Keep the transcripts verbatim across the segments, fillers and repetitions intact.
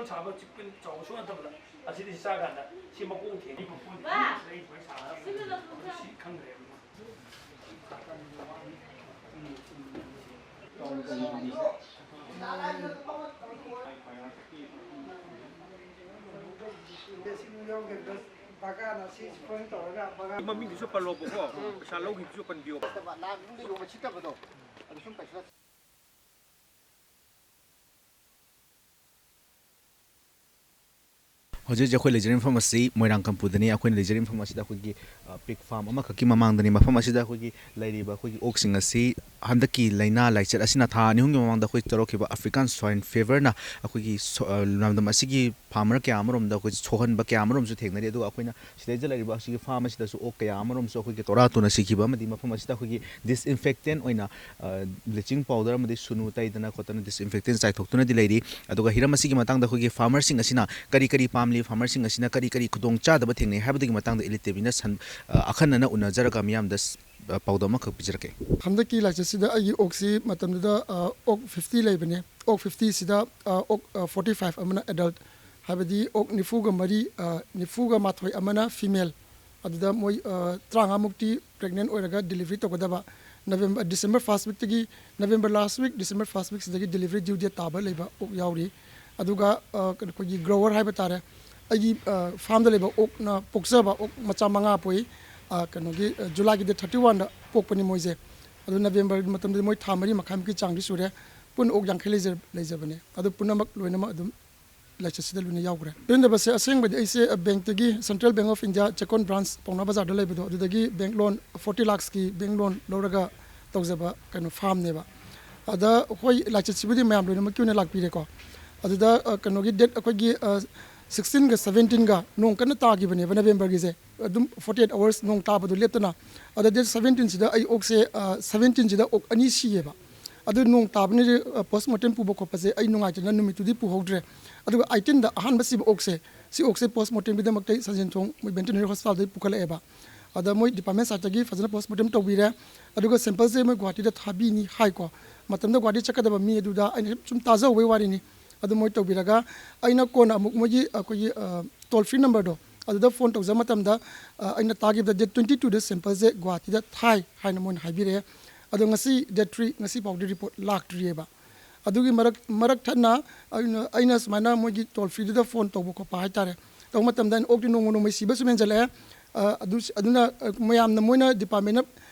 ꯁꯥꯕ ꯆꯤꯛꯄ ꯆꯥꯎꯕ ꯁꯨꯡꯅꯠꯇꯕꯗ ꯑꯁꯤꯗꯤ ꯆꯥ ꯀꯥꯟꯗ ꯁꯤ ꯃꯈꯣꯡ ꯊꯦꯡꯉꯤ꯫ ꯁꯤ ꯈꯪꯗ꯭ꯔꯦ꯫ ꯃꯃꯤꯡꯗꯨꯁꯨ ꯄꯜꯂꯣꯕꯀꯣ, ꯄꯩꯁꯥ ꯂꯧꯈꯤꯕꯗꯨꯁꯨ ꯄꯟꯕꯤꯌꯣꯕ꯫ ꯍꯧꯖꯤꯛ ꯍꯧꯖꯤꯛ ꯑꯩꯈꯣꯏ ꯂꯩꯖꯔꯤꯕ ꯃꯐꯝ ꯑꯁꯤ ꯃꯣꯏꯔꯥꯡ ꯀꯝꯄꯨꯗꯅꯤ꯫ ꯑꯩꯈꯣꯏꯅ ꯂꯩꯖꯔꯤꯕ ꯃꯐꯝ ꯑꯁꯤꯗ ꯑꯩꯈꯣꯏꯒꯤ, ꯑ, pig farm ꯑꯃꯈꯛꯀꯤ ꯃꯃꯥꯡꯗꯅꯤ꯫ ꯃꯐꯝ ꯑꯁꯤꯗ ꯑꯩꯈꯣꯏꯒꯤ ꯂꯩꯔꯤꯕ ꯑꯩꯈꯣꯏꯒꯤ ꯑꯣꯛꯁꯤꯡ ꯑꯁꯤ ꯍꯟꯗꯛꯀꯤ ꯂꯥꯏꯅꯥ ꯂꯥꯏꯆꯠ ꯑꯁꯤꯅ ꯊꯥ ꯑꯅꯤ ꯑꯍꯨꯝꯒꯤ ꯃꯃꯥꯡꯗ ꯑꯩꯈꯣꯏ ꯇꯧꯔꯛꯈꯤꯕ African Swine Feverꯅ ꯑꯩꯈꯣꯏꯒꯤ ꯁꯣ-, ꯑ, ꯂꯝꯗꯝ ꯑꯁꯤꯒꯤ farmer ꯀꯌꯥ ꯑꯃꯔꯣꯝꯗ ꯑꯩꯈꯣꯏ ꯁꯣꯛꯍꯟꯕ ꯀꯌꯥ ꯑꯃꯔꯣꯝꯁꯨ ꯊꯦꯡꯅꯔꯤ꯫ ꯑꯗꯨꯒ ꯑꯩꯈꯣꯏꯅ ꯁꯤꯗꯩꯗ ꯂꯩꯔꯤꯕ ꯑꯁꯤꯒꯤ farm ꯑꯁꯤꯗꯁꯨ ꯑꯣꯛ ꯀꯌꯥ ꯑꯃꯔꯣꯝꯁꯨ ꯑꯩꯈꯣꯏꯒꯤ ꯇꯣꯔꯥ ꯇꯨꯅ ꯁꯤꯈꯤꯕ ꯑꯃꯗꯤ ꯃꯐꯝ ꯑꯁꯤꯗ ꯑꯩꯈꯣꯏꯒꯤ disinfectant ꯑꯣꯏꯅ, ꯑ, bleaching powder ꯑꯃꯗꯤ ꯁꯨꯅꯨ ꯇꯩꯗꯅ ꯈꯣꯠꯇꯅ disinfectant ꯆꯥꯏꯊꯣꯛꯇꯨꯅꯗꯤ ꯂꯩꯔꯤ꯫ ꯑꯗꯨꯒ ꯍꯤꯔꯝ ꯑꯁꯤꯒꯤ ꯃꯇꯥꯡꯗ ꯑꯩꯈꯣꯏꯒꯤ farmerꯁꯤꯡ ꯑꯁꯤꯅ ꯀꯔꯤ ꯀꯔꯤ ꯄꯥꯝꯂꯤ, farmerꯁꯤꯡ ꯑꯁꯤꯅ ꯀꯔꯤ ꯀꯔꯤ ꯈꯨꯗꯣꯡꯆꯥꯗꯕ ꯊꯦꯡꯅꯩ ꯍꯥꯏꯕꯗꯨꯒꯤ ꯃꯇꯥꯡꯗ Elite TVꯅ ꯁꯟ-, ꯑ, ꯑꯈꯟꯅꯅ ꯎꯅꯖꯔꯒ ꯃꯤꯌꯥꯝꯗ ꯁ-, ꯑ, ꯄꯥꯎꯗꯝ ꯑꯃꯈꯛ ꯄꯤꯖꯔꯛꯀꯦ꯫ ꯍꯟꯗꯛꯀꯤ ꯂꯥꯏꯆꯠꯁꯤꯗ ꯑꯩꯒꯤ ꯑꯣꯛꯁꯤ ꯃꯇꯝꯗꯨꯗ, ꯑ, ꯑꯣꯛ fifty ꯂꯩꯕꯅꯦ꯫ ꯑꯣꯛ fiftyꯁꯤꯗ, ꯑ, ꯑꯣꯛ, ꯑ, forty five ꯑꯃꯅ adult, ꯍꯥꯏꯕꯗꯤ ꯑꯣꯛ ꯅꯤꯐꯨꯒ ꯃꯔꯤ, ꯑ, ꯅꯤꯐꯨꯒ ꯃꯥꯊꯣꯏ ꯑꯃꯅ female꯫ ꯑꯗꯨꯗ ꯃꯣꯏ, ꯑ, ꯇꯔꯥꯃꯉꯥꯃꯨꯛꯇꯤ pregnant ꯑꯣꯏꯔꯒ delivery ꯇꯧꯒꯗꯕ꯫ November, December first weekꯇꯒꯤ, November last week, December first weekꯁꯤꯗꯒꯤ delivery due date ꯇꯥꯕ ꯂꯩꯕ ꯑꯣꯛ ꯌꯥꯎꯔꯤ꯫ ꯑꯗꯨꯒ, ꯑ, ꯀꯩꯅꯣ, ꯑꯩꯈꯣꯏꯒꯤ grower ꯍꯥꯏꯕ ꯇꯥꯔꯦ, ꯑꯩꯒꯤ, ꯑ, farmꯗ ꯂꯩꯕ ꯑꯣꯛꯅ ꯄꯣꯛꯆꯕ ꯑꯣꯛ ꯃꯆꯥ ꯃꯉꯥ ꯄꯣꯛꯏ꯫ ꯑ, ꯀꯩꯅꯣꯒꯤ, ꯑ, Julyꯒꯤ date thirty oneꯗ ꯄꯣꯛꯄꯅꯤ ꯃꯣꯏꯁꯦ꯫ ꯑꯗꯨ Novemberꯒꯤ ꯃꯇꯝꯗꯗꯤ ꯃꯣꯏ ꯊꯥ ꯃꯔꯤ ꯃꯈꯥꯏꯃꯨꯛꯀꯤ ꯆꯥꯡꯗꯤ ꯁꯨꯔꯦ꯫ ꯄꯨꯟꯅ ꯑꯣꯛ ꯌꯥꯡꯈꯩ ꯂꯩꯖ-, ꯂꯩꯖꯕꯅꯦ꯫ ꯑꯗꯨ ꯄꯨꯝꯅꯃꯛ ꯂꯣꯏꯅꯃꯛ ꯑꯗꯨꯝ ꯂꯥꯏꯆꯠꯁꯤꯗ ꯂꯣꯏꯅ ꯌꯥꯎꯈ꯭ꯔꯦ꯫ ꯄꯦꯟꯗꯕꯁꯦ ꯑꯁꯦꯡꯕꯗꯤ ꯑꯩꯁꯦ, ꯑ, bankꯇꯒꯤ, Central Bank of India Chekkon branch ꯄꯥꯎꯅꯥ ꯕꯖꯥꯔꯗ ꯂꯩꯕꯗꯣ, ꯑꯗꯨꯗꯒꯤ bank loan forty lakhsꯀꯤ bank loan ꯂꯧꯔꯒ ꯇꯧꯖꯕ ꯀꯩꯅꯣ farmꯅꯦꯕ꯫ ꯑꯗ ꯍꯣꯏ, ꯂꯥꯏꯆꯠꯁꯤꯕꯨꯗꯤ ꯃꯌꯥꯝ ꯂꯣꯏꯅꯃꯛꯀꯤ ꯑꯣꯏꯅ ꯂꯥꯛꯄꯤꯔꯦꯀꯣ꯫ ꯑꯗꯨꯗ, ꯑ, ꯀꯩꯅꯣꯒꯤ date ꯑꯩꯈꯣꯏꯒꯤ, ꯑ, sixteenꯒ seventeenꯒ ꯅꯣꯡ ꯀꯟꯅ ꯇꯥꯈꯤꯕꯅꯦꯕ Novemberꯒꯤꯁꯦ꯫ ꯑꯗꯨꯝ forty eight hours ꯅꯣꯡ ꯇꯥꯕꯗꯣ ꯂꯦꯞꯇꯅ꯫ ꯑꯗ date seventeenꯁꯤꯗ ꯑꯩ ꯑꯣꯛꯁꯦ, ꯑ, seventeenꯁꯤꯗ ꯑꯣꯛ ꯑꯅꯤ ꯁꯤꯌꯦꯕ꯫ ꯑꯗꯨ ꯅꯣꯡ ꯇꯥꯕꯅꯤꯅ, ꯑ, post mortem ꯄꯨꯕ ꯈꯣꯠꯄꯁꯦ ꯑꯩ ꯅꯨꯡꯉꯥꯏꯇꯗꯅ ꯅꯨꯃꯤꯠꯇꯨꯗꯤ ꯄꯨꯍꯧꯗ꯭ꯔꯦ꯫ ꯑꯗꯨꯒ eighteenꯗ ꯑꯍꯥꯟꯕ ꯁꯤꯕ ꯑꯣꯛꯁꯦ, ꯁꯤ ꯑꯣꯛꯁꯦ post mortemꯒꯤꯗꯃꯛꯇ ꯑꯩ ꯁꯟꯖꯦꯟꯊꯣꯡ ꯃꯣꯏ Veterinary Hospitalꯗꯒꯤ ꯄꯨꯈꯠꯂꯛꯑꯦꯕ꯫ ꯑꯗ ꯃꯣꯏ department sideꯇꯒꯤ ꯐꯖꯅ post mortem ꯇꯧꯕꯤꯔꯦ꯫ ꯑꯗꯨꯒ sampleꯁꯦ ꯃꯣꯏ ꯒꯨꯍꯥꯇꯤꯗ ꯊꯥꯕꯤꯅꯤ ꯍꯥꯏꯀꯣ꯫ ꯃꯇꯝꯗ ꯒꯨꯍꯥꯇꯤ ꯆꯠꯀꯗꯕ ꯃꯤ ꯑꯗꯨꯗ ꯑꯩꯅ ꯁꯨꯝ ꯇꯥꯖꯍꯧꯕꯩ ꯋꯥꯔꯤꯅꯤ꯫ ꯑꯗꯨ ꯃꯣꯏ ꯇꯧꯕꯤꯔꯒ ꯑꯩꯅ ꯀꯣꯟꯅ ꯑꯃꯨꯛ ꯃꯣꯏꯒꯤ ꯑꯩꯈꯣꯏꯒꯤ ꯇꯣꯜ ꯐ꯭ꯔꯤ ꯅꯝꯕꯔꯗꯣ ꯑꯗꯨꯗ ꯐꯣꯟ ꯇꯧꯖꯕ ꯃꯇꯝꯗ ꯑ, ꯑꯩꯅ ꯇꯥꯈꯤꯕꯗ ꯗꯦꯠ ꯇ꯭ꯋꯦꯟꯇꯤ ꯇꯨꯗ ꯁꯦꯝꯄꯜꯁꯦ ꯒꯨꯍꯥꯇꯤꯗ ꯊꯥꯏ ꯍꯥꯏꯅ ꯃꯣꯏꯅ ꯍꯥꯏꯕꯤꯔꯛꯑꯦ꯫ ꯑꯗꯣ ꯉꯁꯤ ꯗꯦꯠ ꯊ꯭ꯔꯤ, ꯉꯁꯤ ꯐꯥꯎꯗꯤ ꯔꯤꯄꯣꯔꯠ ꯂꯥꯛꯇ꯭ꯔꯤꯑꯕ꯫ ꯑꯗꯨꯒꯤ ꯃꯔꯛ ꯃꯔꯛ ꯊꯠꯅ ꯑꯩꯅ ꯑꯩꯅ ꯁꯨꯃꯥꯏꯅ ꯃꯣꯏꯒꯤ ꯇꯣꯜ ꯐ꯭ꯔꯤꯗꯨꯗ ꯐꯣꯟ ꯇꯧꯕ ꯈꯣꯠꯄ ꯍꯥꯏꯇꯥꯔꯦ, ꯇꯧꯕ ꯃꯇꯝꯗ ꯑꯩꯅ ꯑꯣꯛꯇꯤ ꯅꯣꯡꯃ ꯅꯣꯡꯃꯒꯤ ꯁꯤꯕ ꯁꯨꯝ ꯍꯦꯟꯖꯜꯂꯛꯑꯦ꯫ ꯑ, ꯑꯗꯨ ꯑꯗꯨꯅ ꯑ, ꯃꯌꯥꯝꯅ ꯃꯣꯏꯅ ꯗꯤꯄꯥꯔꯠꯃꯦꯟꯅ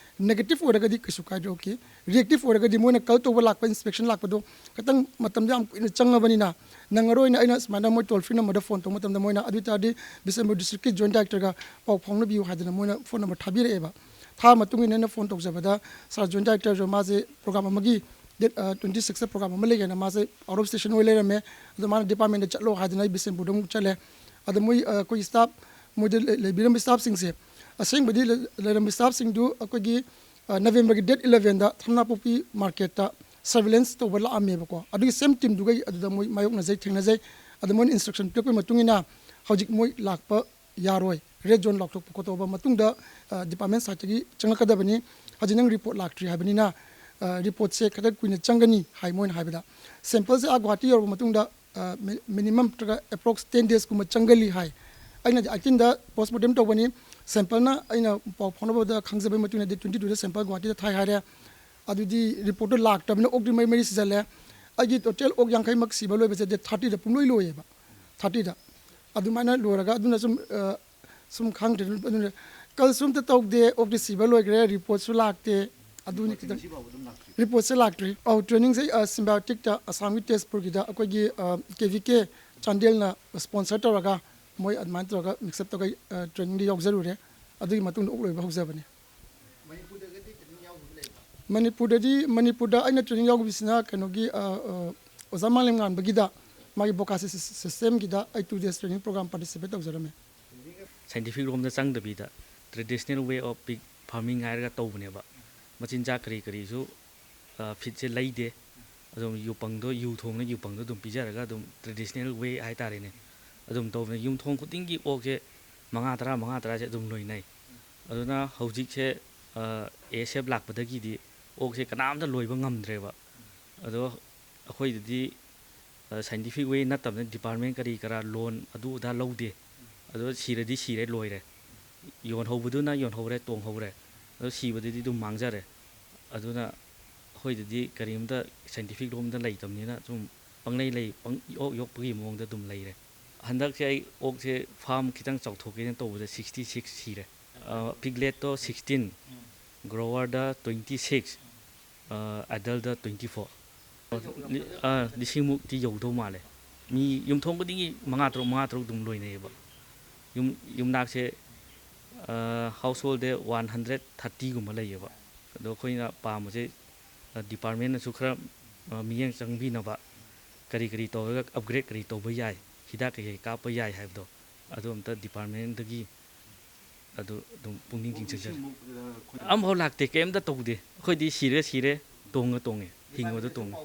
ꯅꯦꯒꯦꯇꯤꯞ ꯑꯣꯏꯔꯒꯗꯤ ꯀꯩꯁꯨ ꯀꯥꯏꯗꯦ, ꯑꯣꯀꯦ꯫ ꯔꯤꯑꯦꯛꯇꯤꯞ ꯑꯣꯏꯔꯒꯗꯤ ꯃꯣꯏꯅ ꯀꯜ ꯇꯧꯕ ꯂꯥꯛꯄ, ꯏꯟꯁꯄꯦꯛꯁꯟ ꯂꯥꯛꯄꯗꯣ ꯈꯤꯇꯪ ꯃꯇꯝꯗꯣ ꯌꯥꯝ ꯀꯨꯏꯅ ꯆꯪꯉꯕꯅꯤꯅ ꯅꯪꯉꯔꯣꯏꯅ ꯑꯩꯅ ꯁꯨꯃꯥꯏꯅ ꯃꯣꯏ ꯇꯣꯜ ꯐ꯭ꯔꯤ ꯅꯝꯕꯔꯗ ꯐꯣꯟ ꯇꯧꯕ ꯃꯇꯝꯗ ꯃꯣꯏꯅ ꯑꯗꯨ ꯑꯣꯏ ꯇꯥꯔꯗꯤ ꯕꯤꯁꯦꯝꯄꯨꯔ ꯗꯤꯁꯇ꯭ꯔꯤꯛꯀꯤ ꯖꯣꯏꯟꯠ ꯗꯥꯏꯔꯦꯛꯇꯔꯒ ꯄꯥꯎ ꯐꯥꯎꯅꯕꯤꯌꯨ ꯍꯥꯏꯗꯅ ꯃꯣꯏꯅ ꯐꯣꯟ ꯅꯝꯕꯔ ꯊꯥꯕꯤꯔꯛꯑꯦꯕ꯫ ꯊꯥ ꯃꯇꯨꯡ ꯏꯟꯅ ꯑꯩꯅ ꯐꯣꯟ ꯇꯧꯖꯕꯗ ꯁꯥꯔ ꯖꯣꯏꯟꯠ ꯗꯥꯏꯔꯦꯛꯇꯔꯁꯨ ꯃꯥꯁꯦ ꯄ꯭ꯔꯣꯒ꯭ꯔꯥꯝ ꯑꯃꯒꯤ ꯗꯦꯠ ꯇ꯭ꯋꯦꯟꯇꯤ ꯁꯤꯛꯁꯇ ꯄ꯭ꯔꯣꯒ꯭ꯔꯥꯝ ꯑꯃ ꯂꯩꯒꯦꯅ ꯃꯥꯁꯦ ꯑꯥꯎꯠ ꯑꯣꯐ ꯁ꯭ꯇꯦꯁꯟ ꯑꯣꯏ ꯂꯩꯔꯝꯃꯦ꯫ ꯑꯗꯣ ꯃꯥꯅ ꯗꯤꯄꯥꯔꯠꯃꯦꯟꯗ ꯆꯠꯂꯣ ꯍꯥꯏꯗꯅ ꯑꯩ ꯕꯤꯁꯦꯝꯄꯨꯔꯗ ꯑꯃꯨꯛ ꯆꯠꯂꯦ꯫ ꯑꯗꯣ ꯃꯣꯏ ꯑ, ꯑꯩꯈꯣꯏ ꯁ꯭ꯇꯥꯐ ꯃꯣꯏꯗ ꯂꯩ- ꯂꯩꯕꯤꯔꯝꯕ ꯁ꯭ꯇꯥꯐꯁꯤꯡꯁꯦ ꯑꯁꯦꯡꯕꯗꯤ ꯂꯩ- ꯂꯩꯔꯝꯕ ꯁ꯭ꯇꯥꯐꯁꯤꯡꯗꯨ ꯑꯩꯈꯣꯏꯒꯤ ꯑ, ꯅꯕꯦꯝꯕꯔꯒꯤ ꯗꯦꯠ ꯏꯂꯚꯦꯟꯗ ꯊꯝꯅꯥꯄꯣꯛꯄꯤ ꯃꯥꯔꯀꯦꯠꯇ ꯁꯔꯚꯤꯂꯦꯟꯁ ꯇꯧꯕ ꯂꯥꯛꯑꯝꯃꯦꯕꯀꯣ꯫ ꯑꯗꯨꯒꯤ ꯁꯦꯝ ꯇꯤꯝꯗꯨꯒ ꯑꯗꯨꯗ ꯃꯣꯏ ꯃꯥꯌꯣꯛꯅꯖꯩ, ꯊꯦꯡꯅꯖꯩ꯫ ꯑꯗ ꯃꯣꯏꯅ ꯏꯟꯁꯇ꯭ꯔꯛꯁꯟ ꯄꯤꯔꯛꯄꯒꯤ ꯃꯇꯨꯡ ꯏꯟꯅ ꯍꯧꯖꯤꯛ ꯃꯣꯏ ꯂꯥꯛꯄ ꯌꯥꯔꯣꯏ, ꯔꯦꯗ ꯖꯣꯟ ꯂꯥꯎꯊꯣꯛꯄ ꯈꯣꯠꯇꯣꯛꯄ ꯃꯇꯨꯡꯗ ꯑ, ꯗꯤꯄꯥꯔꯠꯃꯦꯟ ꯁꯥꯏꯠꯇꯒꯤ ꯆꯪꯉꯛꯀꯗꯕꯅꯤ꯫ ꯍꯧꯖꯤꯛ ꯅꯪ ꯔꯤꯄꯣꯔꯠ ꯂꯥꯛꯇ꯭ꯔꯤ ꯍꯥꯏꯕꯅꯤꯅ ꯑ, ꯔꯤꯄꯣꯔꯠꯁꯦ ꯈꯤꯇꯪ ꯀꯨꯏꯅ ꯆꯪꯒꯅꯤ ꯍꯥꯏ ꯃꯣꯏꯅ ꯍꯥꯏꯕꯗ꯫ ꯁꯦꯝꯄꯜꯁꯦ ꯑꯥ ꯒꯨꯍꯥꯇꯤ ꯌꯧꯔꯕ ꯃꯇꯨꯡꯗ ꯑ, ꯃꯤ- ꯃꯤꯅꯤꯃꯝ ꯅꯠꯇ꯭ꯔꯒ ꯑꯦꯄ꯭ꯔꯣꯛꯁ ꯇꯦꯟ ꯗꯦꯖꯀꯨꯝꯕ ꯆꯪꯒꯜꯂꯤ ꯍꯥꯏ꯫ ꯑꯩꯅꯗꯤ ꯑꯩꯠꯇꯤꯟꯗ ꯄꯣꯁꯃꯣꯔꯇꯦꯝ ꯇꯧꯕꯅꯤ꯫ ꯁꯦꯝꯄꯜꯅ ꯑꯩꯅ ꯄꯥꯎ ꯐꯥꯎꯅꯕꯗ ꯈꯪꯖꯕꯒꯤ ꯃꯇꯨꯡ ꯏꯟꯅꯗꯤ ꯇ꯭ꯋꯦꯟꯇꯤ ꯇꯨꯗ ꯁꯦꯝꯄꯜ ꯒꯨꯍꯥꯇꯤꯗ ꯊꯥꯏ ꯍꯥꯏꯔꯦ꯫ ꯑꯗꯨꯗꯤ ꯔꯤꯄꯣꯔꯠꯇꯨ ꯂꯥꯛꯇꯕꯅꯤꯅ ꯑꯣꯛꯇꯤ ꯃꯔꯤ ꯃꯔꯤ ꯁꯤꯖꯜꯂꯦ꯫ ꯑꯩꯒꯤ ꯇꯣꯇꯦꯜ ꯑꯣꯛ ꯌꯥꯡꯈꯩꯃꯛ ꯁꯤꯕ ꯂꯣꯏꯕꯁꯦ ꯗꯦꯠ ꯊꯥꯔꯇꯤꯗ ꯄꯨꯡꯂꯣꯏ ꯂꯣꯏꯌꯦꯕ꯫ ꯊꯥꯔꯇꯤꯗ꯫ ꯑꯗꯨꯃꯥꯏꯅ ꯂꯣꯏꯔꯒ ꯑꯗꯨꯅ ꯁꯨꯝ ꯑ, ꯁꯨꯝ ꯈꯪꯗ꯭ꯔꯦ꯫ ꯑꯗꯨꯅ ꯀꯜꯁꯨ ꯑꯝꯇ ꯇꯧꯗꯦ, ꯑꯣꯛꯇꯤ ꯁꯤꯕ ꯂꯣꯏꯈ꯭ꯔꯦ, ꯔꯤꯄꯣꯔꯠꯁꯨ ꯂꯥꯛꯇꯦ꯫ ꯑꯗꯨꯅꯤ ꯈꯤꯇꯪ꯫ ꯔꯤꯄꯣꯔꯠꯁꯦ ꯂꯥꯛꯇ꯭ꯔꯤ꯫ ꯑꯧ, ꯇ꯭ꯔꯦꯅꯤꯡꯁꯦ ꯑ, ꯁꯤꯝꯕꯥꯌꯣꯇꯤꯛꯇ ꯑꯁꯥꯝꯒꯤ ꯇꯦꯖꯄꯨꯔꯒꯤꯗ ꯑꯩꯈꯣꯏꯒꯤ ꯑ, ꯀꯦ ꯚꯤ ꯀꯦ ꯆꯥꯟꯗꯦꯜꯅ ꯁ꯭ꯄꯣꯟꯁꯔ ꯇꯧꯔꯒ ꯃꯣꯏ ꯑꯗꯨꯃꯥꯏꯅ ꯇꯧꯔꯒ ꯃꯤꯛꯁꯑꯞ ꯇꯧꯔꯒ ꯑ, ꯇ꯭ꯔꯦꯅꯤꯡꯗ ꯌꯥꯎꯖꯔꯨꯔꯦ꯫ ꯑꯗꯨꯒꯤ ꯃꯇꯨꯡꯗ ꯑꯣꯛ ꯂꯣꯏꯕ ꯍꯧꯖꯕꯅꯤ꯫ ꯃꯅꯤꯄꯨꯔꯗꯗꯤ, ꯃꯅꯤꯄꯨꯔꯗ ꯑꯩꯅ ꯇ꯭ꯔꯦꯅꯤꯡ ꯌꯥꯎꯈꯤꯕꯁꯤꯅ ꯀꯩꯅꯣꯒꯤ ꯑ, ꯑ, ꯑꯣꯖꯥ ꯃꯥꯂꯦꯝ ꯉꯥꯟꯕꯒꯤꯗ ꯃꯥꯒꯤ ꯕꯣꯀꯥꯁꯤ ꯁꯤꯁꯇꯦꯝꯒꯤꯗ ꯑꯩ two days training programme participate ꯇꯧꯖꯔꯝꯃꯦ꯫ ꯁꯥꯏꯟꯇꯤꯐꯤꯛ ꯔꯣꯝꯗ ꯆꯪꯗꯕꯤꯗ traditional way of pig farming ꯍꯥꯏꯔꯒ ꯇꯧꯕꯅꯦꯕ꯫ ꯃꯆꯤꯟꯖꯥꯛ ꯀꯔꯤ ꯀꯔꯤꯁꯨ ꯑ, ꯐꯤꯠꯁꯦ ꯂꯩꯗꯦ꯫ ꯑꯗꯨꯝ ꯌꯨꯄꯪꯗꯣ, ꯌꯨ ꯊꯣꯡꯅ ꯌꯨꯄꯪꯗꯣ ꯑꯗꯨꯝ ꯄꯤꯖꯔꯒ ꯑꯗꯨꯝ ꯇ꯭ꯔꯦꯗꯤꯁꯅꯦꯜ ꯋꯦ ꯍꯥꯏꯇꯥꯔꯦꯅꯦ꯫ ꯑꯗꯨꯝ ꯇꯧꯕꯅꯦ꯫ ꯌꯨꯝꯊꯣꯡ ꯈꯨꯗꯤꯡꯒꯤ ꯑꯣꯛꯁꯦ ꯃꯉꯥ, ꯇꯔꯥ, ꯃꯉꯥ, ꯇꯔꯥꯁꯦ ꯑꯗꯨꯝ ꯂꯣꯏꯅꯩ꯫ ꯑꯗꯨꯅ ꯍꯧꯖꯤꯛꯁꯦ, ꯑ, ꯑꯦ ꯑꯦꯁ ꯑꯦꯐ ꯂꯥꯛꯄꯗꯒꯤꯗꯤ ꯑꯣꯛꯁꯦ ꯀꯅꯥꯝꯇ ꯂꯣꯏꯕ ꯉꯝꯗ꯭ꯔꯦꯕ꯫ ꯑꯗꯣ ꯑꯩꯈꯣꯏꯗꯗꯤ ꯁꯥꯏꯟꯇꯤꯐꯤꯛ ꯋꯦ ꯅꯠꯇꯕꯅꯤꯅ ꯗꯤꯄꯥꯔꯠꯃꯦꯟ ꯀꯔꯤ ꯀꯔꯥ ꯂꯣꯟ ꯑꯗꯨ ꯑꯗꯥ ꯂꯧꯗꯦ꯫ ꯑꯗꯣ ꯁꯤꯔꯗꯤ ꯁꯤꯔꯦ, ꯂꯣꯏꯔꯦ꯫ ꯌꯣꯟꯍꯧꯕꯗꯨꯅ ꯌꯣꯟꯍꯧꯔꯦ, ꯇꯣꯡꯍꯧꯔꯦ꯫ ꯑꯗꯣ ꯁꯤꯕꯗꯨꯗꯤ ꯑꯗꯨꯝ ꯃꯥꯡꯖꯔꯦ꯫ ꯑꯗꯨꯅ ꯑꯩꯈꯣꯏꯗꯗꯤ ꯀꯔꯤꯝꯇ ꯁꯥꯏꯟꯇꯤꯐꯤꯛ ꯂꯣꯝꯗ ꯂꯩꯇꯕꯅꯤꯅ ꯁꯨꯝ ꯄꯪꯂꯩ ꯂꯩ, ꯄꯪ ꯌꯣꯛ ꯌꯣꯛꯄꯒꯤ ꯃꯑꯣꯡꯗ ꯑꯗꯨꯝ ꯂꯩꯔꯦ꯫ ꯍꯟꯗꯛꯁꯦ ꯑꯩ ꯑꯣꯛꯁꯦ ꯐꯥꯔꯝ ꯈꯤꯇꯪ ꯆꯥꯎꯊꯣꯛꯀꯦꯅ ꯇꯧꯕꯗ sixty six ꯁꯤꯔꯦ꯫ ꯄꯤꯒꯂꯦꯠꯇꯣ sixteen, ꯒ꯭ꯔꯣꯋꯔꯗ twenty six, ꯑꯦꯗꯜꯗ twenty four꯫ ꯂꯤꯁꯤꯡ ꯃꯨꯛꯇꯤ ꯌꯧꯗꯧ ꯃꯥꯜꯂꯦ꯫ ꯃꯤ ꯌꯨꯝꯊꯣꯡ ꯈꯨꯗꯤꯡꯒꯤ ꯃꯉꯥ ꯇꯔꯨꯛ, ꯃꯉꯥ ꯇꯔꯨꯛ ꯑꯗꯨꯝ ꯂꯣꯏꯅꯩꯌꯦꯕ꯫ ꯌꯨꯝ ꯌꯨꯝꯅꯥꯛꯁꯦ ꯍꯥꯎꯁ ꯍꯣꯜꯗ one hundred thirty ꯒꯨꯝꯕ ꯂꯩꯌꯦꯕ꯫ ꯑꯗꯣ ꯑꯩꯈꯣꯏꯅ ꯄꯥꯝꯕꯁꯦ ꯗꯤꯄꯥꯔꯠꯃꯦꯟꯅꯁꯨ ꯈꯔ ꯃꯤꯠꯌꯦꯡ ꯆꯪꯕꯤꯅꯕ, ꯀꯔꯤ ꯀꯔꯤ ꯇꯧꯔꯒ ꯑꯞꯒ꯭ꯔꯦꯗ ꯀꯔꯤ ꯇꯧꯕ ꯌꯥꯏ, ꯍꯤꯗꯥꯛ ꯀꯩꯀꯩ ꯀꯥꯞꯄ ꯌꯥꯏ ꯍꯥꯏꯕꯗꯣ, ꯑꯗꯨ ꯑꯝꯇ ꯗꯤꯄꯥꯔꯠꯃꯦꯟꯗꯒꯤ ꯑꯗꯨ ꯑꯗꯨꯝ ꯄꯨꯛꯅꯤꯡ ꯆꯤꯡꯁꯤꯟꯖꯔꯤ꯫ ꯑꯃꯐꯥꯎ ꯂꯥꯛꯇꯦ, ꯀꯩꯝꯇ ꯇꯧꯗꯦ꯫ ꯑꯩꯈꯣꯏꯗꯤ ꯁꯤꯔꯒ ꯁꯤꯔꯦ, ꯇꯣꯡꯉ ꯇꯣꯡꯉꯦ, ꯍꯤꯡꯕꯗ ꯇꯣꯡꯉꯦ꯫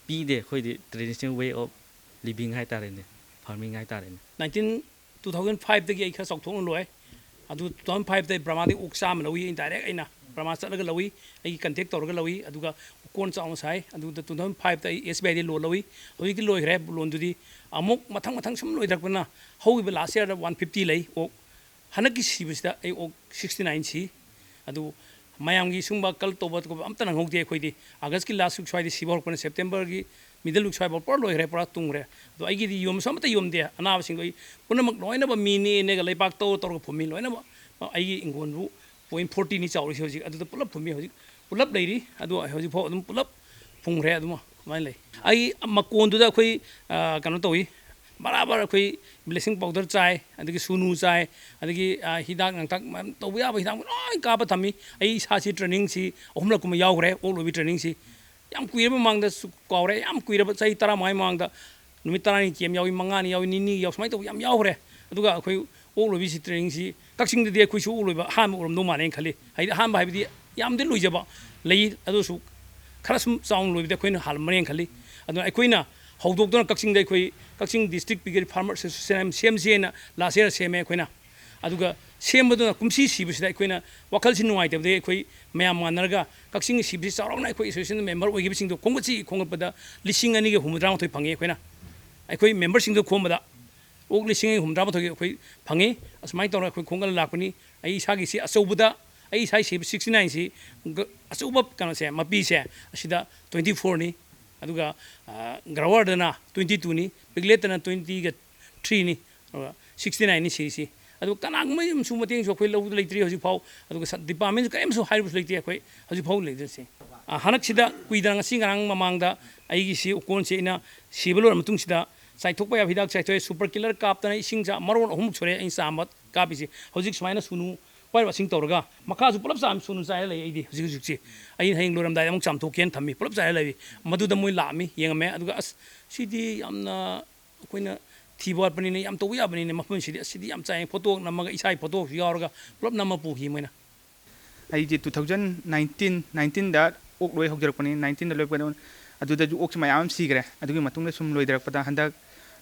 ꯄꯤꯗꯦ, ꯑꯩꯈꯣꯏꯗꯤ traditional way of living ꯍꯥꯏꯇꯥꯔꯦꯅꯦ, farming ꯍꯥꯏꯇꯥꯔꯦꯅꯦ꯫ Nineteen, two thousand five ꯇꯒꯤ ꯑꯩ ꯈꯔ ꯆꯥꯎꯊꯣꯛꯅ ꯂꯣꯏ꯫ ꯑꯗꯨ two thousand five ꯇ ꯑꯩ ꯕ꯭ꯔꯃꯥꯗꯒꯤ ꯑꯣꯛ ꯆꯥꯝꯃ ꯂꯧꯏ, ꯑꯩ ꯗꯥꯏꯔꯦꯛ ꯑꯩꯅ ꯕ꯭ꯔꯃꯥ ꯆꯠꯂꯒ ꯂꯧꯏ꯫ ꯑꯩꯒꯤ ꯀꯟꯇꯦꯛ ꯇꯧꯔꯒ ꯂꯧꯏ꯫ ꯑꯗꯨꯒ ꯀꯣꯟ ꯆꯥꯎꯅ ꯁꯥꯏ꯫ ꯑꯗꯨꯗ two thousand five ꯇ ꯑꯩ ꯑꯦꯁ ꯕꯤ ꯑꯥꯏꯗꯒꯤ ꯂꯣꯟ ꯂꯧꯏ꯫ ꯍꯧꯖꯤꯛꯇꯤ ꯂꯣꯏꯈ꯭ꯔꯦ ꯂꯣꯟꯗꯨꯗꯤ꯫ ꯑꯃꯨꯛ ꯃꯊꯪ ꯃꯊꯪ ꯁꯨꯝ ꯂꯣꯏꯊꯔꯛꯄꯅ, ꯍꯧꯈꯤꯕ last year ꯗ one fifty ꯂꯩ ꯑꯣꯛ꯫ ꯍꯟꯗꯛꯀꯤ ꯁꯤꯕꯁꯤꯗ ꯑꯩ ꯑꯣꯛ sixty nine ꯁꯤ꯫ ꯑꯗꯨ ꯃꯌꯥꯝꯒꯤ ꯁꯨꯝꯕ ꯀꯜ ꯇꯧꯕ ꯈꯣꯠꯄ ꯑꯝꯇ ꯅꯪꯍꯧꯗꯦ ꯑꯩꯈꯣꯏꯗꯤ꯫ ꯑꯥꯒꯁꯀꯤ last week ꯁ꯭ꯋꯥꯏꯗ ꯁꯤꯕ ꯍꯧꯔꯛꯄꯅ, ꯁꯦꯞꯇꯦꯝꯕꯔꯒꯤ middle week ꯁ꯭ꯋꯥꯏꯐꯥꯎ ꯄꯨꯔꯥ ꯂꯣꯏꯈ꯭ꯔꯦ, ꯄꯨꯔꯥ ꯇꯨꯝꯈ꯭ꯔꯦ꯫ ꯑꯗꯣ ꯑꯩꯒꯤꯗꯤ ꯌꯣꯝꯁꯨ ꯑꯃꯠꯇ ꯌꯣꯝꯗꯦ꯫ ꯑꯅꯥꯕꯁꯤꯡꯗꯣ ꯑꯩ ꯄꯨꯝꯅꯃꯛ ꯂꯣꯏꯅꯃꯛ ꯃꯤ ꯅꯦꯛꯑ ꯅꯦꯛꯑꯒ ꯂꯩꯕꯥꯛ ꯇꯧꯔ ꯇꯧꯔꯒ ꯐꯨꯝꯃꯤ ꯂꯣꯏꯅꯃꯛ꯫ ꯑꯩꯒꯤ ꯏꯪꯈꯣꯜꯕꯨ point forty ꯅꯤ ꯆꯥꯎꯔꯤꯁꯦ ꯍꯧꯖꯤꯛ, ꯑꯗꯨꯗ ꯄꯨꯂꯞ ꯐꯨꯝꯃꯤ ꯍꯧꯖꯤꯛ, ꯄꯨꯂꯞ ꯂꯩꯔꯤ꯫ ꯑꯗꯣ ꯍꯧꯖꯤꯛꯐꯥꯎ ꯑꯗꯨꯝ ꯄꯨꯂꯞ ꯐꯨꯝꯈ꯭ꯔꯦ ꯑꯗꯨꯃ ꯑꯗꯨꯃꯥꯏꯅ ꯂꯩ꯫ ꯑꯩ ꯃꯀꯣꯟꯗꯨꯗ ꯑꯩꯈꯣꯏ, ꯑ, ꯀꯩꯅꯣ ꯇꯧꯏ, ꯕꯔꯥꯕꯔ ꯑꯩꯈꯣꯏ bleaching powder ꯆꯥꯏ, ꯑꯗꯒꯤ ꯁꯨꯅꯨ ꯆꯥꯏ, ꯑꯗꯒꯤ, ꯑ, ꯍꯤꯗꯥꯛ ꯂꯥꯡꯊꯛ ꯃꯌꯥꯝ ꯇꯧꯕ ꯌꯥꯕ ꯍꯤꯗꯥꯛ ꯂꯣꯏ ꯀꯥꯞꯄ ꯊꯝꯃꯤ꯫ ꯑꯩ ꯏꯁꯥꯁꯤ trainingꯁꯤ ꯑꯍꯨꯝꯂꯛ ꯀꯨꯝꯕ ꯌꯥꯎꯈ꯭ꯔꯦ, ꯑꯣꯛ ꯂꯣꯏꯕꯒꯤ trainingꯁꯤ꯫ ꯌꯥꯝ ꯀꯨꯏꯔꯕ ꯃꯃꯥꯡꯗꯁꯨ ꯀꯥꯎꯔꯦ, ꯌꯥꯝ ꯀꯨꯏꯔꯕ, ꯆꯍꯤ ꯇꯔꯥꯃꯉꯥꯒꯤ ꯃꯃꯥꯡꯗ ꯅꯨꯃꯤꯠ ꯇꯔꯥꯅꯤ camp ꯌꯥꯎꯏ, ꯃꯉꯥꯅꯤ ꯌꯥꯎꯏ, ꯅꯤꯅꯤ ꯌꯥꯎꯏ, ꯁꯨꯃꯥꯏꯅ ꯇꯧꯕ ꯌꯥꯝ ꯌꯥꯎꯈ꯭ꯔꯦ꯫ ꯑꯗꯨꯒ ꯑꯩꯈꯣꯏ ꯑꯣꯛ ꯂꯣꯏꯕꯒꯤ trainingꯁꯤ ꯀꯛꯆꯤꯡꯗꯗꯤ ꯑꯩꯈꯣꯏꯁꯨ ꯑꯣꯛ ꯂꯣꯏꯕ ꯑꯍꯥꯟꯕ ꯑꯣꯏꯔꯝꯗꯧ ꯃꯥꯜꯂꯦꯅ ꯈꯜꯂꯤ꯫ ꯍꯥꯏꯗꯤ ꯑꯍꯥꯟꯕ ꯍꯥꯏꯕꯗꯤ ꯌꯥꯝꯗꯤ ꯂꯣꯏꯖꯕ ꯂꯩ, ꯑꯗꯨꯁꯨ ꯈꯔ ꯁꯨꯝ ꯆꯥꯎꯅ ꯂꯣꯏꯕꯗꯤ ꯑꯩꯈꯣꯏꯅ ꯍꯥꯜꯂꯝꯃꯅꯦꯅ ꯈꯜꯂꯤ꯫ ꯑꯗꯨꯅ ꯑꯩꯈꯣꯏꯅ ꯍꯧꯗꯣꯛꯇꯨꯅ ꯀꯛꯆꯤꯡꯗ ꯑꯩꯈꯣꯏ ꯀꯛꯆꯤꯡ district piggery farmer association ꯁꯦꯝꯁꯦꯅ last year ꯁꯦꯝꯃꯦ ꯑꯩꯈꯣꯏꯅ꯫ ꯑꯗꯨꯒ ꯁꯦꯝꯕꯗꯨꯅ ꯀꯨꯝꯁꯤ ꯁꯤꯕꯁꯤꯗ ꯑꯩꯈꯣꯏꯅ ꯋꯥꯈꯜꯁꯤ ꯅꯨꯡꯉꯥꯏꯇꯕꯗꯒꯤ ꯑꯩꯈꯣꯏ ꯃꯌꯥꯝ ꯃꯥꯟꯅꯔꯒ ꯀꯛꯆꯤꯡꯒꯤ ꯁꯤꯕꯁꯤ ꯆꯥꯎꯔꯥꯛꯅ ꯑꯩꯈꯣꯏ ꯑꯦꯁꯣꯁꯤꯌꯦꯁꯟ ꯃꯦꯝꯕꯔ ꯑꯣꯏꯈꯤꯕꯁꯤꯡꯗꯣ ꯈꯣꯝꯒꯠꯁꯤ ꯈꯣꯝꯒꯠꯄꯗ ꯂꯤꯁꯤꯡ ꯑꯅꯤꯒ ꯍꯨꯝꯐꯨꯇꯔꯥꯃꯥꯊꯣꯏ ꯐꯪꯉꯤ ꯑꯩꯈꯣꯏꯅ꯫ ꯑꯩꯈꯣꯏ ꯃꯦꯝꯕꯔꯁꯤꯡꯗꯣ ꯈꯣꯝꯕꯗ ꯑꯣꯛ ꯂꯤꯁꯤꯡ ꯑꯅꯤ ꯍꯨꯝꯐꯨꯇꯔꯥꯃꯥꯊꯣꯏꯒꯤ ꯑꯩꯈꯣꯏ ꯐꯪꯉꯤ꯫ ꯑꯁꯨꯃꯥꯏꯅ ꯇꯧꯔꯒ ꯑꯩꯈꯣꯏ ꯈꯣꯝꯒꯠꯂ ꯂꯥꯛꯄꯅꯤ꯫ ꯑꯩ ꯏꯁꯥꯒꯤ ꯁꯤ ꯑꯆꯧꯕꯗ, ꯑꯩ ꯏꯁꯥꯒꯤ ꯁꯤꯕ sixty nine ꯁꯤ ꯒ-, ꯑꯆꯧꯕ ꯀꯩꯅꯣꯁꯦ, ꯃꯄꯤꯁꯦ, ꯑꯁꯤꯗ twenty four ꯅꯤ꯫ ꯑꯗꯨꯒ, ꯑ, ꯒ꯭ꯔꯋꯔꯗꯅ twenty two ꯅꯤ, ꯄꯤꯒꯂꯦꯠꯇꯅ twenty ꯒ three ꯅꯤ, ꯑꯗꯨꯒ sixty nine ꯅꯤ ꯁꯤꯔꯤꯁꯤ꯫ ꯑꯗꯨ ꯀꯅꯥꯒꯨꯝꯕ ꯑꯃꯁꯨ ꯃꯇꯦꯡꯁꯨ ꯑꯩꯈꯣꯏ ꯂꯧꯕꯗ ꯂꯩꯇ꯭ꯔꯤ ꯍꯧꯖꯤꯛꯐꯥꯎ, ꯑꯗꯨꯒ ꯁ-, ꯗꯤꯄꯥꯔꯠꯃꯦꯟꯁꯨ ꯀꯔꯤꯝꯁꯨ ꯍꯥꯏꯔꯨꯕꯁꯨ ꯂꯩꯇꯦ ꯑꯩꯈꯣꯏ ꯍꯧꯖꯤꯛꯐꯥꯎ ꯂꯩꯇ꯭ꯔꯤꯁꯦ꯫ ꯑ, ꯍꯟꯗꯛꯁꯤꯗ ꯀꯨꯏꯗꯅ ꯉꯁꯤ ꯉꯔꯥꯡ ꯃꯃꯥꯡꯗ ꯑꯩꯒꯤ ꯁꯤ ꯎꯀꯣꯟꯁꯦ ꯑꯩꯅ ꯁꯤꯕ ꯂꯣꯏꯔ ꯃꯇꯨꯡꯁꯤꯗ ꯆꯥꯏꯊꯣꯛꯄ ꯌꯥꯕ ꯍꯤꯗꯥꯛ ꯆꯥꯏꯊꯣꯛꯑꯦ, ꯁꯨꯄꯔ ꯀꯤꯂꯔ ꯀꯥꯞꯇꯅ ꯏꯁꯤꯡ ꯆꯥ-, ꯃꯔꯣꯟ ꯑꯍꯨꯝꯃꯨꯛ ꯁꯨꯔꯦ ꯑꯩꯅ ꯆꯥꯝꯕ ꯀꯥꯞꯄꯤꯁꯦ꯫ ꯍꯧꯖꯤꯛ ꯁꯨꯃꯥꯏꯅ ꯁꯨꯅꯨ ꯋꯥꯏ ꯋꯥꯁꯤꯡ ꯇꯧꯔꯒ ꯃꯈꯥꯁꯨ ꯄꯨꯂꯞ ꯆꯥꯝ-, ꯁꯨꯅꯨ ꯆꯥꯏꯔ ꯂꯩ ꯑꯩꯗꯤ ꯍꯧꯖꯤꯛ ꯍꯧꯖꯤꯛꯁꯦ꯫ ꯑꯩ ꯍꯌꯦꯡ ꯂꯣꯏꯔꯝꯗꯥꯏꯗ ꯑꯃꯨꯛ ꯆꯥꯝꯊꯣꯛꯀꯦꯅ ꯊꯝꯃꯤ, ꯄꯨꯂꯞ ꯆꯥꯏꯔ ꯂꯩꯔꯤ꯫ ꯃꯗꯨꯗ ꯃꯣꯏ ꯂꯥꯛꯑꯝꯃꯤ, ꯌꯦꯡꯉꯝꯃꯦ, ꯑꯗꯨꯒ "ꯑꯁ, ꯁꯤꯗꯤ ꯌꯥꯝꯅ ꯑꯩꯈꯣꯏꯅ ꯊꯤꯕ ꯋꯥꯠꯄꯅꯤꯅ ꯌꯥꯝ ꯇꯧꯕ ꯌꯥꯕꯅꯤꯅꯦ ꯃꯐꯝꯁꯤꯗꯤ, ꯑꯁ, ꯁꯤꯗꯤ ꯌꯥꯝ ꯆꯥꯏ, ꯐꯣꯇꯣ ꯅꯝꯃꯒ ꯏꯁꯥꯒꯤ ꯐꯣꯇꯣꯁꯨ ꯌꯥꯎꯔꯒ ꯄꯨꯂꯞ ꯅꯝꯃ ꯄꯨꯈꯤ ꯃꯣꯏꯅ"꯫ ꯑꯩꯁꯦ two thousand nineteen, nineteenꯗ ꯑꯣꯛ ꯂꯣꯏ ꯍꯧꯖꯔꯛꯄꯅꯤ, nineteenꯗ ꯂꯣꯏꯕꯗ ꯑꯗꯨꯗꯁꯨ ꯑꯣꯛꯁꯦ ꯃꯌꯥꯝ ꯑꯃ ꯁꯤꯈ꯭ꯔꯦ꯫ ꯑꯗꯨꯒꯤ ꯃꯇꯨꯡꯗ ꯁꯨꯝ ꯂꯣꯏꯊꯔꯛꯄꯗ ꯍꯟꯗꯛ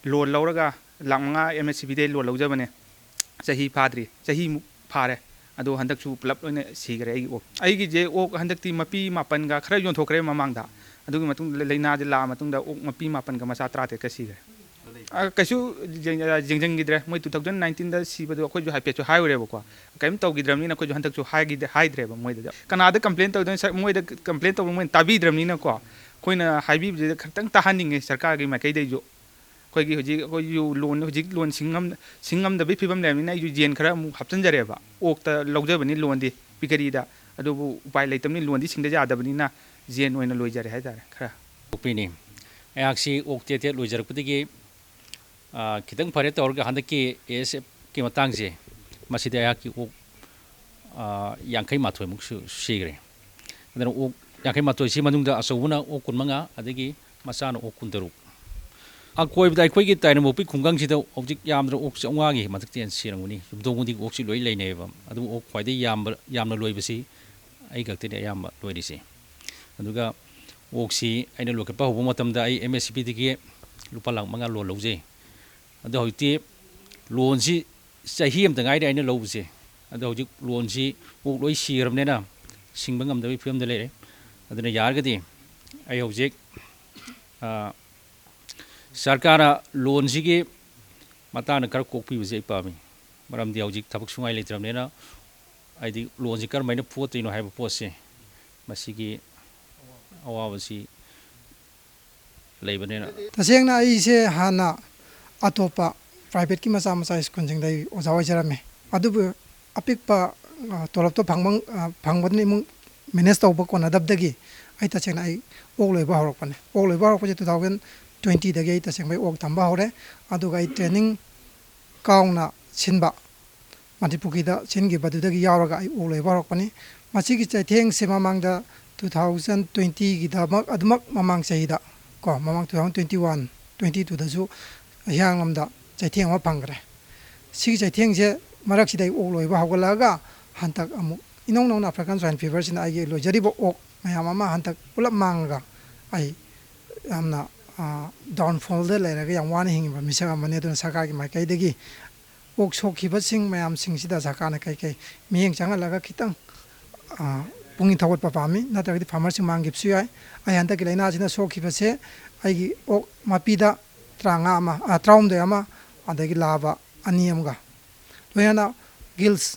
ꯂꯣꯟ ꯂꯧꯔꯒ ꯂꯥꯛ ꯃꯉꯥ ꯑꯦꯝ ꯑꯦꯁ ꯁꯤ ꯕꯤꯗꯩ ꯂꯣꯟ ꯂꯧꯖꯕꯅꯦ꯫ ꯆꯍꯤ ꯐꯥꯗ꯭ꯔꯤ, ꯆꯍꯤꯃꯨꯛ ꯐꯥꯔꯦ꯫ ꯑꯗꯣ ꯍꯟꯗꯛꯁꯨ ꯄꯨꯂꯞ ꯂꯣꯏꯅ ꯁꯤꯈꯔꯦ ꯑꯩꯒꯤ ꯑꯣꯛ꯫ ꯑꯩꯒꯤꯁꯦ ꯑꯣꯛ ꯍꯟꯗꯛꯇꯤ ꯃꯄꯤ ꯃꯥꯄꯟꯒ ꯈꯔ ꯌꯣꯟꯊꯣꯛꯈ꯭ꯔꯦ ꯃꯃꯥꯡꯗ꯫ ꯑꯗꯨꯒꯤ ꯃꯇꯨꯡꯗ ꯂꯥꯏꯅꯥꯁꯦ ꯂꯥꯛꯑ ꯃꯇꯨꯡꯗ ꯑꯣꯛ ꯃꯄꯤ ꯃꯥꯄꯟꯒ ꯃꯆꯥ ꯇꯔꯥꯇꯔꯦꯠꯀ ꯁꯤꯈ꯭ꯔꯦ꯫ ꯑ, ꯀꯩꯁꯨ ꯌꯦꯡ-, ꯑ, ꯌꯦꯡꯁꯤꯟꯈꯤꯗ꯭ꯔꯦ꯫ ꯃꯣꯏ two thousand nineteenꯗ ꯁꯤꯕꯗꯣ ꯑꯩꯈꯣꯏꯁꯨ ꯍꯥꯏꯐꯦꯠꯁꯨ ꯍꯥꯏꯔꯨꯔꯦꯕꯀꯣ꯫ ꯀꯔꯤꯝ ꯇꯧꯈꯤꯗ꯭ꯔꯕꯅꯤꯅ ꯑꯩꯈꯣꯏꯁꯨ ꯍꯟꯗꯛꯁꯨ ꯍꯥꯏꯈꯤꯗꯦ-, ꯍꯥꯏꯗ꯭ꯔꯦꯕ ꯃꯣꯏꯗ꯫ ꯀꯅꯥꯗ complain ꯇꯧꯗꯣꯏꯅꯣ? ꯁꯔ-, ꯃꯣꯏꯗ complain ꯇꯧꯕ ꯃꯣꯏꯅ ꯇꯥꯕꯤꯗ꯭ꯔꯕꯅꯤꯅꯀꯣ꯫ ꯑꯩꯈꯣꯏꯅ ꯍꯥꯏꯕꯤꯕꯁꯤꯗ ꯈꯤꯇꯪ ꯇꯥꯍꯟꯅꯤꯡꯉꯦ ꯁꯔꯀꯥꯔꯒꯤ ꯃꯥꯏꯀꯩꯗꯩꯁꯨ꯫ ꯑꯩꯈꯣꯏꯒꯤ ꯍꯧꯖꯤꯛ ꯑꯩꯈꯣꯏꯁꯨ ꯂꯣꯟ ꯍꯧꯖꯤꯛ ꯂꯣꯟ ꯁꯤꯡꯉꯝ-, ꯁꯤꯡꯉꯝꯗꯕꯒꯤ ꯐꯤꯕꯝ ꯂꯩꯔꯕꯅꯤꯅ ꯑꯩꯁꯨ ꯌꯦꯟ ꯈꯔ ꯑꯃꯨꯛ ꯍꯥꯞꯆꯤꯟꯖꯔꯦꯕ꯫ ꯑꯣꯛꯇ ꯂꯧꯖꯕꯅꯤ ꯂꯣꯟꯗꯤ ꯄꯤꯀꯔꯤꯗ꯫ ꯑꯗꯨꯕꯨ ꯎꯄꯥꯏ ꯂꯩꯇꯕꯅꯤ, ꯂꯣꯟꯗꯤ ꯁꯤꯡꯗ ꯌꯥꯗꯕꯅꯤꯅ ꯌꯦꯟ ꯑꯣꯏꯅ ꯂꯣꯏꯖꯔꯦ ꯍꯥꯏꯇꯥꯔꯦ ꯈꯔ꯫ ꯄꯣꯛꯄꯤꯅꯤ꯫ ꯑꯩꯍꯥꯛꯁꯤ ꯑꯣꯛ ꯇꯦꯠ ꯇꯦꯠ ꯂꯣꯏꯖꯔꯛꯄꯗꯒꯤ, ꯑ, ꯈꯤꯇꯪ ꯐꯔꯦ ꯇꯧꯔꯒ ꯍꯟꯗꯛꯀꯤ ꯑꯦ ꯑꯦꯁ ꯑꯦꯐꯀꯤ ꯃꯇꯥꯡꯁꯦ ꯃꯁꯤꯗꯤ ꯑꯩꯍꯥꯛꯀꯤ ꯑꯣꯛ, ꯑ, ꯌꯥꯡꯈꯩ ꯃꯥꯊꯣꯏꯃꯨꯛꯁꯨ ꯁꯤꯈ꯭ꯔꯦ꯫ ꯑꯗꯨꯅ ꯑꯣꯛ ꯌꯥꯡꯈꯩ ꯃꯥꯊꯣꯏꯁꯤ ꯃꯅꯨꯡꯗ ꯑꯆꯧꯕꯅ ꯑꯣꯛ ꯀꯨꯟꯃꯉꯥ, ꯑꯗꯒꯤ ꯃꯆꯥꯅ ꯑꯣꯛ ꯀꯨꯟꯇꯔꯨꯛ꯫ ꯑꯀꯣꯏꯕꯗ ꯑꯩꯈꯣꯏꯒꯤ ꯇꯥꯏꯅꯃꯣꯛꯄꯤ ꯈꯨꯡꯒꯪꯁꯤꯗ ꯍꯧꯖꯤꯛ ꯌꯥꯝꯗ꯭ꯔꯕ ꯑꯣꯛ ꯆꯥꯝꯃꯉꯥꯒꯤ ꯃꯊꯛꯇ ꯍꯦꯟꯅ ꯁꯤꯔꯝꯒꯅꯤ꯫ ꯌꯨꯝꯊꯣꯡ ꯈꯨꯗꯤꯡꯒꯤ ꯑꯣꯛꯁꯤ ꯂꯣꯏ ꯂꯩꯅꯩꯌꯦꯕ꯫ ꯑꯗꯨꯕꯨ ꯑꯣꯛ ꯈ꯭ꯋꯥꯏꯗꯒꯤ ꯌꯥꯝꯕ, ꯌꯥꯝꯅ ꯂꯣꯏꯕꯁꯤ ꯑꯩ ꯈꯛꯇꯅꯤ ꯑꯌꯥꯝꯕ ꯂꯣꯏꯔꯤꯁꯦ꯫ ꯑꯗꯨꯒ ꯑꯣꯛꯁꯤ ꯑꯩꯅ ꯂꯣꯏꯈꯠꯄ ꯍꯧꯕ ꯃꯇꯝꯗ ꯑꯩ ꯑꯦꯝ ꯑꯦꯁ ꯁꯤ ꯕꯤꯗꯒꯤ ꯂꯨꯄꯥ ꯂꯥꯈ ꯃꯉꯥ ꯂꯣꯟ ꯂꯧꯖꯩ꯫ ꯑꯗꯣ ꯍꯧꯖꯤꯛꯇꯤ ꯂꯣꯟꯁꯤ ꯆꯍꯤ ꯑꯃꯇ ꯉꯥꯏꯔꯦ ꯑꯩꯅ ꯂꯧꯕꯁꯦ꯫ ꯑꯗꯣ ꯍꯧꯖꯤꯛ ꯂꯣꯟꯁꯤ ꯑꯣꯛ ꯂꯣꯏ ꯁꯤꯔꯕꯅꯤꯅ ꯁꯤꯡꯕ ꯉꯝꯗꯕꯒꯤ ꯐꯤꯕꯝꯗ ꯂꯩꯔꯦ꯫ ꯑꯗꯨꯅ ꯌꯥꯔꯒꯗꯤ ꯑꯩ ꯍꯧꯖꯤꯛ, ꯑ, ꯁꯔꯀꯥꯔꯅ ꯂꯣꯟꯁꯤꯒꯤ ꯃꯇꯥꯡꯗ ꯈꯔ ꯀꯣꯛꯄꯤꯕꯁꯦ ꯑꯩ ꯄꯥꯝꯃꯤ꯫ ꯃꯔꯝꯗꯤ ꯍꯧꯖꯤꯛ ꯊꯕꯛ ꯁꯨꯉꯥꯏ ꯂꯩꯇ꯭ꯔꯕꯅꯤꯅ, ꯍꯥꯏꯗꯤ ꯂꯣꯟꯁꯤ ꯀꯔꯝꯍꯥꯏꯅ ꯐꯨꯒꯠꯇꯣꯏꯅꯣ ꯍꯥꯏꯕ ꯄꯣꯠꯁꯦ, ꯃꯁꯤꯒꯤ ꯑꯋꯥꯕꯁꯤ ꯂꯩꯕꯅꯤꯅ꯫ ꯇꯁꯦꯡꯅ ꯑꯩꯁꯦ ꯍꯥꯟꯅ ꯑꯇꯣꯞꯄ ꯄ꯭ꯔꯥꯏꯚꯦꯠꯀꯤ ꯃꯆꯥ ꯃꯆꯥ ꯁ꯭ꯀꯨꯜꯁꯤꯡꯗ ꯑꯩ ꯑꯣꯖꯥ ꯑꯣꯏꯖꯔꯝꯃꯤ꯫ ꯑꯗꯨꯕꯨ ꯑꯄꯤꯛꯄ, ꯑ, ꯇꯣꯂꯣꯞꯇꯣ ꯐꯪꯕ, ꯑ, ꯐꯪꯕꯗꯨꯅ ꯏꯃꯨꯡ ꯃꯦꯅꯦꯖ ꯇꯧꯕ ꯀꯣꯟꯅꯗꯕꯗꯒꯤ ꯑꯩ ꯇꯁꯦꯡꯅ ꯑꯩ ꯑꯣꯛ ꯂꯣꯏꯕ ꯍꯧꯔꯛꯄꯅꯦ꯫ ꯑꯣꯛ ꯂꯣꯏꯕ ꯍꯧꯔꯛꯄꯁꯦ two thousand twentyꯗꯒꯤ ꯑꯩ ꯇꯁꯦꯡꯕꯩ ꯑꯣꯛ ꯊꯝꯕ ꯍꯧꯔꯦ꯫ ꯑꯗꯨꯒ ꯑꯩ ꯇ꯭ꯔꯦꯅꯤꯡ ꯀꯥꯎꯅ ꯁꯤꯟꯕ, ꯃꯟꯇ꯭ꯔꯤ ꯄꯨꯈ꯭ꯔꯤꯗ ꯁꯤꯟꯈꯤꯕꯗꯨꯗꯒꯤ ꯌꯥꯎꯔꯒ ꯑꯩ ꯑꯣꯛ ꯂꯣꯏꯕ ꯍꯧꯔꯛꯄꯅꯤ꯫ ꯃꯁꯤꯒꯤ ꯆꯩꯊꯦꯡꯁꯦ ꯃꯃꯥꯡꯗ two thousand twentyꯒꯤꯗꯃꯛ ꯑꯗꯨꯃꯛ ꯃꯃꯥꯡ ꯆꯍꯤꯗ ꯀꯣ, ꯃꯃꯥꯡ two thousand twenty one, twenty twoꯗꯁꯨ ꯍꯤꯌꯥꯡꯂꯝꯗ ꯆꯩꯊꯦꯡ ꯑꯃ ꯐꯪꯈ꯭ꯔꯦ꯫ ꯁꯤꯒꯤ ꯆꯩꯊꯦꯡꯁꯦ ꯃꯔꯛꯁꯤꯗ ꯑꯩ ꯑꯣꯛ ꯂꯣꯏꯕ ꯍꯧꯒꯠꯂꯛꯑꯒ ꯍꯟꯗꯛ ꯑꯃꯨꯛ ꯏꯅꯧ ꯅꯧꯅ African Swine Feverꯁꯤꯅ ꯑꯩꯒꯤ ꯂꯣꯏꯖꯔꯤꯕ ꯑꯣꯛ ꯃꯌꯥꯝ ꯑꯃ ꯍꯟꯗꯛ ꯄꯨꯂꯞ ꯃꯥꯡꯉꯒ ꯑꯩ ꯌꯥꯝꯅ, ꯑ, downfallꯗ ꯂꯩꯔꯒ ꯌꯥꯝ ꯋꯥꯅ ꯍꯤꯡꯉꯤꯕ ꯃꯤꯁꯛ ꯑꯃꯅꯤ꯫ ꯑꯗꯨꯅ ꯁꯔꯀꯥꯔꯒꯤ ꯃꯥꯏꯀꯩꯗꯒꯤ ꯑꯣꯛ ꯁꯣꯛꯈꯤꯕꯁꯤꯡ ꯃꯌꯥꯝꯁꯤꯡꯁꯤꯗ ꯁꯔꯀꯥꯔꯅ ꯀꯩ ꯀꯩ ꯃꯤꯠꯌꯦꯡ ꯆꯪꯍꯜꯂꯒ ꯈꯤꯇꯪ, ꯑ, ꯄꯨꯛꯅꯤꯡ ꯊꯧꯒꯠꯄ ꯄꯥꯝꯃꯤ, ꯅꯠꯇ꯭ꯔꯒꯗꯤ ꯐꯥꯔꯃꯔꯁꯤꯡ ꯃꯥꯡꯈꯤꯕꯁꯨ ꯌꯥꯏ꯫ ꯑꯩ ꯍꯟꯗꯛꯀꯤ ꯂꯥꯏꯅꯥꯁꯤꯅ ꯁꯣꯛꯈꯤꯕꯁꯦ ꯑꯩꯒꯤ ꯑꯣꯛ ꯃꯄꯤꯗ ꯇꯔꯥꯃꯉꯥ ꯑꯃ, ꯑ, ꯇꯔꯥꯍꯨꯝꯗꯣꯏ ꯑꯃ, ꯑꯗꯒꯤ ꯂꯥꯕ ꯑꯅꯤ ꯑꯃꯒ, ꯂꯣꯏꯅꯅ ꯒꯤꯜꯁ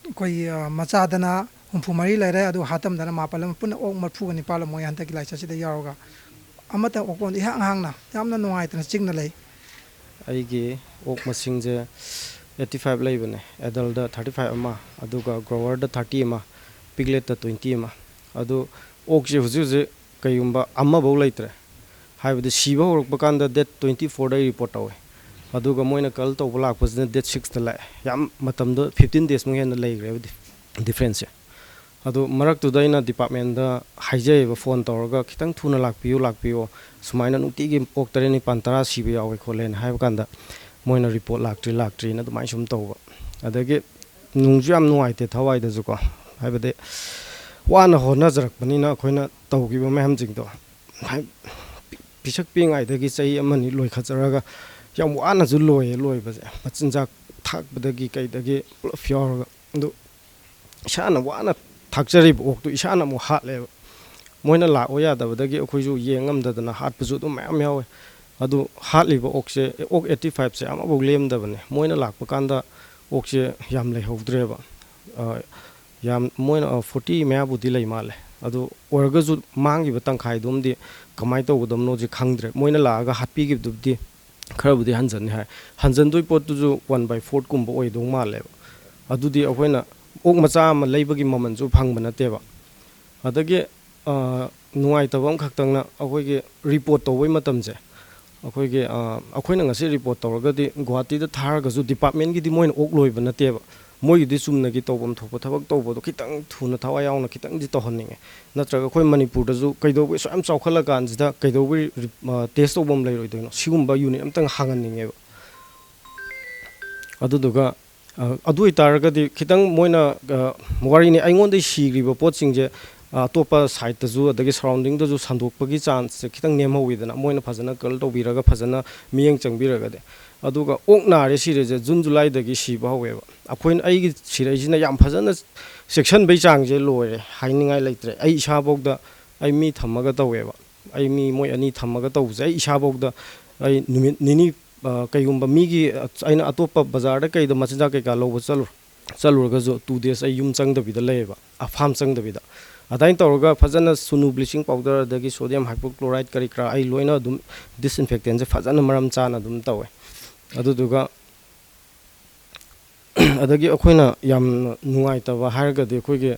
ꯑꯩꯈꯣꯏꯒꯤ, ꯑ, ꯃꯆꯥꯗꯅ ꯍꯨꯝꯐꯨ ꯃꯔꯤ ꯂꯩꯔꯦ, ꯑꯗꯨꯒ ꯍꯥꯇꯝꯗꯅ ꯃꯥꯄꯜ ꯑꯃ, ꯄꯨꯟꯅ ꯑꯣꯛ ꯃꯔꯤꯐꯨꯒ ꯅꯤꯄꯥꯜ ꯑꯃ ꯑꯣꯏ ꯍꯟꯗꯛꯀꯤ ꯂꯥꯏꯆꯠꯁꯤꯗ ꯌꯥꯎꯔꯒ꯫ ꯑꯃꯠꯇ ꯑꯣꯀꯣꯟ ꯏꯍꯥꯡ ꯍꯥꯡꯅ ꯌꯥꯝꯅ ꯅꯨꯡꯉꯥꯏꯇꯅ ꯆꯤꯛꯅ ꯂꯩ꯫ ꯑꯩꯒꯤ ꯑꯣꯛ ꯃꯁꯤꯡꯁꯦ eighty five ꯂꯩꯕꯅꯦ꯫ ꯑꯦꯗꯜꯗ thirty five ꯑꯃ, ꯑꯗꯨꯒ ꯒ꯭ꯔꯣꯋꯔꯗ thirty ꯑꯃ, ꯄꯤꯒꯂꯦꯠꯇ twenty ꯑꯃ꯫ ꯑꯗꯨ ꯑꯣꯛꯁꯦ ꯍꯧꯖꯤꯛ ꯍꯧꯖꯤꯛ ꯀꯩꯒꯨꯝꯕ ꯑꯃꯐꯧ ꯂꯩꯇ꯭ꯔꯦ꯫ ꯍꯥꯏꯕꯗꯤ ꯁꯤꯕ ꯍꯧꯔꯛꯄ ꯀꯥꯟꯗ date twenty fourꯗ ꯑꯩ ꯔꯤꯄꯣꯔꯠ ꯇꯧꯋꯦ꯫ ꯑꯗꯨꯒ ꯃꯣꯏꯅ ꯀꯜ ꯇꯧꯕ ꯂꯥꯛꯄꯁꯤꯅ date sixꯇ ꯂꯥꯛꯑꯦ꯫ ꯌꯥꯝ ꯃꯇꯝꯗꯣ fifteen daysꯃꯨꯛ ꯍꯦꯟꯅ ꯂꯩꯈ꯭ꯔꯦꯕ ꯗꯤꯐ꯭ꯔꯦꯟꯁꯁꯦ꯫ ꯑꯗꯨ ꯃꯔꯛꯇꯨꯗ ꯑꯩꯅ ꯗꯤꯄꯥꯔꯠꯃꯦꯟꯗ ꯍꯥꯏꯖꯩꯌꯦꯕ, ꯐꯣꯟ ꯇꯧꯔꯒ, "ꯈꯤꯇꯪ ꯊꯨꯅ ꯂꯥꯛꯄꯤꯌꯨ, ꯂꯥꯛꯄꯤꯌꯨ, ꯁꯨꯃꯥꯏꯅ ꯅꯨꯡꯇꯤꯒꯤ ꯑꯣꯛ ꯇꯔꯦꯠ, ꯅꯤꯄꯥꯜ, ꯇꯔꯥ ꯁꯤꯕ ꯌꯥꯎꯋꯦ" ꯈꯣꯠꯂꯦꯅ ꯍꯥꯏꯕ ꯀꯥꯟꯗ, ꯃꯣꯏꯅ ꯔꯤꯄꯣꯔꯠ ꯂꯥꯛꯇ꯭ꯔꯤ, ꯂꯥꯛꯇ꯭ꯔꯤꯅ ꯑꯗꯨꯃꯥꯏꯅ ꯁꯨꯝ ꯇꯧꯕ꯫ ꯑꯗꯒꯤ ꯅꯨꯡꯁꯨ ꯌꯥꯝ ꯅꯨꯡꯉꯥꯏꯇꯦ ꯊꯋꯥꯏꯗꯁꯨꯀꯣ, ꯍꯥꯏꯕꯗꯤ ꯋꯥꯅ ꯍꯣꯠꯅꯖꯔꯛꯄꯅꯤꯅ ꯑꯩꯈꯣꯏꯅ ꯇꯧꯈꯤꯕ ꯃꯌꯥꯝꯁꯤꯡꯗꯣ, ꯍꯥꯏ-, ꯄꯤꯁꯛ ꯄꯤꯛꯏꯉꯩꯗꯒꯤ ꯆꯍꯤ ꯑꯃꯅꯤ ꯂꯣꯏꯈꯠꯆꯔꯒ ꯌꯥꯝ ꯋꯥꯅꯁꯨ ꯂꯣꯏꯌꯦ꯫ ꯂꯣꯏꯕꯁꯦ ꯃꯆꯤꯟꯖꯥꯛ ꯊꯥꯛꯄꯗꯒꯤ ꯀꯩꯗꯒꯤ ꯄꯨꯂꯞ ꯌꯥꯎꯔꯒ꯫ ꯑꯗꯨ ꯏꯁꯥꯅ ꯋꯥꯅ ꯊꯥꯛꯆꯔꯤꯕ ꯑꯣꯛꯇꯨ ꯏꯁꯥꯅ ꯑꯃꯨꯛ ꯍꯥꯠꯂꯦꯕ꯫ ꯃꯣꯏꯅ ꯂꯥꯛꯑꯣ ꯌꯥꯗꯕꯗꯒꯤ ꯑꯩꯈꯣꯏꯁꯨ ꯌꯦꯡ ꯉꯝꯗꯗꯅ ꯍꯥꯠꯄꯁꯨ ꯑꯗꯨꯝ ꯃꯌꯥꯝ ꯌꯥꯎꯋꯦ꯫ ꯑꯗꯨ ꯍꯥꯠꯂꯤꯕ ꯑꯣꯛꯁꯦ, ꯑꯣꯛ eighty five ꯁꯦ ꯑꯃꯐꯥꯎ ꯂꯦꯝꯗꯕꯅꯦ꯫ ꯃꯣꯏꯅ ꯂꯥꯛꯄ ꯀꯥꯟꯗ ꯑꯣꯛꯁꯦ ꯌꯥꯝ ꯂꯩꯍꯧꯗ꯭ꯔꯦꯕ꯫ ꯑ, ꯌꯥꯝ, ꯃꯣꯏꯅ, ꯑ, forty ꯃꯌꯥꯕꯨꯗꯤ ꯂꯩ ꯃꯥꯜꯂꯦ꯫ ꯑꯗꯨ ꯑꯣꯏꯔꯒꯁꯨ ꯃꯥꯡꯈꯤꯕ ꯇꯪꯈꯥꯏꯗꯨꯝꯗꯤ ꯀꯃꯥꯏꯅ ꯇꯧꯒꯗꯕꯅꯣꯁꯦ ꯈꯪꯗ꯭ꯔꯦ꯫ ꯃꯣꯏꯅ ꯂꯥꯛꯑꯒ ꯍꯥꯠꯄꯤꯈꯤꯕꯗꯨꯕꯨꯗꯤ ꯈꯔꯕꯨꯗꯤ ꯍꯟꯖꯟꯅꯤ ꯍꯥꯏ꯫ ꯍꯟꯖꯟꯗꯣꯏ ꯄꯣꯠꯇꯨꯁꯨ one by fourth ꯀꯨꯝꯕ ꯑꯣꯏꯗꯧ ꯃꯥꯜꯂꯦꯕ꯫ ꯑꯗꯨꯗꯤ ꯑꯩꯈꯣꯏꯅ ꯑꯣꯛ ꯃꯆꯥ ꯑꯃ ꯂꯩꯕꯒꯤ ꯃꯃꯜꯁꯨ ꯐꯪꯕ ꯅꯠꯇꯦꯕ꯫ ꯑꯗꯒꯤ, ꯑ, ꯅꯨꯡꯉꯥꯏꯇꯕ ꯑꯃꯈꯛꯇꯪꯅ, ꯑꯩꯈꯣꯏꯒꯤ ꯔꯤꯄꯣꯔꯠ ꯇꯧꯕꯩ ꯃꯇꯝꯁꯦ, ꯑꯩꯈꯣꯏꯒꯤ, ꯑ, ꯑꯩꯈꯣꯏꯅ ꯉꯁꯤ ꯔꯤꯄꯣꯔꯠ ꯇꯧꯔꯒꯗꯤ ꯒꯨꯍꯥꯇꯤꯗ ꯊꯥꯔꯒꯁꯨ ꯗꯤꯄꯥꯔꯠꯃꯦꯟꯒꯤꯗꯤ ꯃꯣꯏꯅ ꯑꯣꯛ ꯂꯣꯏꯕ ꯅꯠꯇꯦꯕ꯫ ꯃꯣꯏꯒꯤꯗꯤ ꯆꯨꯝꯅꯒꯤ ꯇꯧꯐꯝ ꯊꯣꯛꯄ ꯊꯕꯛ ꯇꯧꯕꯗꯣ ꯈꯤꯇꯪ ꯊꯨꯅ ꯊꯋꯥꯏ ꯌꯥꯎꯅ ꯈꯤꯇꯪꯗꯤ ꯇꯧꯍꯟꯅꯤꯡꯉꯦ꯫ ꯅꯠꯇ꯭ꯔꯒ ꯑꯩꯈꯣꯏ ꯃꯅꯤꯄꯨꯔꯗꯁꯨ ꯀꯩꯗꯧꯕꯒꯤ ꯑꯁꯨꯛ ꯌꯥꯝ ꯆꯥꯎꯈꯠꯂꯀꯥꯟꯁꯤꯗ ꯀꯩꯗꯧꯕꯒꯤ ꯔꯤ-, ꯑ, ꯇꯦꯁ ꯇꯧꯐꯝ ꯂꯩꯔꯣꯏꯗꯣꯏꯅꯣ? ꯁꯤꯒꯨꯝꯕ ꯌꯨꯅꯤꯠ ꯑꯝꯇꯪ ꯍꯥꯡꯍꯟꯅꯤꯡꯉꯦꯕ꯫ ꯑꯗꯨꯗꯨꯒ, ꯑ, ꯑꯗꯨ ꯑꯣꯏꯇꯥꯔꯒꯗꯤ ꯈꯤꯇꯪ ꯃꯣꯏꯅ, ꯑ, ꯋꯥꯔꯤꯅꯤ, ꯑꯩꯉꯣꯟꯗꯒꯤ ꯁꯤꯈ꯭ꯔꯤꯕ ꯄꯣꯠꯁꯤꯡꯁꯦ, ꯑ, ꯑꯇꯣꯞꯄ ꯁꯥꯏꯠꯇꯁꯨ ꯑꯗꯒꯤ ꯁꯔꯥꯎꯟꯗꯤꯡꯗꯁꯨ ꯁꯟꯗꯣꯛꯄꯒꯤ ꯆꯥꯟꯁꯁꯦ ꯈꯤꯇꯪ ꯅꯦꯝꯍꯧꯋꯤꯗꯅ, ꯃꯣꯏꯅ ꯐꯖꯅ ꯀꯜ ꯇꯧꯕꯤꯔꯒ ꯐꯖꯅ ꯃꯤꯠꯌꯦꯡ ꯆꯪꯕꯤꯔꯒꯗꯤ꯫ ꯑꯗꯨꯒ ꯑꯣꯛ ꯅꯥꯔꯦ ꯁꯤꯔꯦꯁꯦ ꯖꯨꯟ ꯖꯨꯂꯥꯏꯗꯒꯤ ꯁꯤꯕ ꯍꯧꯋꯦꯕ꯫ ꯑꯩꯈꯣꯏꯅ, ꯑꯩꯒꯤ ꯁꯤꯔꯛꯏꯁꯤꯅ ꯌꯥꯝ ꯐꯖꯅ ꯆꯦꯛꯁꯤꯟꯕꯩ ꯆꯥꯡꯁꯦ ꯂꯣꯏꯔꯦ, ꯍꯥꯏꯅꯤꯡꯉꯥꯏ ꯂꯩꯇ꯭ꯔꯦ꯫ ꯑꯩ ꯏꯁꯥꯐꯧꯗ, ꯑꯩ ꯃꯤ ꯊꯝꯃꯒ ꯇꯧꯋꯦꯕ꯫ ꯑꯩ ꯃꯤ ꯃꯣꯏ ꯑꯅꯤ ꯊꯝꯃꯒ ꯇꯧꯕꯁꯦ ꯑꯩ ꯏꯁꯥꯐꯧꯗ, ꯑꯩ ꯅꯨꯃꯤꯠ ꯅꯤꯅꯤ, ꯑ, ꯀꯩꯒꯨꯝꯕ ꯃꯤꯒꯤ, ꯑ, ꯑꯩꯅ ꯑꯇꯣꯞꯄ ꯕꯖꯥꯔꯗ ꯀꯩꯗ ꯃꯆꯤꯟꯖꯥꯛ ꯀꯩꯀꯥ ꯂꯧꯕ ꯆꯠꯂꯨ-, ꯆꯠꯂꯨꯔꯒꯁꯨ two days ꯑꯩ ꯌꯨꯝ ꯆꯪꯗꯕꯤꯗ ꯂꯩꯌꯦꯕ, ꯑ, ꯐꯥꯔꯝ ꯆꯪꯗꯕꯤꯗ꯫ ꯑꯗꯨꯃꯥꯏꯅ ꯇꯧꯔꯒ ꯐꯖꯅ ꯁꯨꯅꯨ ꯕ꯭ꯂꯤꯆꯤꯡ ꯄꯥꯎꯗꯔ ꯑꯗꯒꯤ sodium hypochlorite ꯀꯔꯤ ꯀꯔꯥ ꯑꯩ ꯂꯣꯏꯅ ꯑꯗꯨꯝ disinfectantꯁꯦ ꯐꯖꯅ ꯃꯔꯝ ꯆꯥꯅ ꯑꯗꯨꯝ ꯇꯧꯋꯦ꯫ ꯑꯗꯨꯗꯨꯒ ꯑꯗꯒꯤ ꯑꯩꯈꯣꯏꯅ ꯌꯥꯝꯅ ꯅꯨꯡꯉꯥꯏꯇꯕ ꯍꯥꯏꯔꯒꯗꯤ ꯑꯩꯈꯣꯏꯒꯤ,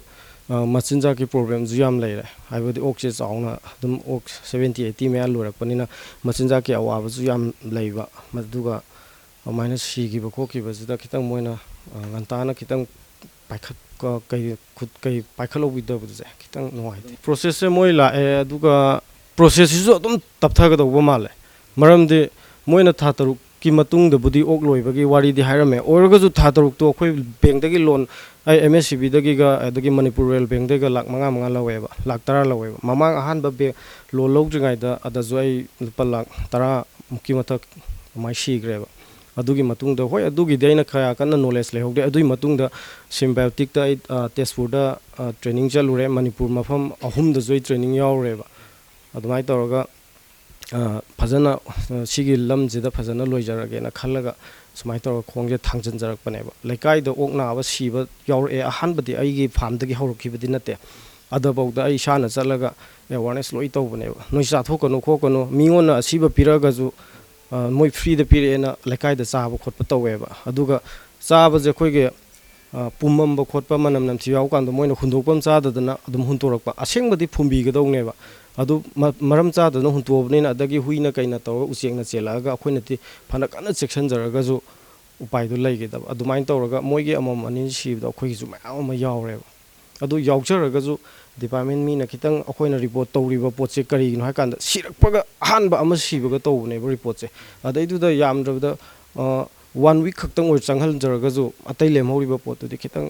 ꯑ, ꯃꯆꯤꯟꯖꯥꯛꯀꯤ problemꯁꯨ ꯌꯥꯝ ꯂꯩꯔꯦ꯫ ꯍꯥꯏꯕꯗꯤ ꯑꯣꯛꯁꯦ ꯆꯥꯎꯅ ꯑꯗꯨꯝ ꯑꯣꯛ seventy eighty ꯃꯌꯥ ꯂꯣꯏꯔꯛꯄꯅꯤꯅ ꯃꯆꯤꯟꯖꯥꯛꯀꯤ ꯑꯋꯥꯕꯁꯨ ꯌꯥꯝ ꯂꯩꯕ꯫ ꯑꯗꯨꯒ ꯑꯗꯨꯃꯥꯏꯅ ꯁꯤꯈꯤꯕ ꯈꯣꯠꯈꯤꯕꯁꯤꯗ ꯈꯤꯇꯪ ꯃꯣꯏꯅ, ꯑ, ꯉꯟꯇꯥꯅ ꯈꯤꯇꯪ ꯄꯥꯏꯈꯠ-, ꯀ-, ꯀꯩ, ꯈꯨꯠ-, ꯀꯩ ꯄꯥꯏꯈꯠꯍꯧꯕꯤꯗꯕꯁꯦ ꯈꯤꯇꯪ ꯅꯨꯡꯉꯥꯏꯇꯦ꯫ Processꯁꯦ ꯃꯣꯏ ꯂꯥꯛꯑꯦ, ꯑꯗꯨꯒ processꯁꯤꯁꯨ ꯑꯗꯨꯝ ꯇꯞꯊꯒꯗꯧꯕ ꯃꯥꯜꯂꯦ꯫ ꯃꯔꯝꯗꯤ ꯃꯣꯏꯅ ꯊꯥ ꯇꯔꯨꯛꯀꯤ ꯃꯇꯨꯡꯗꯕꯨꯗꯤ ꯑꯣꯛ ꯂꯣꯏꯕꯒꯤ ꯋꯥꯔꯤꯗꯤ ꯍꯥꯏꯔꯝꯃꯦ, ꯑꯣꯏꯔꯒꯁꯨ ꯊꯥ ꯇꯔꯨꯛꯇꯣ ꯑꯩꯈꯣꯏ bankꯇꯒꯤ loan, ꯑꯩ M S C Bꯗꯒꯤꯒ ꯑꯗꯒꯤ ꯃꯅꯤꯄꯨꯔ ꯔꯨꯔꯦꯜ bankꯇꯒꯤꯒ ꯂꯥꯛ ꯃꯉꯥ ꯃꯉꯥ ꯂꯧꯋꯦꯕ, ꯂꯥꯛ ꯇꯔꯥ ꯂꯧꯋꯦꯕ꯫ ꯃꯃꯥꯡ ꯑꯍꯥꯟꯕ bank loan ꯂꯧꯗ꯭ꯔꯤꯉꯩꯗ ꯑꯗꯁꯨ ꯑꯩ ꯂꯨꯄꯥ ꯂꯥꯛ ꯇꯔꯥꯃꯨꯛꯀꯤ ꯃꯊꯛ ꯑꯗꯨꯃꯥꯏꯅ ꯁꯤꯈ꯭ꯔꯦꯕ꯫ ꯑꯗꯨꯒꯤ ꯃꯇꯨꯡꯗ, ꯍꯣꯏ, ꯑꯗꯨꯒꯤꯗꯤ ꯑꯩꯅ ꯀꯌꯥ ꯀꯟꯅ ꯅꯣꯂꯦꯖ ꯂꯩꯍꯧꯗꯦ꯫ ꯑꯗꯨꯒꯤ ꯃꯇꯨꯡꯗ ꯁꯤꯝꯕꯥꯏꯑꯣꯇꯤꯛꯇ ꯑꯩ, ꯑ, ꯇꯦꯖꯄꯨꯔꯗ, ꯑ, ꯇ꯭ꯔꯦꯅꯤꯡ ꯆꯠꯂꯨꯔꯦ꯫ ꯃꯅꯤꯄꯨꯔ ꯃꯐꯝ ꯑꯍꯨꯝꯗꯁꯨ ꯑꯩ ꯇ꯭ꯔꯦꯅꯤꯡ ꯌꯥꯎꯔꯨꯔꯦꯕ꯫ ꯑꯗꯨꯃꯥꯏꯅ ꯇꯧꯔꯒ, ꯑ, ꯐꯖꯅ, ꯑ, ꯁꯤꯒꯤ ꯂꯝꯁꯤꯗ ꯐꯖꯅ ꯂꯣꯏꯖꯔꯒꯦꯅ ꯈꯜꯂꯒ ꯁꯨꯃꯥꯏꯅ ꯇꯧꯔꯒ ꯈꯣꯡꯁꯦ ꯊꯥꯡꯖꯤꯟꯖꯔꯛꯄꯅꯦꯕ꯫ ꯂꯩꯀꯥꯏꯗ ꯑꯣꯛ ꯅꯥꯕ ꯁꯤꯕ ꯌꯥꯎꯔꯛꯑꯦ꯫ ꯑꯍꯥꯟꯕꯗꯤ ꯑꯩꯒꯤ ꯐꯥꯔꯝꯗꯒꯤ ꯍꯧꯔꯛꯈꯤꯕꯗꯤ ꯅꯠꯇꯦ꯫ ꯑꯗꯐꯥꯎꯗ ꯑꯩ ꯏꯁꯥꯅ ꯆꯠꯂꯒ ꯑꯦꯋꯥꯔꯅꯦꯁ ꯂꯣꯏ ꯇꯧꯕꯅꯦꯕ꯫ "ꯅꯣꯏ ꯆꯥꯊꯣꯛꯀꯅꯨ ꯈꯣꯠꯀꯅꯨ, ꯃꯤꯉꯣꯟꯗ ꯑꯁꯤꯕ ꯄꯤꯔꯛꯑꯒꯁꯨ, ꯑ, ꯃꯣꯏ ꯐ꯭ꯔꯤꯗ ꯄꯤꯔꯛꯑꯦꯅ ꯂꯩꯀꯥꯏꯗ ꯆꯥꯕ ꯈꯣꯠꯄ ꯇꯧꯋꯦꯕ꯫ ꯑꯗꯨꯒ ꯆꯥꯕꯁꯦ ꯑꯩꯈꯣꯏꯒꯤ, ꯑ, ꯄꯨꯝꯃꯝꯕ ꯈꯣꯠꯄ, ꯃꯅꯝ ꯅꯝꯊꯤꯕ ꯌꯥꯎ ꯀꯥꯟꯗ ꯃꯣꯏꯅ ꯍꯨꯟꯗꯣꯛꯄ ꯑꯃ ꯆꯥꯗꯗꯅ ꯑꯗꯨꯝ ꯍꯨꯟꯇꯣꯔꯛꯄ꯫ ꯑꯁꯦꯡꯕꯗꯤ ꯐꯨꯝꯕꯤꯒꯗꯧꯅꯦꯕ꯫ ꯑꯗꯨ ꯃ-, ꯃꯔꯝ ꯆꯥꯗꯅ ꯍꯨꯟꯇꯣꯛꯑꯕꯅꯤꯅ, ꯑꯗꯒꯤ ꯍꯨꯏꯅ ꯀꯩꯅ ꯇꯧꯔꯒ ꯎꯆꯦꯛꯅ ꯆꯦꯜꯂꯛꯑꯒ ꯑꯩꯈꯣꯏꯅꯗꯤ ꯐꯅ ꯀꯟꯅ ꯆꯦꯛꯁꯤꯟꯖꯔꯒꯁꯨ ꯎꯄꯥꯏꯗꯨ ꯂꯩꯈꯤꯗꯕ꯫ ꯑꯗꯨꯃꯥꯏꯅ ꯇꯧꯔꯒ ꯃꯣꯏꯒꯤ ꯑꯃꯃꯝ ꯑꯅꯤ ꯁꯤꯕꯗꯣ ꯑꯩꯈꯣꯏꯒꯤꯁꯨ ꯃꯌꯥꯝ ꯑꯃ ꯌꯥꯎꯔꯦꯕ꯫ ꯑꯗꯨ ꯌꯥꯎꯖꯔꯒꯁꯨ ꯗꯤꯄꯥꯔꯠꯃꯦꯟ ꯃꯤꯅ ꯈꯤꯇꯪ ꯑꯩꯈꯣꯏꯅ ꯔꯤꯄꯣꯔꯠ ꯇꯧꯔꯤꯕ ꯄꯣꯠꯁꯦ ꯀꯔꯤꯒꯤꯅꯣ ꯍꯥꯏ ꯀꯥꯟꯗ, ꯁꯤꯔꯛꯄꯒ ꯑꯍꯥꯟꯕ ꯑꯃ ꯁꯤꯕꯒ ꯇꯧꯕꯅꯦꯕ ꯔꯤꯄꯣꯔꯠꯁꯦ꯫ ꯑꯗꯩꯗꯨꯗ ꯌꯥꯝꯗ꯭ꯔꯕꯗ, ꯑ, ꯋꯥꯟ ꯋꯤꯛ ꯈꯛꯇꯪ ꯑꯣꯏꯔ ꯆꯪꯍꯟꯖꯔꯒꯁꯨ, ꯑꯇꯩ ꯂꯦꯝꯍꯧꯔꯤꯕ ꯄꯣꯠꯇꯨꯗꯤ ꯈꯤꯇꯪ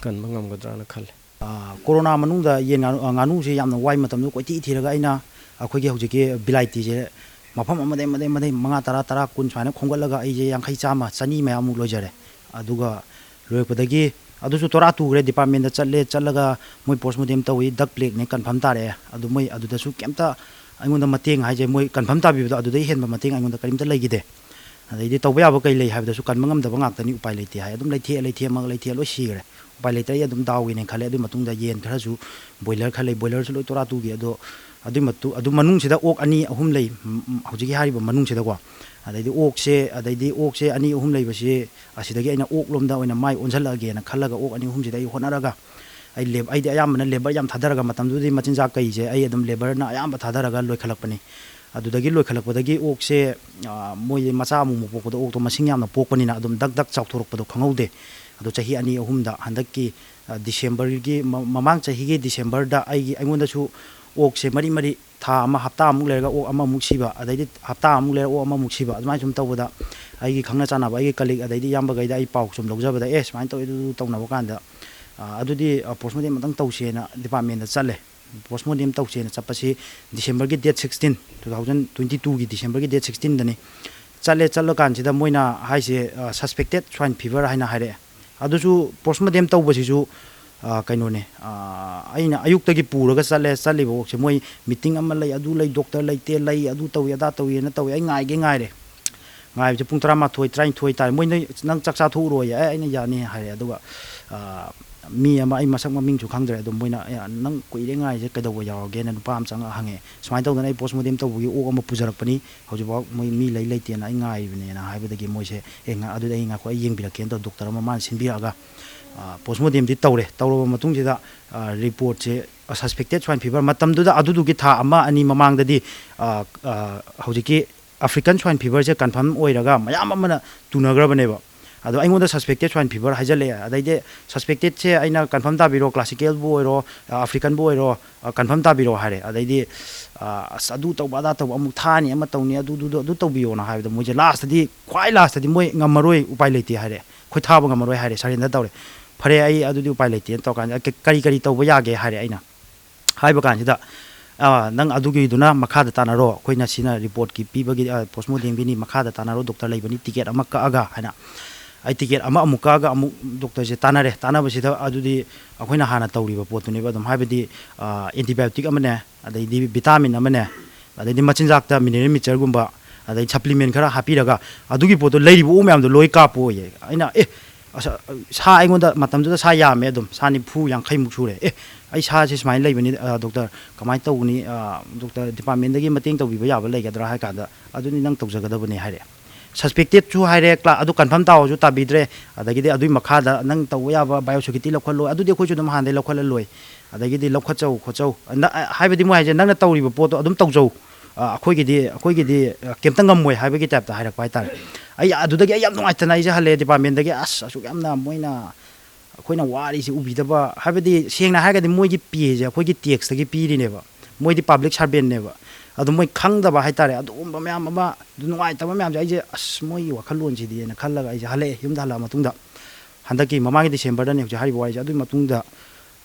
ꯀꯟꯕ ꯉꯝꯒꯗ꯭ꯔꯥꯅ ꯈꯜꯂꯤ꯫ ꯑ, ꯀꯣꯔꯣꯅꯥ ꯃꯅꯨꯡꯗ ꯌꯦꯟ ꯉꯥꯅꯨ, ꯑ, ꯉꯥꯅꯨꯁꯦ ꯌꯥꯝꯅ ꯋꯥꯏ ꯃꯇꯝꯗꯨ ꯀꯣꯏꯊꯤ ꯊꯤꯔꯒ ꯑꯩꯅ ꯑꯩꯈꯣꯏꯒꯤ ꯍꯧꯖꯤꯛꯀꯤ ꯕꯤꯂꯥꯏꯇꯤꯁꯦ ꯃꯐꯝ ꯑꯃꯗꯩ, ꯑꯃꯗꯩ, ꯑꯃꯗꯩ ꯃꯉꯥ, ꯇꯔꯥ, ꯇꯔꯥ, ꯀꯨꯟ ꯁꯨꯃꯥꯏꯅ ꯈꯣꯝꯒꯠꯂꯒ ꯑꯩꯁꯦ ꯌꯥꯡꯈꯩ, ꯆꯥꯝꯃ, ꯆꯅꯤ ꯃꯌꯥꯃꯨꯛ ꯂꯣꯏꯖꯔꯦ꯫ ꯑꯗꯨꯒ ꯂꯣꯏꯔꯛꯄꯗꯒꯤ ꯑꯗꯨꯁꯨ ꯇꯣꯔꯥ ꯇꯨꯈ꯭ꯔꯦ, ꯗꯤꯄꯥꯔꯠꯃꯦꯟꯗ ꯆꯠꯂꯦ, ꯆꯠꯂꯒ ꯃꯣꯏ ꯄꯣꯁꯃꯣꯔꯇꯦꯝ ꯇꯧꯏ, ꯗꯛ ꯄ꯭ꯂꯦꯛꯅꯦ ꯀꯟꯐꯥꯔꯝ ꯇꯥꯔꯛꯑꯦ꯫ ꯑꯗꯨ ꯃꯣꯏ ꯑꯗꯨꯗꯁꯨ ꯀꯩꯝꯇ ꯑꯩꯉꯣꯟꯗ ꯃꯇꯦꯡ ꯍꯥꯏꯁꯦ, ꯃꯣꯏ ꯀꯟꯐꯥꯔꯝ ꯇꯥꯕꯤꯕꯗꯣ ꯑꯗꯨꯗꯩ ꯍꯦꯟꯕ ꯃꯇꯦꯡ ꯑꯩꯉꯣꯟꯗ ꯀꯔꯤꯝꯇ ꯂꯩꯈꯤꯗꯦ꯫ ꯑꯗꯩꯗꯤ ꯇꯧꯕ ꯌꯥꯕ ꯀꯩ ꯂꯩ ꯍꯥꯏꯕꯗꯁꯨ ꯀꯟꯕ ꯉꯝꯗꯕ ꯉꯥꯛꯇꯅꯤ, ꯎꯄꯥꯏ ꯂꯩꯇꯦ ꯍꯥꯏ꯫ ꯑꯗꯨꯝ ꯂꯩꯊꯦꯛꯑ, ꯂꯩꯊꯦꯛꯑ, ꯑꯃꯒ ꯂꯩꯊꯦꯛꯑ ꯂꯣꯏ ꯁꯤꯈ꯭ꯔꯦ꯫ ꯎꯄꯥꯏ ꯂꯩꯇ꯭ꯔꯦ, ꯑꯩ ꯑꯗꯨꯝ ꯗꯥꯎꯒꯤꯅꯦ ꯈꯜꯂꯦ꯫ ꯑꯗꯨꯏ ꯃꯇꯨꯡꯗ ꯌꯦꯟ ꯈꯔꯁꯨ, ꯕꯣꯏꯂꯔ ꯈꯔ ꯂꯩ, ꯕꯣꯏꯂꯔꯁꯨ ꯂꯣꯏ ꯇꯣꯔꯥ ꯇꯨꯈꯤ꯫ ꯑꯗꯣ ꯑꯗꯨꯏ ꯃꯇꯨ-, ꯑꯗꯨ ꯃꯅꯨꯡꯁꯤꯗ ꯑꯣꯛ ꯑꯅꯤ ꯑꯍꯨꯝ ꯂꯩ, ꯎꯝ, ꯎꯝ, ꯍꯧꯖꯤꯛꯀꯤ ꯍꯥꯏꯔꯤꯕ ꯃꯅꯨꯡꯁꯤꯗꯀꯣ꯫ ꯑꯗꯩꯗꯤ ꯑꯣꯛꯁꯦ, ꯑꯗꯩꯗꯤ ꯑꯣꯛꯁꯦ ꯑꯅꯤ ꯑꯍꯨꯝ ꯂꯩꯕꯁꯤ ꯑꯁꯤꯗꯒꯤ ꯑꯩꯅ ꯑꯣꯛ ꯂꯣꯝꯗ ꯑꯣꯏꯅ ꯃꯥꯏ ꯑꯣꯟꯁꯤꯜꯂꯛꯑꯒꯦꯅ ꯈꯜꯂꯒ ꯑꯣꯛ ꯑꯅꯤ ꯑꯍꯨꯝꯁꯤꯗ ꯑꯩ ꯍꯣꯠꯅꯔꯒ, ꯑꯩ ꯂꯦꯕ-, ꯑꯩꯗꯤ ꯑꯌꯥꯝꯕꯅ ꯂꯦꯕꯔ ꯌꯥꯝ ꯊꯥꯗꯔꯒ, ꯃꯇꯝꯗꯨꯗꯤ ꯃꯆꯤꯟꯖꯥꯛ ꯀꯩꯁꯦ ꯑꯩ ꯑꯗꯨꯝ ꯂꯦꯕꯔꯅ ꯑꯌꯥꯝꯕ ꯊꯥꯗꯔꯒ ꯂꯣꯏꯈꯠꯂꯛꯄꯅꯤ꯫ ꯑꯗꯨꯗꯒꯤ ꯂꯣꯏꯈꯠꯂꯛꯄꯗꯒꯤ ꯑꯣꯛꯁꯦ, ꯑ, ꯃꯣꯏꯁꯦ ꯃꯆꯥ ꯑꯃꯨꯛ ꯑꯃꯨꯛ ꯄꯣꯛꯄꯗ ꯑꯣꯛꯇꯣ ꯃꯁꯤꯡ ꯌꯥꯝꯅ ꯄꯣꯛꯄꯅꯤꯅ ꯑꯗꯨꯝ ꯗꯛ ꯗꯛ ꯆꯥꯎꯊꯣꯔꯛꯄꯗꯣ ꯈꯪꯍꯧꯗꯦ꯫ ꯑꯗꯣ ꯆꯍꯤ ꯑꯅꯤ ꯑꯍꯨꯝꯗ, ꯍꯟꯗꯛꯀꯤ, ꯑ, ꯗꯤꯁꯦꯝꯕꯔꯒꯤ ꯃ-, ꯃꯃꯥꯡ ꯆꯍꯤꯒꯤ ꯗꯤꯁꯦꯝꯕꯔꯗ ꯑꯩꯒꯤ, ꯑꯩꯉꯣꯟꯗꯁꯨ ꯑꯣꯛꯁꯦ ꯃꯔꯤ ꯃꯔꯤ, ꯊꯥ ꯑꯃ, ꯍꯞꯇꯥ ꯑꯃꯨꯛ ꯂꯩꯔꯒ ꯑꯣꯛ ꯑꯃꯃꯨꯛ ꯁꯤꯕ, ꯑꯗꯩꯗꯤ ꯍꯞꯇꯥ ꯑꯃꯨꯛ ꯂꯩꯔꯒ ꯑꯣꯛ ꯑꯃꯃꯨꯛ ꯁꯤꯕ, ꯑꯗꯨꯃꯥꯏꯅ ꯁꯨꯝ ꯇꯧꯕꯗ ꯑꯩꯒꯤ ꯈꯪꯅ ꯆꯥꯟꯅꯕ, ꯑꯩꯒꯤ ꯀꯂꯤꯛ, ꯑꯗꯩꯗꯤ ꯏꯌꯥꯝꯕꯈꯩꯗ ꯑꯩ ꯄꯥꯎ ꯁꯨꯝ ꯂꯧꯖꯕꯗ, "ꯑꯦ, ꯁꯨꯃꯥꯏꯅ ꯇꯧꯋꯦ, ꯑꯗꯨ ꯇꯧꯅꯕ ꯀꯥꯟꯗ, ꯑ, ꯑꯗꯨꯗꯤ, ꯑ, ꯄꯣꯁꯃꯣꯔꯇꯦꯝ ꯑꯃꯇꯪ ꯇꯧꯁꯦꯅ ꯗꯤꯄꯥꯔꯠꯃꯦꯟꯗ ꯆꯠꯂꯦ꯫ ꯄꯣꯁꯃꯣꯔꯇꯦꯝ ꯇꯧꯁꯦꯅ ꯆꯠꯄꯁꯤ ꯗꯤꯁꯦꯝꯕꯔꯒꯤ date sixteen, two thousand twenty ꯇꯨꯒꯤ ꯗꯤꯁꯦꯝꯕꯔꯒꯤ ꯗꯦꯠ ꯁꯤꯛꯁꯇꯤꯟꯗꯅꯤ꯫ ꯆꯠꯂꯦ, ꯆꯠꯂꯀꯥꯟꯁꯤꯗ ꯃꯣꯏꯅ ꯍꯥꯏꯁꯦ, ꯑ, suspected swine fever ꯍꯥꯏꯅ ꯍꯥꯏꯔꯛꯑꯦ꯫ ꯑꯗꯨꯁꯨ postmortem ꯇꯧꯕꯁꯤꯁꯨ, ꯑ, ꯀꯩꯅꯣꯅꯦ, ꯑ, ꯑꯩꯅ ꯑꯌꯨꯛꯇꯒꯤ ꯄꯨꯔꯒ ꯆꯠꯂꯦ, ꯆꯠꯂꯤꯕ ꯋꯥꯛꯁꯦ ꯃꯣꯏ meeting ꯑꯃ ꯂꯩ, ꯑꯗꯨ ꯂꯩ, doctor ꯂꯩꯇꯦ, ꯂꯩ, ꯑꯗꯨ ꯇꯧꯏ, ꯑꯗꯥ ꯇꯧꯏꯅ ꯇꯧꯏ, ꯑꯩ ꯉꯥꯏꯒꯦ ꯉꯥꯏꯔꯦ꯫ ꯉꯥꯏꯕꯁꯦ ꯄꯨꯡ ꯇꯔꯥꯃꯥꯊꯣꯏ, ꯇꯔꯥꯅꯤꯊꯣꯏ ꯇꯥꯔꯦ꯫ ꯃꯣꯏꯅ, "ꯅꯪ ꯆꯥꯛ ꯆꯥꯊꯣꯛꯎꯔꯣꯏ"꯫ "ꯑꯦ, ꯑꯩꯅ ꯌꯥꯅꯤ" ꯍꯥꯏꯔꯦ꯫ ꯑꯗꯨꯒ, ꯑ, ꯃꯤ ꯑꯃ, ꯑꯩ ꯃꯁꯛ ꯃꯃꯤꯡꯁꯨ ꯈꯪꯗ꯭ꯔꯦ, ꯑꯗꯣ ꯃꯣꯏꯅ, "ꯑꯦ, ꯅꯪ ꯀꯨꯏꯔꯦ ꯉꯥꯏꯔꯤꯁꯦ, ꯀꯩꯗꯧꯕ ꯌꯥꯎꯔꯒꯦꯅ?" ꯅꯨꯄꯥ ꯑꯃ ꯆꯪꯉꯛꯑ ꯍꯪꯉꯦ꯫ "ꯁꯨꯃꯥꯏꯅ ꯇꯧꯗꯅ ꯑꯩ postmortem ꯇꯧꯕꯒꯤ ꯑꯣꯛ ꯑꯃ ꯄꯨꯖꯔꯛꯄꯅꯤ, ꯍꯧꯖꯤꯛꯐꯥꯎ ꯃꯣꯏ ꯃꯤ ꯂꯩ ꯂꯩꯇꯦꯅ ꯑꯩ ꯉꯥꯏꯔꯤꯕꯅꯦꯅ" ꯍꯥꯏꯕꯗꯒꯤ ꯃꯣꯏꯁꯦ, "ꯑꯦ, ꯉ-, ꯑꯗꯨꯗꯤ ꯑꯩ ꯉꯥꯏꯈꯣ, ꯑꯩ ꯌꯦꯡꯕꯤꯔꯛꯀꯦꯅ" ꯇꯧꯔ doctor ꯑꯃ ꯃꯥꯅ ꯁꯤꯟꯕꯤꯔꯛꯑꯒ, ꯑ, postmortemꯗꯤ ꯇꯧꯔꯦ꯫ ꯇꯧꯔꯕ ꯃꯇꯨꯡꯁꯤꯗ, ꯑ, reportꯁꯦ, ꯑ, suspected swine fever ꯃꯇꯝꯗꯨꯗ, ꯑꯗꯨꯗꯨꯒꯤ ꯊꯥ ꯑꯃ ꯑꯅꯤ ꯃꯃꯥꯡꯗꯗꯤ, ꯑ, ꯑ, ꯍꯧꯖꯤꯛꯀꯤ African swine feverꯁꯦ confirm ꯑꯣꯏꯔꯒ ꯃꯌꯥꯝ ꯑꯃꯅ ꯇꯨꯅꯈ꯭ꯔꯕꯅꯦꯕ꯫ ꯑꯗꯣ ꯑꯩꯉꯣꯟꯗ suspected swine fever ꯍꯥꯏꯖꯜꯂꯛꯑꯦ꯫ ꯑꯗꯩꯗꯤ suspectedꯁꯦ ꯑꯩꯅ "confirm ꯇꯥꯕꯤꯔꯣ, classicalꯕꯨ ꯑꯣꯏꯔꯣ, ꯑ, Africanꯕꯨ ꯑꯣꯏꯔꯣ, ꯑ, confirm ꯇꯥꯕꯤꯔꯣ" ꯍꯥꯏꯔꯦ꯫ ꯑꯗꯩꯗꯤ, ꯑ, "ꯑꯁ, ꯑꯗꯨ ꯇꯧꯕ, ꯑꯗꯥ ꯇꯧꯕ, ꯑꯃꯨꯛ ꯊꯥꯅꯤ, ꯑꯃ ꯇꯧꯅꯤ, ꯑꯗꯨ, ꯑꯗꯨ, ꯑꯗꯨ ꯇꯧꯕꯤꯌꯣꯅ" ꯍꯥꯏꯕꯗ ꯃꯣꯏꯁꯦ lastꯇꯗꯤ, ꯈ꯭ꯋꯥꯏ lastꯇꯗꯤ ꯃꯣꯏ "ꯉꯝꯃꯔꯣꯏ, ꯎꯄꯥꯏ ꯂꯩꯇꯦ" ꯍꯥꯏꯔꯦ꯫ "ꯑꯩꯈꯣꯏ ꯊꯥꯕ ꯉꯝꯃꯔꯣꯏ" ꯍꯥꯏꯔꯦ, surrender ꯇꯧꯔꯦ꯫ "ꯐꯔꯦ, ꯑꯩ ꯑꯗꯨꯗꯤ ꯎꯄꯥꯏ ꯂꯩꯇꯦꯅ" ꯇꯧꯔꯀꯥꯟꯗ, "ꯀ-, ꯀꯔꯤ, ꯀꯔꯤ ꯇꯧꯕ ꯌꯥꯒꯦ?" ꯍꯥꯏꯔꯦ ꯑꯩꯅ꯫ ꯍꯥꯏꯕ ꯀꯥꯟꯁꯤꯗ, "ꯑ, ꯅꯪ ꯑꯗꯨꯒꯤꯗꯨꯅ ꯃꯈꯥꯗ ꯇꯥꯟꯅꯔꯣ, ꯑꯩꯈꯣꯏꯅ ꯁꯤꯅ reportꯀꯤ ꯄꯤꯕꯒꯤ, ꯑ, postmortemꯒꯤꯅꯤ, ꯃꯈꯥꯗ ꯇꯥꯟꯅꯔꯣ, doctor ꯂꯩꯕꯅꯤ, ticket ꯑꯃ ꯀꯛꯑꯒ" ꯍꯥꯏꯅ꯫ ꯑꯩ ticket ꯑꯃ ꯑꯃꯨꯛ ꯀꯛꯑꯒ ꯑꯃꯨꯛ doctorꯁꯦ ꯇꯥꯟꯅꯔꯦ꯫ ꯇꯥꯟꯅꯕꯁꯤꯗ ꯑꯗꯨꯗꯤ ꯑꯩꯈꯣꯏꯅ ꯍꯥꯟꯅ ꯇꯧꯔꯤꯕ ꯄꯣꯠꯇꯨꯅꯦꯕ ꯑꯗꯨꯝ, ꯍꯥꯏꯕꯗꯤ, ꯑ, antibiotic ꯑꯃꯅꯦ, ꯑꯗꯩꯗꯤ vitamin ꯑꯃꯅꯦ, ꯑꯗꯩꯗꯤ ꯃꯆꯤꯟꯖꯥꯛꯇ mineral mixtureꯒꯨꯝꯕ, ꯑꯗꯩ supplement ꯈꯔ ꯍꯥꯞꯄꯤꯔꯒ ꯑꯗꯨꯒꯤ ꯄꯣꯠꯇꯣ ꯂꯩꯔꯤꯕ ꯑꯣꯛ ꯃꯌꯥꯝꯗꯣ ꯂꯣꯏ ꯀꯥꯞꯄꯣꯌꯦ꯫ ꯑꯩꯅ, "ꯑꯦ, ꯑꯁ, ꯁꯥ ꯑꯩꯉꯣꯟꯗ ꯃꯇꯝꯗꯨꯗ ꯁꯥ ꯌꯥꯝꯃꯦ ꯑꯗꯨꯝ, ꯁꯥ ꯅꯤꯐꯨ ꯌꯥꯡꯈꯩꯃꯨꯛ ꯁꯨꯔꯦ꯫ ꯑꯦ, ꯑꯩ ꯁꯥꯁꯦ ꯁꯨꯃꯥꯏꯅ ꯂꯩꯕꯅꯤ, ꯑ, doctor, ꯀꯃꯥꯏꯅ ꯇꯧꯒꯅꯤ? ꯑ, doctor departmentꯗꯒꯤ ꯃꯇꯦꯡ ꯇꯧꯕꯤꯕ ꯌꯥꯕ ꯂꯩꯒꯗ꯭ꯔꯥ?" ꯍꯥꯏ ꯀꯥꯟꯗ, "ꯑꯗꯨꯗꯤ ꯅꯪ ꯇꯧꯖꯒꯗꯕꯅꯦ" ꯍꯥꯏꯔꯦ꯫ Suspectedꯁꯨ ꯍꯥꯏꯔꯦ, ꯀ꯭ꯂꯥ-, ꯑꯗꯨ confirm ꯇꯥꯎꯑꯣꯁꯨ ꯇꯥꯕꯤꯗ꯭ꯔꯦ꯫ ꯑꯗꯒꯤꯗꯤ ꯑꯗꯨꯒꯤ ꯃꯈꯥꯗ ꯅꯪ ꯇꯧꯕ ꯌꯥꯕ biosecurity ꯂꯧꯈꯠꯂꯣ, ꯑꯗꯨꯗꯤ ꯑꯩꯈꯣꯏꯁꯨ ꯑꯗꯨꯝ ꯍꯥꯟꯅꯗꯩ ꯂꯧꯈꯠꯂ ꯂꯣꯏ꯫ ꯑꯗꯒꯤꯗꯤ ꯂꯧꯈꯠꯆꯧ ꯈꯣꯠꯆꯧ, ꯅ-, ꯍꯥꯏꯕꯗꯤ ꯃꯣꯏ ꯍꯥꯏꯁꯦ ꯅꯪꯅ ꯇꯧꯔꯤꯕ ꯄꯣꯠꯇꯣ ꯑꯗꯨꯝ ꯇꯧꯖꯧ, ꯑ, ꯑꯩꯈꯣꯏꯒꯤꯗꯤ, ꯑꯩꯈꯣꯏꯒꯤꯗꯤ, ꯑ, ꯀꯩꯝꯇ ꯉꯝꯃꯣꯏ ꯍꯥꯏꯕꯒꯤ typeꯇ ꯍꯥꯏꯔꯛꯄ ꯍꯥꯏꯇꯥꯔꯦ꯫ ꯑꯩ ꯑꯗꯨꯗꯒꯤ ꯑꯩ ꯌꯥꯝ ꯅꯨꯡꯉꯥꯏꯇꯅ ꯑꯩꯁꯦ ꯍꯜꯂꯦ departmentꯗꯒꯤ꯫ ꯑꯁ, ꯑꯁꯨꯛ ꯌꯥꯝꯅ ꯃꯣꯏꯅ ꯑꯩꯈꯣꯏꯅ ꯋꯥꯔꯤꯁꯦ ꯎꯕꯤꯗꯕ, ꯍꯥꯏꯕꯗꯤ ꯁꯦꯡꯅ ꯍꯥꯏꯔꯒꯗꯤ ꯃꯣꯏꯒꯤ payꯁꯦ ꯑꯩꯈꯣꯏꯒꯤ taxꯇꯒꯤ ꯄꯤꯔꯤꯅꯦꯕ, ꯃꯣꯏꯗꯤ public servantꯅꯦꯕ꯫ ꯑꯗꯣ ꯃꯣꯏ ꯈꯪꯗꯕ ꯍꯥꯏꯇꯥꯔꯦ, ꯑꯗꯨꯒꯨꯝꯕ ꯃꯌꯥꯝ ꯑꯃ, ꯑꯗꯨ ꯅꯨꯡꯉꯥꯏꯇꯕ ꯃꯌꯥꯝꯁꯦ ꯑꯩꯁꯦ, "ꯑꯁ, ꯃꯣꯏꯒꯤ ꯋꯥꯈꯜꯂꯣꯟꯁꯤꯗꯤꯅ" ꯈꯜꯂꯒ ꯑꯩꯁꯦ ꯍꯜꯂꯛꯑꯦ꯫ ꯌꯨꯝꯗ ꯍꯜꯂꯛꯑ ꯃꯇꯨꯡꯗ ꯍꯟꯗꯛꯀꯤ ꯃꯃꯥꯡꯒꯤ Decemberꯗꯅꯦ ꯍꯧꯖꯤꯛ ꯍꯥꯏꯔꯤꯕ ꯋꯥꯔꯤꯁꯦ꯫ ꯑꯗꯨꯒꯤ ꯃꯇꯨꯡꯗ,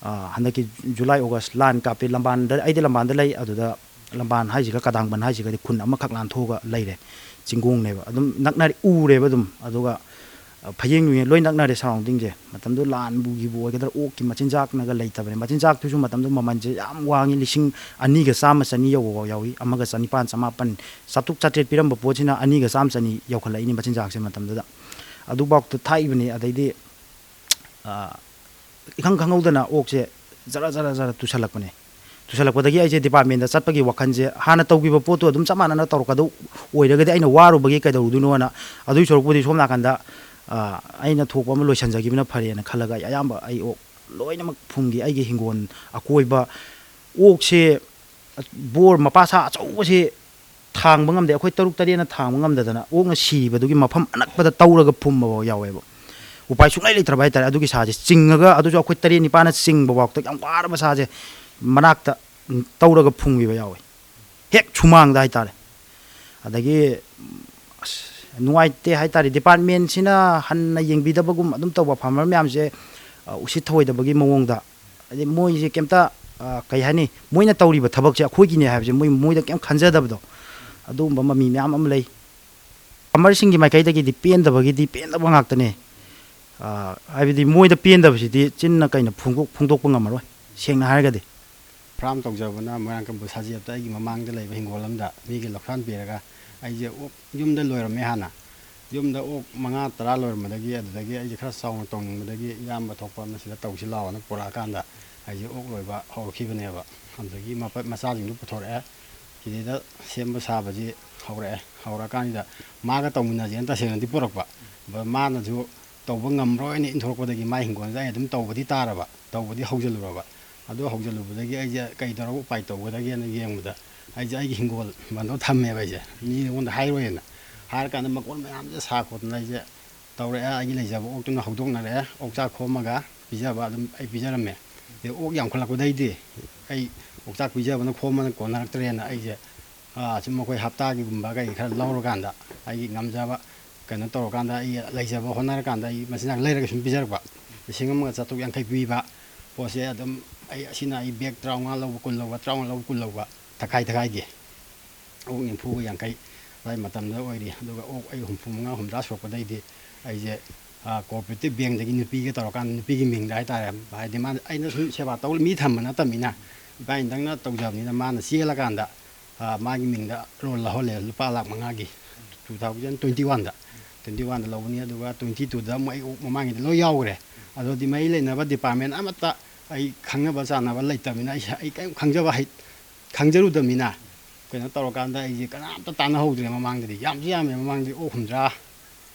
ꯑ, ꯍꯟꯗꯛꯀꯤ July, August ꯂꯥꯟ ꯀꯥꯞꯄꯦ꯫ ꯂꯝꯕꯥꯟꯗ, ꯑꯩꯗꯤ ꯂꯝꯕꯥꯟꯗ ꯂꯩ꯫ ꯑꯗꯨꯗ ꯂꯝꯕꯥꯟ ꯍꯥꯏꯁꯤꯒ ꯀꯗꯥꯡꯕꯟ ꯍꯥꯏꯁꯤꯒꯗꯤ ꯈꯨꯟ ꯑꯃꯈꯛ ꯂꯥꯟꯊꯣꯛꯑꯒ ꯂꯩꯔꯦ꯫ ꯆꯤꯡꯒꯣꯡꯅꯦꯕ, ꯑꯗꯨꯝ ꯅꯛꯅꯔꯦ, ꯎꯔꯦꯕ ꯑꯗꯨꯝ꯫ ꯑꯗꯨꯒ ꯐꯌꯦꯡ ꯅꯨꯌꯦꯡ ꯂꯣꯏ ꯅꯛꯅꯔꯦ ꯁꯔꯥꯎꯟꯗꯤꯡꯁꯦ꯫ ꯃꯇꯝꯗꯨ ꯂꯥꯟꯕꯨꯒꯤꯕꯨ ꯑꯣꯏꯒꯗ꯭ꯔꯥ, ꯑꯣꯛꯀꯤ ꯃꯆꯤꯟꯖꯥꯛꯅꯒ ꯂꯩꯇꯕꯅꯦ꯫ ꯃꯆꯤꯟꯖꯥꯛꯇꯨꯁꯨ ꯃꯇꯝꯗꯨ ꯃꯃꯜꯁꯦ ꯌꯥꯝ ꯋꯥꯡꯉꯤ, ꯂꯤꯁꯤꯡ ꯑꯅꯤꯒ ꯆꯥꯝꯃ ꯆꯅꯤ ꯌꯧꯕꯐꯥꯎ ꯌꯥꯎꯏ, ꯑꯃꯒ ꯆꯅꯤꯄꯥꯟ ꯆꯃꯥꯄꯟ, ꯆꯥꯇ꯭ꯔꯨꯛ ꯆꯥꯇ꯭ꯔꯦꯠ ꯄꯤꯔꯝꯕ ꯄꯣꯠꯁꯤꯅ ꯑꯅꯤꯒ ꯆꯥꯝꯃ ꯆꯅꯤ ꯌꯧꯈꯠꯂꯛꯏꯅꯤ ꯃꯆꯤꯟꯖꯥꯛꯁꯦ ꯃꯇꯝꯗꯨꯗ꯫ ꯑꯗꯨꯐꯥꯎꯗ ꯊꯥꯛꯏꯕꯅꯤ꯫ ꯑꯗꯩꯗꯤ ꯏꯈꯪ ꯈꯪꯍꯧꯗꯅ ꯑꯣꯛꯁꯦ ꯖꯔ ꯖꯔ ꯖꯔ ꯇꯨꯁꯜꯂꯛꯄꯅꯦ꯫ ꯇꯨꯁꯜꯂꯛꯄꯗꯒꯤ ꯑꯩꯁꯦ ꯗꯤꯄꯥꯔꯠꯃꯦꯟꯗ ꯆꯠꯄꯒꯤ ꯋꯥꯈꯜꯁꯦ, ꯍꯥꯟꯅ ꯇꯧꯈꯤꯕ ꯄꯣꯠꯇꯣ ꯑꯗꯨꯝ ꯆꯞ ꯃꯥꯟꯅꯅ ꯇꯧꯔꯛꯀꯗꯧ ꯑꯣꯏꯔꯒꯗꯤ ꯑꯩꯅ ꯋꯥꯔꯨꯕꯒꯤ ꯀꯩꯗꯧꯔꯨꯗꯣꯏꯅꯣꯅ, ꯑꯗꯨꯒꯤ ꯁꯔꯨꯛꯄꯨꯗꯤ ꯁꯣꯝ ꯅꯥꯀꯟꯗ ꯑꯩꯅ ꯊꯣꯛꯄ ꯑꯃ ꯂꯣꯏꯁꯤꯟꯖꯈꯤꯕꯅ ꯐꯔꯦꯅ ꯈꯜꯂꯒ ꯑꯩ ꯑꯌꯥꯝꯕ ꯑꯩ ꯑꯣꯛ ꯂꯣꯏꯅꯃꯛ ꯐꯨꯝꯈꯤ꯫ ꯑꯩꯒꯤ ꯍꯤꯡꯒꯣꯜ ꯑꯀꯣꯏꯕ ꯑꯣꯛꯁꯦ ꯕꯣꯔ ꯃꯄꯥ ꯁꯥ ꯑꯆꯧꯕꯁꯦ ꯊꯥꯡꯕ ꯉꯝꯗꯦ꯫ ꯑꯩꯈꯣꯏ ꯇꯔꯨꯛ ꯇꯔꯦꯠꯅ ꯊꯥꯡꯕ ꯉꯝꯗꯗꯅ ꯑꯣꯛꯅ ꯁꯤꯕꯗꯨꯒꯤ ꯃꯐꯝ ꯑꯅꯛꯄꯗ ꯇꯧꯔꯒ ꯐꯨꯝꯕꯐꯥꯎ ꯌꯥꯎꯋꯦꯕ꯫ ꯎꯄꯥꯏ ꯁꯨꯡꯂꯩ ꯂꯩꯇ꯭ꯔꯕ ꯍꯥꯏꯇꯥꯔꯦ꯫ ꯑꯗꯨꯒꯤ ꯁꯥꯁꯦ ꯆꯤꯡꯉꯒ, ꯑꯗꯨꯁꯨ ꯑꯩꯈꯣꯏ ꯇꯔꯦꯠ ꯅꯤꯄꯥꯜꯅ ꯆꯤꯡꯕ ꯐꯥꯎꯗ ꯌꯥꯝ ꯋꯥꯔꯕ ꯁꯥꯁꯦ ꯃꯅꯥꯛꯇ ꯇꯧꯔꯒ ꯐꯨꯝꯈꯤꯕ ꯌꯥꯎꯋꯦ, ꯍꯦꯛ ꯁꯨꯃꯥꯡꯗ ꯍꯥꯏꯇꯥꯔꯦ꯫ ꯑꯗꯒꯤ ꯑꯁ, ꯅꯨꯡꯉꯥꯏꯇꯦ ꯍꯥꯏꯇꯥꯔꯦ꯫ ꯗꯤꯄꯥꯔꯠꯃꯦꯟꯁꯤꯅ ꯍꯟꯅ ꯌꯦꯡꯕꯤꯗꯕꯒꯨꯝ ꯑꯗꯨꯝ ꯇꯧꯕ, ꯐꯥꯔꯃꯔ ꯃꯌꯥꯝꯁꯦ ꯎꯁꯤꯠ ꯊꯑꯣꯏꯗꯕꯒꯤ ꯃꯑꯣꯡꯗ꯫ ꯍꯥꯏꯗꯤ ꯃꯣꯏꯁꯦ ꯀꯩꯝꯇ ꯀꯩ ꯍꯥꯏꯅꯤ, ꯃꯣꯏꯅ ꯇꯧꯔꯤꯕ ꯊꯕꯛꯁꯦ ꯑꯩꯈꯣꯏꯒꯤꯅꯦ ꯍꯥꯏꯕꯁꯦ ꯃꯣꯏ ꯃꯣꯏꯗ ꯀꯩꯝ ꯈꯟꯖꯗꯕꯗꯣ, ꯑꯗꯨꯒꯨꯝꯕ ꯃꯃꯤ ꯃꯌꯥꯝ ꯑꯃ ꯂꯩ꯫ ꯐꯥꯔꯃꯔꯁꯤꯡꯒꯤ ꯃꯥꯏꯀꯩꯗꯒꯤꯗꯤ ꯄꯦꯟꯗꯕꯒꯤꯗꯤ ꯄꯦꯟꯗꯕ ꯉꯥꯛꯇꯅꯦ꯫ ꯍꯥꯏꯕꯗꯤ ꯃꯣꯏꯗ ꯄꯦꯟꯗꯕꯁꯤꯗꯤ ꯆꯤꯟꯅ ꯀꯩꯅ ꯐꯣꯡꯗꯣꯛ ꯐꯣꯡꯗꯣꯛꯄ ꯉꯝꯃꯔꯣꯏ, ꯁꯦꯡꯅ ꯍꯥꯏꯔꯒꯗꯤ꯫ ꯐꯥꯔꯝ ꯇꯧꯖꯕꯅ ꯃꯣꯏꯔꯥꯡꯀꯝꯄꯨ ꯁꯥꯖꯦꯞꯇ ꯑꯩꯒꯤ ꯃꯃꯥꯡꯗ ꯂꯩꯕ ꯍꯤꯡꯒꯣꯜ ꯑꯃꯗ ꯃꯤꯒꯤ ꯂꯧꯁꯥꯟ ꯄꯤꯔꯒ ꯑꯩꯁꯦ ꯑꯣꯛ ꯌꯨꯝꯗ ꯂꯣꯏꯔꯝꯃꯦ ꯍꯥꯟꯅ꯫ ꯌꯨꯝꯗ ꯑꯣꯛ ꯃꯉꯥ ꯇꯔꯥ ꯂꯣꯏꯔꯝꯕꯗꯒꯤ, ꯑꯗꯨꯗꯒꯤ ꯑꯩꯁꯦ ꯈꯔ ꯆꯥꯎꯅ ꯇꯧꯅꯤꯡꯕꯗꯒꯤ ꯏꯌꯥꯝꯕ ꯊꯣꯛꯄ ꯑꯃꯅ ꯁꯤꯗ ꯇꯧꯁꯤ ꯂꯥꯛꯑꯣꯅ ꯄꯨꯔꯛꯑꯀꯥꯟꯗ ꯑꯩꯁꯦ ꯑꯣꯛ ꯂꯣꯏꯕ ꯍꯧꯔꯛꯈꯤꯕꯅꯦꯕ꯫ ꯑꯗꯨꯗꯒꯤ ꯃꯄ-, ꯃꯆꯥꯁꯤꯡꯗꯨ ꯄꯨꯊꯣꯔꯛꯑꯦ꯫ ꯁꯤꯗꯩꯗ ꯁꯦꯝꯕ ꯁꯥꯕꯁꯤ ꯍꯧꯔꯛꯑꯦ꯫ ꯍꯧꯔꯛꯑꯀꯥꯟꯁꯤꯗ ꯃꯥꯒ ꯇꯧꯃꯤꯟꯅꯁꯦꯅ ꯇꯁꯦꯡꯅꯗꯤ ꯄꯨꯔꯛꯄ꯫ ꯃꯥꯅꯁꯨ ꯇꯧꯕ ꯉꯝꯃꯔꯣꯏꯅ ꯏꯟꯊꯣꯔꯛꯄꯗꯒꯤ ꯃꯥꯏ ꯍꯤꯡꯒꯣꯜꯁꯦ ꯑꯩ ꯑꯗꯨꯝ ꯇꯧꯕꯗꯤ ꯇꯥꯔꯕ, ꯇꯧꯕꯗꯤ ꯍꯧꯖꯤꯜꯂꯨꯔꯕ꯫ ꯑꯗꯨ ꯍꯧꯖꯤꯜꯂꯨꯕꯗꯒꯤ ꯑꯩꯁꯦ ꯀꯩ ꯇꯧꯔꯒ ꯎꯄꯥꯏ ꯇꯧꯒꯗꯒꯦꯅ ꯌꯦꯡꯕꯗ, ꯑꯩꯁꯦ ꯑꯩꯒꯤ ꯍꯤꯡꯒꯣꯜ ꯕꯟꯗꯣ ꯊꯝꯃꯦꯕ꯫ ꯑꯩꯁꯦ ꯃꯤꯉꯣꯟꯗ ꯍꯥꯏꯔꯣꯏꯅ ꯍꯥꯏꯔꯀꯥꯟꯗ ꯃꯀꯣꯟ ꯃꯌꯥꯝꯁꯦ ꯁꯥ ꯈꯣꯠꯇꯅ ꯑꯩꯁꯦ ꯇꯧꯔꯛꯑꯦ꯫ ꯑꯩꯒꯤ ꯂꯩꯖꯕ ꯑꯣꯛꯇꯨꯅ ꯍꯧꯗꯣꯛꯅꯔꯛꯑꯦ꯫ ꯑꯣꯛꯆꯥꯛ ꯈꯣꯝꯃꯒ ꯄꯤꯖꯕ ꯑꯗꯨꯝ ꯑꯩ ꯄꯤꯖꯔꯝꯃꯦ꯫ ꯑꯗꯩ ꯑꯣꯛ ꯌꯥꯝꯈꯠꯂꯛꯄꯗꯩꯗꯤ ꯑꯩ ꯑꯣꯛꯆꯥꯛ ꯄꯤꯖꯕꯅ ꯈꯣꯝꯕꯅ ꯀꯣꯟꯅꯔꯛꯇ꯭ꯔꯦꯅ ꯑꯩꯁꯦ, ꯑꯥ, ꯁꯨꯝ ꯑꯩꯈꯣꯏ ꯍꯞꯇꯥꯒꯤꯒꯨꯝꯕ ꯀꯩ ꯈꯔ ꯂꯧꯔꯀꯥꯟꯗ ꯑꯩꯒꯤ ꯉꯝꯖꯕ ꯀꯩꯅꯣ ꯇꯧꯔꯀꯥꯟꯗ ꯑꯩ ꯂꯩꯖꯕ ꯍꯣꯠꯅꯔꯀꯥꯟꯗ ꯑꯩ ꯃꯆꯤꯟꯖꯥꯛ ꯂꯩꯔꯒ ꯁꯨꯝ ꯄꯤꯖꯔꯛꯄ꯫ ꯂꯤꯁꯤꯡ ꯑꯃꯒ ꯆꯥꯇ꯭ꯔꯨꯛ ꯌꯥꯡꯈꯩ ꯄꯤꯕ ꯄꯣꯠꯁꯦ ꯑꯗꯨꯝ ꯑꯩ, ꯑꯁꯤꯅ ꯑꯩ ꯕꯦꯒ ꯇꯔꯥꯃꯉꯥ ꯂꯧꯕ, ꯀꯨꯟ ꯂꯧꯕ, ꯇꯔꯥꯃꯉꯥ ꯂꯧꯕ, ꯀꯨꯟ ꯂꯧꯕ, ꯇꯈꯥꯏ ꯇꯈꯥꯏꯒꯤ꯫ ꯑꯣꯛ ꯅꯤꯐꯨꯒ ꯌꯥꯡꯈꯩ ꯑꯗꯨꯋꯥꯏ ꯃꯇꯝꯗ ꯑꯣꯏꯔꯤ꯫ ꯑꯗꯨꯒ ꯑꯣꯛ ꯑꯩ ꯍꯨꯝꯐꯨ ꯃꯉꯥ, ꯍꯨꯝꯗ꯭ꯔꯥ ꯁꯨꯔꯛꯄꯗꯩꯗꯤ ꯑꯩꯁꯦ, ꯑ, cooperative bankꯗꯒꯤ ꯅꯨꯄꯤꯒ ꯇꯧꯔꯀꯥꯟꯗ ꯅꯨꯄꯤꯒꯤ ꯃꯤꯡꯗ ꯍꯥꯏꯇꯥꯔꯦ, ꯍꯥꯏꯗꯤ ꯃꯥꯅ, ꯑꯩꯅ ꯁꯨꯝ ꯁꯦꯕꯥ ꯇꯧ ꯃꯤ ꯊꯝꯕ ꯅꯠꯇꯕꯅꯤꯅ, ꯏꯕꯥꯅꯤꯗꯪꯅ ꯇꯧꯖꯕꯅꯤꯅ ꯃꯥꯅ ꯆꯦꯜꯂꯀꯥꯟꯗ, ꯑ, ꯃꯥꯒꯤ ꯃꯤꯡꯗ loan ꯂꯧꯍꯜꯂꯦ, ꯂꯨꯄꯥ ꯂꯥꯈ ꯃꯉꯥꯒꯤ꯫ Two thousand twenty oneꯗ, twenty oneꯗ ꯂꯧꯕꯅꯤ꯫ ꯑꯗꯨꯒ twenty twoꯗ ꯑꯃꯨꯛ ꯑꯩ ꯑꯣꯛ ꯃꯃꯥꯡꯒꯤꯗ ꯂꯣꯏ ꯌꯥꯎꯈ꯭ꯔꯦ꯫ ꯑꯗꯨꯗꯤ ꯃꯔꯤ ꯂꯩꯅꯕ department ꯑꯃꯠꯇ ꯑꯩ ꯈꯪꯅꯕ ꯆꯥꯟꯅꯕ ꯂꯩꯇꯕꯅꯤꯅ, ꯑꯩ, ꯑꯩ ꯀꯔꯤꯝ ꯈꯪꯖꯕ ꯍꯩ-, ꯈꯪꯖꯔꯨꯗꯕꯅꯤꯅ, ꯀꯩꯅꯣ ꯇꯧꯔꯀꯥꯟꯗ ꯑꯩꯁꯦ ꯀꯅꯥꯝꯇ ꯇꯥꯟꯅꯍꯧꯗ꯭ꯔꯦ꯫ ꯃꯃꯥꯡꯗꯗꯤ ꯌꯥꯝꯁꯨ ꯌꯥꯝꯃꯦ, ꯃꯃꯥꯡꯗꯗꯤ ꯑꯣꯛ ꯍꯨꯝꯗ꯭ꯔꯥ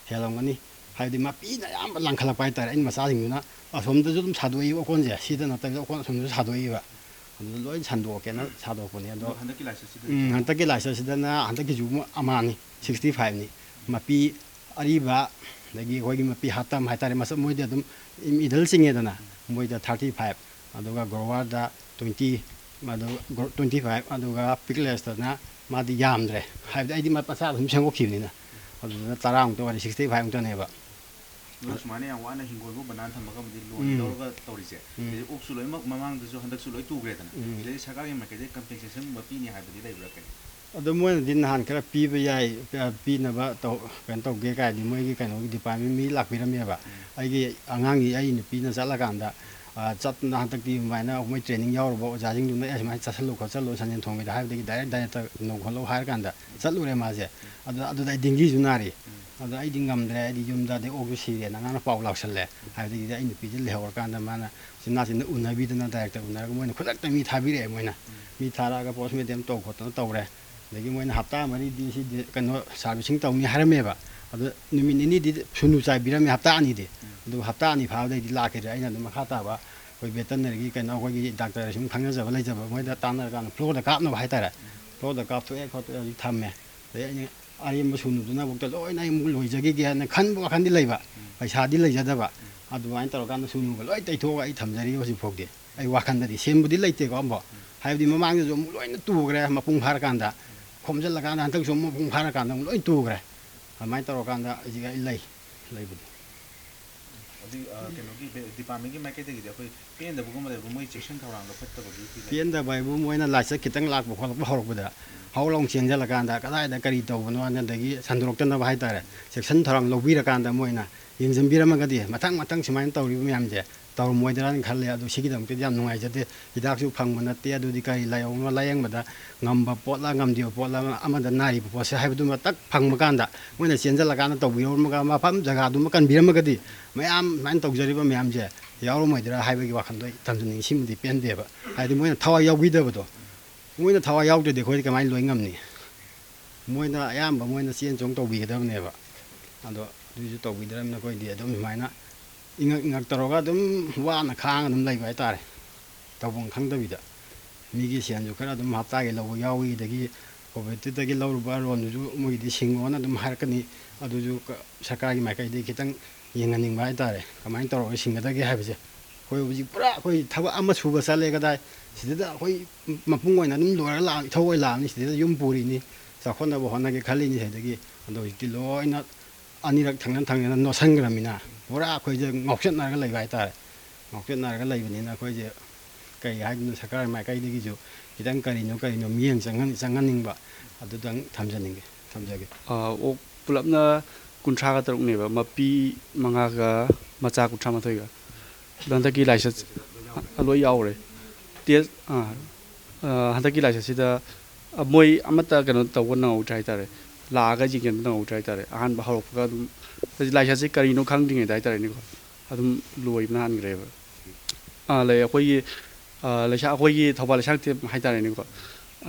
ꯍꯦꯜꯂꯝꯒꯅꯤ꯫ ꯍꯥꯏꯕꯗꯤ ꯃꯄꯤꯅ ꯑꯌꯥꯝꯕ ꯂꯥꯡꯈꯠꯂꯛꯄ ꯍꯥꯏꯇꯥꯔꯦ꯫ ꯑꯩꯅ ꯃꯆꯥꯁꯤꯡꯗꯨꯅ ꯑꯁꯣꯝꯗꯁꯨ ꯑꯗꯨꯝ ꯁꯥꯗꯣꯛꯏꯕ ꯑꯣꯀꯣꯟꯁꯦ, ꯁꯤꯗ ꯅꯠꯇꯕꯤꯗ ꯑꯣꯀꯣꯟ ꯑꯁꯣꯝꯗꯁꯨ ꯁꯥꯗꯣꯛꯏꯕ꯫ ꯑꯗꯨꯗ ꯂꯣꯏ ꯁꯟꯗꯣꯛꯀꯦꯅ ꯁꯥꯗꯣꯛꯄꯅꯦ꯫ ꯑꯗꯣ ꯑꯗꯣ ꯍꯟꯗꯛꯀꯤ ꯂꯥꯏꯆꯠꯁꯤꯗ ꯎꯝ, ꯍꯟꯗꯛꯀꯤ ꯂꯥꯏꯆꯠꯁꯤꯗꯅ ꯍꯟꯗꯛꯀꯤꯁꯨ ꯑꯃꯨꯛ ꯑꯃꯅꯤ, sixty fiveꯅꯤ꯫ ꯃꯄꯤ ꯑꯔꯤꯕ, ꯑꯗꯒꯤ ꯑꯩꯈꯣꯏꯒꯤ ꯃꯄꯤ ꯍꯥꯇꯝ ꯍꯥꯏꯇꯥꯔꯦ, ꯃꯁꯛ ꯃꯣꯏꯗꯤ ꯑꯗꯨꯝ middle ꯆꯤꯡꯉꯦꯗꯅ, ꯃꯣꯏꯗ thirty five, ꯑꯗꯨꯒ growerꯗ twenty, ꯑꯗꯨ twenty five, ꯑꯗꯨꯒ picklessꯇꯅ ꯃꯥꯗꯤ ꯌꯥꯝꯗ꯭ꯔꯦ꯫ ꯍꯥꯏꯕꯗꯤ ꯑꯩꯗꯤ ꯃ-, ꯃꯆꯥꯗ ꯑꯗꯨꯝ ꯁꯦꯝꯗꯣꯛꯈꯤꯕꯅꯤꯅ꯫ ꯑꯗꯨꯗꯨꯅ ꯇꯔꯥꯃꯨꯛꯇ ꯑꯣꯏꯔꯦ, sixty fiveꯃꯨꯛꯇꯅꯦꯕ꯫ ꯑꯗꯣ ꯁꯨꯃꯥꯏꯅ ꯌꯥꯝ ꯋꯥꯅ ꯍꯤꯡꯒꯣꯜꯕꯨ ꯕꯅꯥꯟ ꯊꯝꯃꯒ ꯑꯃꯗꯤ loan ꯎꯝ꯫ ꯂꯧꯔꯒ ꯇꯧꯔꯤꯁꯦ꯫ ꯎꯝ꯫ ꯑꯗꯩ ꯑꯣꯛꯁꯨ ꯂꯣꯏꯅꯃꯛ ꯃꯃꯥꯡꯗꯁꯨ ꯍꯟꯗꯛꯁꯨ ꯂꯣꯏ ꯇꯨꯈ꯭ꯔꯦꯗꯅ꯫ ꯎꯝ꯫ ꯁꯤꯗꯩ ꯁꯔꯀꯥꯔꯒꯤ ꯃꯥꯏꯀꯩꯗꯒꯤ compensationꯒꯨꯝꯕ ꯄꯤꯅꯤ ꯍꯥꯏꯕꯗꯤ ꯂꯩꯕ꯭ꯔꯥ ꯀꯩꯅꯣ? ꯑꯗꯣ ꯃꯣꯏꯅꯗꯤ ꯅꯍꯥꯟ ꯈꯔ ꯄꯤꯕ ꯌꯥꯏ, ꯑ, ꯄꯤꯅꯕ ꯇꯧ-, ꯀꯩꯅꯣ ꯇꯧꯒꯦ ꯀꯥꯏꯗꯤ ꯃꯣꯏꯒꯤ ꯀꯩꯅꯣꯒꯤ department ꯃꯤ ꯂꯥꯛꯄꯤꯔꯝꯃꯦꯕ꯫ ꯎꯝ꯫ ꯑꯩꯒꯤ ꯑꯉꯥꯡꯒꯤ, ꯑꯩ ꯅꯨꯄꯤꯅ ꯆꯠꯂꯀꯥꯟꯗ, ꯑ, ꯆꯠꯇꯅ ꯍꯟꯗꯛꯇꯤ ꯑꯗꯨꯃꯥꯏꯅ ꯃꯣꯏ training ꯌꯥꯎꯔꯨꯕ ꯑꯣꯖꯥꯁꯤꯡꯗꯨꯅ, "ꯑꯦ, ꯁꯨꯃꯥꯏꯅ ꯆꯠꯁꯜꯂꯨ ꯈꯣꯠꯁꯜꯂꯨ, ꯁꯟꯖꯦꯟ ꯊꯣꯡꯕꯗ" ꯍꯥꯏꯕꯗꯒꯤ direct directꯇ ꯅꯧ ꯈꯣꯠꯂꯧ ꯍꯥꯏꯔꯀꯥꯟꯗ ꯆꯠꯂꯨꯔꯦ ꯃꯥꯁꯦ꯫ ꯑꯗꯨꯗ, ꯑꯗꯨꯗ ꯑꯩ dengueꯁꯨ ꯅꯥꯔꯤ꯫ ꯎꯝ꯫ ꯑꯗ ꯑꯩꯗꯤ ꯉꯝꯗ꯭ꯔꯦ, ꯑꯩꯗꯤ ꯌꯨꯝꯗ ꯑꯗꯩ ꯑꯣꯛꯁꯨ ꯁꯤꯔꯦꯅ ꯑꯉꯥꯡꯅ ꯄꯥꯎ ꯂꯥꯛꯁꯜꯂꯦ꯫ ꯍꯥꯏꯕꯗꯒꯤꯗꯤ ꯑꯩ ꯅꯨꯄꯤꯁꯦ ꯂꯩꯍꯧꯔꯀꯥꯟꯗ ꯃꯥꯅ ꯎꯆꯤꯟ ꯅꯥꯆꯤꯟꯅ ꯎꯅꯕꯤꯗꯅ directꯇ ꯎꯅꯔꯒ ꯃꯣꯏꯅ ꯈꯨꯗꯛꯇ ꯃꯤ ꯊꯥꯕꯤꯔꯛꯑꯦ ꯃꯣꯏꯅ꯫ ꯎꯝ꯫ ꯃꯤ ꯊꯥꯔꯛꯑꯒ postmortem ꯇꯧ ꯈꯣꯠꯇꯅ ꯇꯧꯔꯦ꯫ ꯑꯗꯒꯤ ꯃꯣꯏꯅ ꯍꯞꯇꯥ ꯃꯔꯤꯗꯤ ꯁꯤꯗꯤ ꯀꯩꯅꯣ servicing ꯇꯧꯅꯤ ꯍꯥꯏꯔꯝꯃꯦꯕ꯫ ꯑꯗꯣ ꯅꯨꯃꯤꯠ ꯅꯤꯅꯤꯗꯤ ꯁꯨꯅꯨ ꯆꯥꯏꯕꯤꯔꯝꯃꯦ, ꯍꯞꯇꯥ ꯑꯅꯤꯗꯤ꯫ ꯎꯝ꯫ ꯑꯗꯨꯒ ꯍꯞꯇꯥ ꯑꯅꯤ ꯐꯥꯕꯗꯩꯗꯤ ꯂꯥꯛꯈꯤꯗ꯭ꯔꯦ꯫ ꯑꯩꯅ ꯑꯗꯨꯝ ꯃꯈꯥ ꯇꯥꯕ ꯑꯩꯈꯣꯏ veterineryꯒꯤ ꯀꯩꯅꯣ ꯑꯩꯈꯣꯏꯒꯤ doctor ꯁꯨꯝ ꯈꯪꯅꯖꯕ ꯂꯩꯖꯕ ꯃꯣꯏꯗ ꯇꯥꯟꯅꯔꯀꯥꯟꯗ floorꯗ ꯀꯥꯞꯅꯕ ꯍꯥꯏꯇꯥꯔꯦ꯫ ꯎꯝ꯫ Floorꯗ ꯀꯥꯞꯊꯣꯛꯑꯦ ꯈꯣꯠꯇꯣꯛꯑꯦ ꯍꯧꯖꯤꯛ ꯊꯝꯃꯦ꯫ ꯑꯗꯩ ꯑꯩꯅ ꯑꯔꯦꯝꯕ ꯁꯨꯅꯨꯗꯨꯅꯐꯥꯎꯗ ꯂꯣꯏꯅ ꯑꯩ ꯑꯃꯨꯛ ꯂꯣꯏꯖꯈꯤꯒꯦ ꯍꯥꯏꯅ ꯈꯟꯕ ꯋꯥꯈꯜꯗꯤ ꯂꯩꯕ, ꯎꯝ꯫ ꯄꯩꯁꯥꯗꯤ ꯂꯩꯖꯗꯕ꯫ ꯎꯝ꯫ ꯑꯗꯨꯃꯥꯏꯅ ꯇꯧꯔꯀꯥꯟꯗ ꯁꯨꯅꯨꯒ ꯂꯣꯏ ꯇꯩꯊꯣꯛꯑꯒ ꯑꯩ ꯊꯝꯖꯔꯤ ꯍꯧꯖꯤꯛꯐꯥꯎꯗꯤ꯫ ꯑꯩ ꯋꯥꯈꯜꯗꯗꯤ ꯁꯦꯝꯕꯨꯗꯤ ꯂꯩꯇꯦꯀꯣ ꯑꯝꯕꯣ꯫ ꯎꯝ꯫ ꯍꯥꯏꯕꯗꯤ ꯃꯃꯥꯡꯗꯁꯨ ꯑꯃꯨꯛ ꯂꯣꯏꯅ ꯇꯨꯈ꯭ꯔꯦ ꯃꯄꯨꯡ ꯐꯥꯔꯀꯥꯟꯗ꯫ ꯎꯝ꯫ ꯈꯣꯝꯖꯤꯜꯂꯀꯥꯟꯗ ꯍꯟꯗꯛꯁꯨ ꯑꯃꯨꯛ ꯃꯄꯨꯡ ꯐꯥꯔꯀꯥꯟꯗ ꯑꯃꯨꯛ ꯂꯣꯏ ꯇꯨꯈ꯭ꯔꯦ꯫ ꯑꯗꯨꯃꯥꯏꯅ ꯇꯧꯔꯀꯥꯟꯗ ꯍꯧꯖꯤꯛ ꯑꯩ ꯂꯩ, ꯂꯩꯕꯗꯤ꯫ ꯑꯗꯨ, ꯑ, ꯀꯩꯅꯣꯒꯤ ꯕꯦ-, ꯗꯤꯄꯥꯔꯠꯃꯦꯟꯒꯤ ꯃꯥꯏꯀꯩꯗꯒꯤꯗꯤ ꯑꯩꯈꯣꯏ ꯄꯦꯟꯗꯕꯒꯨꯝꯕ ꯂꯩꯕ, ꯃꯣꯏ ꯆꯦꯛꯁꯤꯟ ꯊꯧꯔꯥꯡꯗꯣ ꯐꯠꯇꯕꯒꯤ ꯐꯤꯕꯝ? ꯄꯦꯟꯗꯕ ꯍꯥꯏꯕꯨ ꯃꯣꯏꯅ ꯂꯥꯏꯆꯠ ꯈꯤꯇꯪ ꯂꯥꯛꯄ ꯈꯣꯠꯂꯛꯄ ꯍꯧꯔꯛꯄꯗ ꯍꯧ ꯂꯥꯎ ꯆꯦꯟꯁꯤꯜꯂꯀꯥꯟꯗ ꯀꯗꯥꯏꯗ ꯀꯔꯤ ꯇꯧꯕꯅꯣ ꯍꯥꯏꯅ ꯑꯗꯒꯤ ꯁꯟꯗꯣꯔꯛꯇꯅꯕ ꯍꯥꯏꯇꯥꯔꯦ, ꯆꯦꯛꯁꯤꯟ ꯊꯧꯔꯥꯡ ꯂꯧꯕꯤꯔꯀꯥꯟꯗ ꯃꯣꯏꯅ ꯌꯦꯡꯁꯤꯟꯕꯤꯔꯝꯃꯒꯗꯤ ꯃꯊꯪ ꯃꯊꯪ ꯁꯨꯃꯥꯏꯅ ꯇꯧꯔꯤꯕ ꯃꯌꯥꯝꯁꯦ ꯇꯧꯔꯝꯃꯣꯏꯗ꯭ꯔꯥꯅ ꯈꯜꯂꯦ꯫ ꯑꯗꯨ ꯁꯤꯒꯤꯗꯃꯛꯇꯗꯤ ꯌꯥꯝ ꯅꯨꯡꯉꯥꯏꯖꯗꯦ꯫ ꯍꯤꯗꯥꯛꯁꯨ ꯐꯪꯕ ꯅꯠꯇꯦ꯫ ꯑꯗꯨꯗꯤ ꯀꯔꯤ ꯂꯥꯏꯑꯣꯡꯅꯣ, ꯂꯥꯏꯌꯦꯡꯕꯗ ꯉꯝꯕ ꯄꯣꯠꯂ ꯉꯝꯗꯕ ꯄꯣꯠꯂ, ꯑꯃꯗ ꯅꯥꯔꯤꯕ ꯄꯣꯠꯁꯦ ꯍꯥꯏꯕꯗꯨꯃ ꯇꯛ ꯐꯪꯕ ꯀꯥꯟꯗ ꯃꯣꯏꯅ ꯆꯦꯟꯁꯤꯜꯂꯀꯥꯟꯗ ꯇꯧꯕꯤꯔꯝꯃꯒ ꯃꯐꯝ ꯖꯒꯥꯗꯨꯃ ꯀꯟꯕꯤꯔꯝꯃꯒꯗꯤ ꯃꯌꯥꯝ ꯁꯨꯃꯥꯏꯅ ꯇꯧꯖꯔꯤꯕ ꯃꯌꯥꯝꯁꯦ ꯌꯥꯎꯔꯝꯃꯣꯏꯗ꯭ꯔꯥ ꯍꯥꯏꯕꯒꯤ ꯋꯥꯈꯜꯗꯣ ꯑꯩ ꯊꯝꯖꯅꯤꯡꯉꯤ꯫ ꯁꯤꯃꯗꯤ ꯄꯦꯟꯗꯦꯕ꯫ ꯍꯥꯏꯗꯤ ꯃꯣꯏꯅ ꯊꯋꯥꯏ ꯌꯥꯎꯕꯤꯗꯕꯗꯣ, ꯃꯣꯏꯅ ꯊꯋꯥꯏ ꯌꯥꯎꯗ꯭ꯔꯗꯤ ꯑꯩꯈꯣꯏꯗꯤ ꯀꯃꯥꯏꯅ ꯂꯣꯏ ꯉꯝꯅꯤ? ꯃꯣꯏꯅ ꯑꯌꯥꯝꯕ ꯃꯣꯏꯅ ꯆꯦꯟ ꯆꯣꯡ ꯇꯧꯕꯤꯒꯗꯕꯅꯦꯕ꯫ ꯑꯗꯣ ꯑꯗꯨꯁꯨ ꯇꯧꯕꯤꯗ꯭ꯔꯕꯅꯤꯅ ꯑꯩꯈꯣꯏꯗꯤ ꯑꯗꯨꯝ ꯁꯨꯃꯥꯏꯅ ꯏꯉꯛ ꯏꯉꯛ ꯇꯧꯔꯒ ꯑꯗꯨꯝ ꯋꯥꯅ ꯈꯥꯡꯉ ꯑꯗꯨꯝ ꯂꯩꯕ ꯍꯥꯏꯇꯥꯔꯦ, ꯇꯧꯐꯝ ꯈꯪꯗꯕꯤꯗ꯫ ꯃꯤꯒꯤ ꯁꯦꯟꯁꯨ ꯈꯔ ꯑꯗꯨꯝ ꯍꯞꯇꯥꯒꯤ ꯂꯧꯕ ꯌꯥꯎꯏ, ꯑꯗꯒꯤ ꯀꯣꯑꯣꯄꯔꯦꯇꯤꯞꯇꯒꯤ ꯂꯧꯔꯨꯕ ꯂꯣꯟꯗꯨꯁꯨ ꯃꯣꯏꯒꯤꯗꯤ ꯁꯤꯡꯉꯣꯅ ꯑꯗꯨꯝ ꯍꯥꯏꯔꯛꯀꯅꯤ꯫ ꯑꯗꯨꯁꯨ ꯀ-, ꯁꯔꯀꯥꯔꯒꯤ ꯃꯥꯏꯀꯩꯗꯒꯤ ꯈꯤꯇꯪ ꯌꯦꯡꯍꯟꯅꯤꯡꯕ ꯍꯥꯏꯇꯥꯔꯦ, ꯀꯃꯥꯏꯅ ꯇꯧꯔꯒ ꯁꯤꯡꯒꯗꯒꯦ ꯍꯥꯏꯕꯁꯦ꯫ ꯑꯩꯈꯣꯏ ꯍꯧꯖꯤꯛ ꯄꯨꯔꯥ ꯑꯩꯈꯣꯏ ꯊꯕꯛ ꯑꯃ ꯁꯨꯕ ꯆꯠꯂꯦ ꯀꯗꯥꯏ, ꯁꯤꯗꯩꯗ ꯑꯩꯈꯣꯏ ꯃꯄꯨꯡ ꯑꯣꯏꯅ ꯑꯗꯨꯝ ꯂꯣꯏꯔꯒ ꯂꯥꯛ-, ꯏꯊꯧ ꯑꯣꯏ ꯂꯥꯛꯑꯕꯅꯤ, ꯁꯤꯗꯩꯗ ꯌꯨꯝ ꯄꯨꯔꯤꯅꯤ, ꯆꯥꯎꯈꯠꯅꯕ ꯍꯣꯠꯅꯒꯦ ꯈꯜꯂꯤꯅꯤ ꯁꯤꯗꯒꯤ꯫ ꯑꯗꯣ ꯍꯧꯖꯤꯛꯇꯤ ꯂꯣꯏꯅ ꯑꯅꯤꯔꯛ ꯊꯪꯅ ꯊꯪꯅꯅ ꯅꯣꯠꯁꯟꯈ꯭ꯔꯃꯤꯅ ꯄꯨꯔꯥ ꯑꯩꯈꯣꯏꯁꯦ ꯉꯥꯎꯆꯠꯅꯔꯒ ꯂꯩꯕ ꯍꯥꯏꯇꯥꯔꯦ꯫ ꯉꯥꯎꯆꯠꯅꯔꯒ ꯂꯩꯕꯅꯤꯅ ꯑꯩꯈꯣꯏꯁꯦ ꯀꯩ ꯍꯥꯏꯗꯣꯏꯅꯣ, ꯁꯔꯀꯥꯔ ꯃꯥꯏꯀꯩꯗꯒꯤꯁꯨ ꯈꯤꯇꯪ ꯀꯔꯤꯅꯣ ꯀꯔꯤꯅꯣ ꯃꯤꯠꯌꯦꯡ ꯆꯪꯍꯟ-, ꯆꯪꯍꯟꯅꯤꯡꯕ, ꯑꯗꯨꯗꯪ ꯊꯝꯖꯅꯤꯡꯉꯦ, ꯊꯝꯖꯒꯦ꯫ ꯑ, ꯑꯣꯛ ꯄꯨꯂꯞꯅ ꯀꯨꯟꯊ꯭ꯔꯥꯒ ꯇꯔꯨꯛꯅꯦꯕ, ꯃꯄꯤ ꯃꯉꯥꯒ ꯃꯆꯥ ꯀꯨꯟꯊ꯭ꯔꯥ ꯃꯥꯊꯣꯏꯒ꯫ ꯑꯗꯣ ꯍꯟꯗꯛꯀꯤ ꯂꯥꯏꯆꯠ, ꯑ, ꯂꯣꯏ ꯌꯥꯎꯔꯦ꯫ ꯇꯦꯁ, ꯑ, ꯑ, ꯍꯟꯗꯛꯀꯤ ꯂꯥꯏꯆꯠꯁꯤꯗ, ꯑ, ꯃꯣꯏ ꯑꯃꯠꯇ ꯀꯩꯅꯣ ꯇꯧꯕ ꯅꯪꯍꯧꯗ꯭ꯔꯦ ꯍꯥꯏꯇꯥꯔꯦ, ꯂꯥꯛꯑꯒ ꯌꯦꯡꯁꯤꯟꯕ ꯅꯪꯍꯧꯗ꯭ꯔꯦ ꯍꯥꯏꯇꯥꯔꯦ꯫ ꯑꯍꯥꯟꯕ ꯍꯧꯔꯛꯄꯒ ꯑꯗꯨꯝ ꯂꯥꯏꯆꯠꯁꯤ ꯀꯔꯤꯅꯣ ꯈꯪꯗ꯭ꯔꯤꯉꯩꯗ ꯍꯥꯏꯇꯥꯔꯦꯅꯦꯀꯣ, ꯑꯗꯨꯝ ꯂꯣꯏꯕꯅ ꯍꯥꯟꯈ꯭ꯔꯦꯕ꯫ ꯑꯥ, ꯂꯩ꯫ ꯑꯩꯈꯣꯏꯒꯤ, ꯑꯥ, ꯂꯩꯁꯥ-, ꯑꯩꯈꯣꯏꯒꯤ ꯊꯧꯕꯥꯜ ꯂꯩꯁꯥꯡꯊꯦꯝ ꯍꯥꯏꯇꯥꯔꯦꯅꯦꯀꯣ,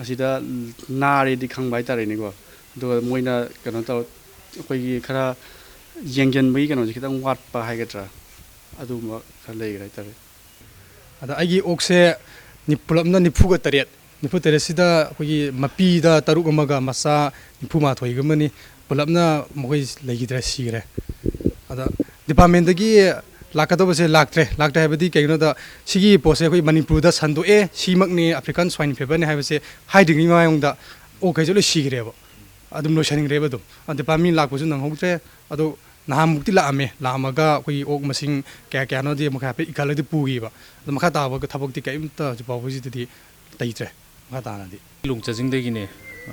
ꯑꯁꯤꯗ ꯅꯥꯔꯦꯗꯤ ꯈꯪꯕ ꯍꯥꯏꯇꯥꯔꯦꯅꯦꯀꯣ, ꯑꯗꯨꯒ ꯃꯣꯏꯅ ꯀꯩꯅꯣ ꯇꯧ-, ꯑꯩꯈꯣꯏꯒꯤ ꯈꯔ ꯌꯦꯡꯁꯤꯟꯕꯒꯤ ꯀꯩꯅꯣꯁꯦ ꯈꯤꯇꯪ ꯋꯥꯠꯄ ꯍꯥꯏꯒꯗ꯭ꯔꯥ, ꯑꯗꯨꯒꯨꯝꯕ ꯈꯔ ꯂꯩꯈ꯭ꯔꯦ ꯍꯥꯏꯇꯥꯔꯦ꯫ ꯑꯗ ꯑꯩꯒꯤ ꯑꯣꯛꯁꯦ ꯅꯤ-, ꯄꯨꯂꯞꯅ ꯅꯤꯐꯨꯒ ꯇꯔꯦꯠ, ꯅꯤꯐꯨ ꯇꯔꯦꯠꯁꯤꯗ ꯑꯩꯈꯣꯏꯒꯤ ꯃꯄꯤꯗ ꯇꯔꯨꯛ ꯑꯃꯒ ꯃꯆꯥ ꯅꯤꯐꯨ ꯃꯥꯊꯣꯏꯒꯨꯝꯕꯅꯤ꯫ ꯄꯨꯂꯞꯅ ꯃꯈꯣꯏ ꯂꯩꯈꯤꯗ꯭ꯔꯦ, ꯁꯤꯈ꯭ꯔꯦ꯫ ꯑꯗ ꯗꯤꯄꯥꯔꯠꯃꯦꯟꯗꯒꯤ ꯂꯥꯛꯀꯗꯧꯕꯁꯦ ꯂꯥꯛꯇ꯭ꯔꯦ꯫ ꯂꯥꯛꯇ꯭ꯔꯦ ꯍꯥꯏꯕꯗꯤ ꯀꯩꯒꯤꯅꯣꯗ, ꯁꯤꯒꯤ ꯄꯣꯠꯁꯦ ꯑꯩꯈꯣꯏ ꯃꯅꯤꯄꯨꯔꯗ ꯁꯟꯗꯣꯛꯑꯦ, ꯁꯤꯃꯛꯅꯤ ꯑꯐ꯭ꯔꯤꯀꯥꯟ ꯁ꯭ꯋꯥꯏꯟ ꯐꯤꯚꯔꯅꯤ ꯍꯥꯏꯕꯁꯦ ꯍꯥꯏꯗ꯭ꯔꯤꯉꯩ ꯃꯃꯥꯡꯗ ꯑꯣꯛꯈꯩꯁꯦ ꯂꯣꯏ ꯁꯤꯈ꯭ꯔꯦꯕ, ꯑꯗꯨꯝ ꯂꯣꯏꯁꯤꯟꯈ꯭ꯔꯦꯕ꯫ ꯑꯗꯨꯝ ꯗꯤꯄꯥꯔꯠꯃꯦꯟ ꯂꯥꯛꯄꯁꯨ ꯅꯪꯍꯧꯗ꯭ꯔꯦ꯫ ꯑꯗꯣ ꯅꯍꯥꯟꯃꯨꯛꯇꯤ ꯂꯥꯛꯑꯝꯃꯦ, ꯂꯥꯛꯑꯝꯃꯒ ꯑꯩꯈꯣꯏꯒꯤ ꯑꯣꯛ ꯃꯁꯤꯡ ꯀꯌꯥ ꯀꯌꯥꯅꯣꯗꯤ ꯑꯃꯨꯛ ꯍꯥꯏꯐꯦꯠ ꯏꯈꯠꯂꯒꯗꯤ ꯄꯨꯈꯤꯕ꯫ ꯑꯗꯣ ꯃꯈꯥ ꯇꯥꯕ ꯊꯕꯛꯇꯤ ꯀꯔꯤꯝꯇ ꯍꯧꯖꯤꯛ ꯐꯥꯎꯕꯁꯤꯗꯗꯤ ꯂꯩꯇ꯭ꯔꯦ꯫ ꯃꯈꯥ ꯇꯥꯅꯗꯤ ꯂꯣꯡꯆꯖꯤꯡꯗꯒꯤꯅꯦ꯫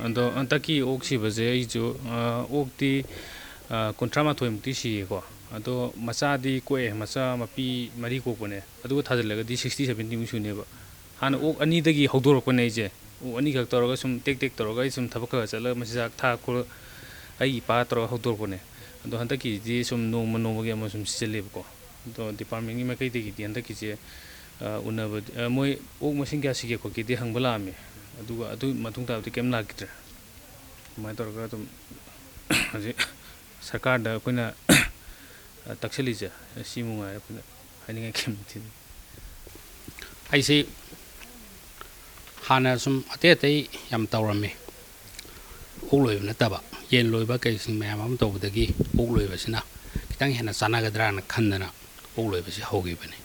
ꯑꯗꯣ ꯍꯟꯗꯛꯀꯤ ꯑꯣꯛ ꯁꯤꯕꯁꯦ ꯑꯩꯁꯨ, ꯑ, ꯑꯣꯛꯇꯤ, ꯑ, ꯀꯨꯟꯊ꯭ꯔꯥ ꯃꯥꯊꯣꯏꯃꯨꯛꯇꯤ ꯁꯤꯌꯦꯀꯣ꯫ ꯑꯗꯣ ꯃꯆꯥꯗꯤ ꯀꯣꯛꯑꯦ, ꯃꯆꯥ ꯃꯄꯤ ꯃꯔꯤ ꯀꯣꯛꯄꯅꯦ꯫ ꯑꯗꯨꯒ ꯊꯥꯖꯤꯜꯂꯒꯗꯤ ꯁꯤꯛꯁꯇꯤ ꯁꯕꯦꯟꯇꯤꯃꯨꯛ ꯁꯨꯅꯦꯕ꯫ ꯍꯥꯟꯅ ꯑꯣꯛ ꯑꯅꯤꯗꯒꯤ ꯍꯧꯗꯣꯔꯛꯄꯅꯦ ꯑꯩꯁꯦ꯫ ꯑꯣꯛ ꯑꯅꯤꯈꯛ ꯇꯧꯔꯒ ꯁꯨꯝ ꯇꯦꯛ ꯇꯦꯛ ꯇꯧꯔꯒ ꯑꯩ ꯁꯨꯝ ꯊꯕꯛ ꯈꯔ ꯆꯠꯂꯒ ꯃꯆꯤꯟꯖꯥꯛ ꯊꯥꯛ ꯈꯣꯠꯂ ꯑꯩ ꯏꯄꯥ ꯇꯧꯔꯒ ꯍꯧꯗꯣꯔꯛꯄꯅꯦ꯫ ꯑꯗꯣ ꯍꯟꯗꯛꯀꯤꯗꯤ ꯁꯨꯝ ꯅꯣꯡꯃ ꯅꯣꯡꯃꯒꯤ ꯑꯃ ꯁꯨꯝ ꯁꯤꯖꯜꯂꯦꯕꯀꯣ꯫ ꯑꯗꯣ ꯗꯤꯄꯥꯔꯠꯃꯦꯟꯒꯤ ꯃꯥꯏꯀꯩꯗꯒꯤꯗꯤ ꯍꯟꯗꯛꯀꯤꯁꯦ, ꯑ, ꯎꯅꯕ, ꯑ, ꯃꯣꯏ ꯑꯣꯛ ꯃꯁꯤꯡ ꯀꯌꯥ ꯁꯤꯒꯦ ꯈꯣꯠꯀꯦꯗꯤ ꯍꯪꯕ ꯂꯥꯛꯑꯝꯃꯦ꯫ ꯑꯗꯨꯒ ꯑꯗꯨ ꯃꯇꯨꯡ ꯇꯥꯕꯗꯤ ꯀꯩꯝ ꯂꯥꯛꯈꯤꯗ꯭ꯔꯦ꯫ ꯑꯗꯨꯃꯥꯏꯅ ꯇꯧꯔꯒ ꯑꯗꯨꯝ ꯍꯧꯖꯤꯛ ꯁꯔꯀꯥꯔꯗ ꯑꯩꯈꯣꯏꯅ, ꯑ, ꯇꯛꯁꯜꯂꯤꯁꯦ ꯁꯤ ꯃꯉꯥꯏꯔꯦ ꯑꯩꯈꯣꯏꯅ ꯍꯥꯏꯅꯤꯡꯉꯥꯏ ꯀꯩꯝ ꯂꯩꯇꯦ꯫ ꯑꯩꯁꯤ ꯍꯥꯟꯅ ꯁꯨꯝ ꯑꯇꯩ ꯑꯇꯩ ꯌꯥꯝ ꯇꯧꯔꯝꯃꯤ꯫ ꯑꯣꯛ ꯂꯣꯏꯕ ꯅꯠꯇꯕ, ꯌꯦꯟ ꯂꯣꯏꯕ ꯀꯩꯁꯤꯡ ꯃꯌꯥꯝ ꯑꯃ ꯇꯧꯕꯗꯒꯤ ꯑꯣꯛ ꯂꯣꯏꯕꯁꯤꯅ ꯈꯤꯇꯪ ꯍꯦꯟꯅ ꯆꯥꯟꯅꯒꯗ꯭ꯔꯥꯅ ꯈꯟꯗꯅ ꯑꯣꯛ ꯂꯣꯏꯕꯁꯤ ꯍꯧꯈꯤꯕꯅꯤ꯫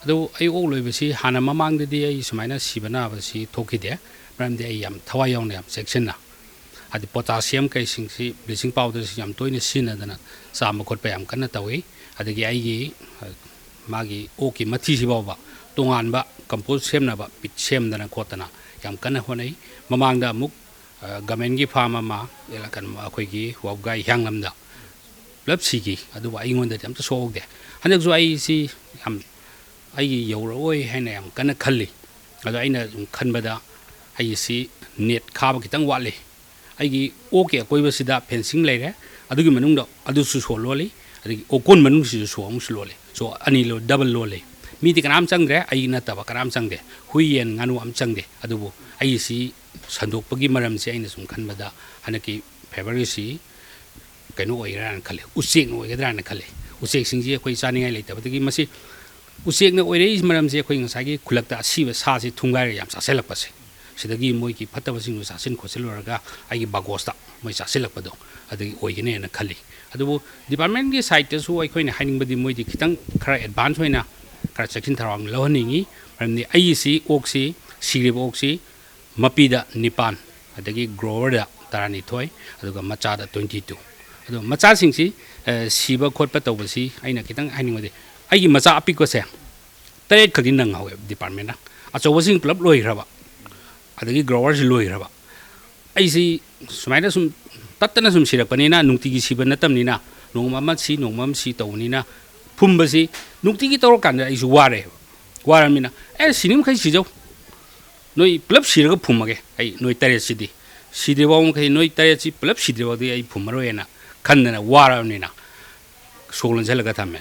ꯑꯗꯨꯕꯨ ꯑꯩ ꯑꯣꯛ ꯂꯣꯏꯕꯁꯤ ꯍꯥꯟꯅ ꯃꯃꯥꯡꯗꯗꯤ ꯑꯩ ꯁꯨꯃꯥꯏꯅ ꯁꯤꯕ ꯅꯥꯕꯁꯤ ꯊꯣꯛꯈꯤꯗꯦ, ꯃꯔꯝꯗꯤ ꯑꯩ ꯌꯥꯝ ꯊꯋꯥꯏ ꯌꯥꯎꯅ, ꯌꯥꯝ ꯆꯦꯛꯁꯤꯟꯅ, ꯍꯥꯏꯗꯤ potassium ꯀꯩꯁꯤꯡꯁꯤ, bleaching powderꯁꯤ ꯌꯥꯝ ꯇꯣꯏꯅ ꯁꯤꯖꯤꯟꯅꯗꯅ ꯆꯥꯝꯕ ꯈꯣꯠꯄ ꯌꯥꯝ ꯀꯟꯅ ꯇꯧꯏ꯫ ꯑꯗꯒꯤ ꯑꯩꯒꯤ, ꯑ, ꯃꯥꯒꯤ ꯑꯣꯛꯀꯤ ꯃꯊꯤꯁꯤ ꯐꯥꯎꯕ ꯇꯣꯉꯥꯟꯕ compost ꯁꯦꯝꯅꯕ pit ꯁꯦꯝꯗꯅ ꯈꯣꯠꯇꯅ ꯌꯥꯝ ꯀꯟꯅ ꯍꯣꯠꯅꯩ꯫ ꯃꯃꯥꯡꯗ ꯑꯃꯨꯛ, ꯑ, governmentꯀꯤ farm ꯑꯃ, ꯑꯦꯂ-, ꯀꯩꯅꯣ, ꯑꯩꯈꯣꯏꯒꯤ ꯋꯥꯕꯒꯥꯏ ꯍꯤꯌꯥꯡꯂꯝꯗ ꯄꯨꯂꯞ ꯁꯤꯈꯤ꯫ ꯑꯗꯨꯕꯨ ꯑꯩꯉꯣꯟꯗꯗꯤ ꯑꯝꯇ ꯁꯣꯛꯍꯧꯗꯦ꯫ ꯍꯟꯗꯛꯁꯨ ꯑꯩꯁꯤ ꯌꯥꯝ, ꯑꯩꯒꯤ ꯌꯧꯔꯛꯑꯣꯏ ꯍꯥꯏꯅ ꯌꯥꯝ ꯀꯟꯅ ꯈꯜꯂꯤ꯫ ꯑꯗꯣ ꯑꯩꯅ ꯁꯨꯝ ꯈꯟꯕꯗ ꯑꯩꯒꯤꯁꯤ net ꯈꯥꯕ ꯈꯤꯇꯪ ꯋꯥꯠꯂꯤ꯫ ꯑꯩꯒꯤ ꯑꯣꯛꯀꯤ ꯑꯀꯣꯏꯕꯁꯤꯗ fencing ꯂꯩꯔꯦ, ꯑꯗꯨꯒꯤ ꯃꯅꯨꯡꯗ ꯑꯗꯨꯁꯨ ꯁꯣ ꯂꯣꯜꯂꯤ, ꯑꯗꯒꯤ ꯑꯣꯀꯣꯟ ꯃꯅꯨꯡꯁꯤꯁꯨ ꯁꯣ ꯑꯃꯨꯛꯁꯨ ꯂꯣꯜꯂꯤ, ꯁꯣ ꯑꯅꯤ ꯂꯣ-, double ꯂꯣꯜꯂꯤ꯫ ꯃꯤꯗꯤ ꯀꯅꯥꯝ ꯆꯪꯗ꯭ꯔꯦ, ꯑꯩ ꯅꯠꯇꯕ ꯀꯅꯥꯝ ꯆꯪꯗꯦ, ꯍꯨꯏ ꯌꯦꯟ ꯉꯥꯅꯨ ꯑꯝ ꯆꯪꯗꯦ꯫ ꯑꯗꯨꯕꯨ ꯑꯩꯒꯤꯁꯤ ꯁꯟꯗꯣꯛꯄꯒꯤ ꯃꯔꯝꯁꯤ ꯑꯩꯅ ꯁꯨꯝ ꯈꯟꯕꯗ ꯍꯟꯗꯛꯀꯤ Februaryꯁꯤ ꯀꯩꯅꯣ ꯑꯣꯏꯒꯗ꯭ꯔꯥꯅ ꯈꯜꯂꯤ, ꯎꯆꯦꯛꯅ ꯑꯣꯏꯒꯗ꯭ꯔꯥꯅ ꯈꯜꯂꯤ꯫ ꯎꯆꯦꯛꯁꯤꯡꯁꯤ ꯑꯩꯈꯣꯏ ꯆꯥꯅꯤꯡꯉꯥꯏ ꯂꯩꯇꯕꯗꯒꯤ, ꯃꯁꯤ ꯎꯆꯦꯛꯅ ꯑꯣꯏꯔꯛꯏ ꯃꯔꯝꯁꯤ ꯑꯩꯈꯣꯏ ꯉꯁꯥꯏꯒꯤ ꯈꯨꯜꯂꯛꯇ ꯑꯁꯤꯕ ꯁꯥꯁꯤ ꯊꯨꯡꯒꯥꯏꯔꯒ ꯌꯥꯝ ꯆꯥꯁꯤꯜꯂꯛꯄꯁꯦ, ꯁꯤꯗꯒꯤ ꯃꯣꯏꯒꯤ ꯐꯠꯇꯕꯁꯤꯡꯗꯨ ꯆꯥꯁꯤꯟ ꯈꯣꯠꯆꯤꯜꯂꯨꯔꯒ ꯑꯩꯒꯤ ꯕꯥꯒꯣꯁꯇ ꯃꯣꯏ ꯆꯥꯁꯤꯜꯂꯛꯄꯗꯣ ꯑꯗꯨꯒꯤ ꯑꯣꯏꯒꯅꯦꯅ ꯈꯜꯂꯤ꯫ ꯑꯗꯨꯕꯨ departmentꯀꯤ sideꯇꯁꯨ ꯑꯩꯈꯣꯏꯅ ꯍꯥꯏꯅꯤꯡꯕꯗꯤ ꯃꯣꯏꯗꯤ ꯈꯤꯇꯪ ꯈꯔ advance ꯑꯣꯏꯅ ꯈꯔ ꯆꯦꯛꯁꯤꯟ ꯊꯧꯔꯥꯡ ꯂꯧꯍꯟꯅꯤꯡꯉꯤ꯫ ꯃꯔꯝꯗꯤ ꯑꯩꯒꯤꯁꯤ ꯑꯣꯛꯁꯤ, ꯁꯤꯔꯤꯕ ꯑꯣꯛꯁꯤ ꯃꯄꯤꯗ ꯅꯤꯄꯥꯟ, ꯑꯗꯒꯤ growerꯗ ꯇꯔꯥꯅꯤꯊꯣꯏ, ꯑꯗꯨꯒ ꯃꯆꯥꯗ twenty two꯫ ꯑꯗꯣ ꯃꯆꯥꯁꯤꯡꯁꯤ, ꯑ, ꯁꯤꯕ ꯈꯣꯠꯄ ꯇꯧꯕꯁꯤ ꯑꯩꯅ ꯈꯤꯇꯪ ꯍꯥꯏꯅꯤꯡꯕꯗꯤ, ꯑꯩꯒꯤ ꯃꯆꯥ ꯑꯄꯤꯛꯄꯁꯦ ꯇꯔꯦꯠ ꯈꯛꯇꯤ ꯅꯪꯍꯧꯋꯦ ꯗꯤꯄꯥꯔꯠꯃꯦꯟꯅ꯫ ꯑꯆꯧꯕꯁꯤꯡ ꯄꯨꯂꯞ ꯂꯣꯏꯈ꯭ꯔꯕ, ꯑꯗꯒꯤ ꯒ꯭ꯔꯣꯋꯔꯁꯤ ꯂꯣꯏꯈ꯭ꯔꯕ꯫ ꯑꯩꯁꯤ ꯁꯨꯃꯥꯏꯅ ꯁꯨꯝ ꯇꯠꯇꯅ ꯁꯨꯝ ꯁꯤꯔꯛꯄꯅꯤꯅ, ꯅꯨꯡꯇꯤꯒꯤ ꯁꯤꯕ ꯅꯠꯇꯕꯅꯤꯅ, ꯅꯣꯡꯃ ꯑꯃ ꯁꯤ, ꯅꯣꯡꯃ ꯑꯃ ꯁꯤ ꯇꯧꯕꯅꯤꯅ, ꯐꯨꯝꯕꯁꯤ ꯅꯨꯡꯇꯤꯒꯤ ꯇꯧꯔꯀꯥꯟꯗ ꯑꯩꯁꯨ ꯋꯥꯔꯦꯕ꯫ ꯋꯥꯔꯕꯅꯤꯅ, "ꯑꯦ, ꯁꯤꯅꯤꯡ ꯃꯈꯩ ꯁꯤꯖꯧ, ꯅꯣꯏ ꯄꯨꯂꯞ ꯁꯤꯔꯒ ꯐꯨꯝꯃꯒꯦ, ꯑꯩ ꯅꯣꯏ ꯇꯔꯦꯠꯁꯤꯗꯤ, ꯁꯤꯗ꯭ꯔꯤꯐꯥꯎ ꯃꯈꯩ, ꯅꯣꯏ ꯇꯔꯦꯠꯁꯤ ꯄꯨꯂꯞ ꯁꯤꯗ꯭ꯔꯤꯐꯥꯎꯗꯤ ꯑꯩ ꯐꯨꯝꯃꯔꯣꯏꯅ" ꯈꯟꯗꯅ ꯋꯥꯔꯕꯅꯤꯅ ꯁꯣꯛ ꯂꯣꯟꯁꯤꯜꯂꯒ ꯊꯝꯃꯦ꯫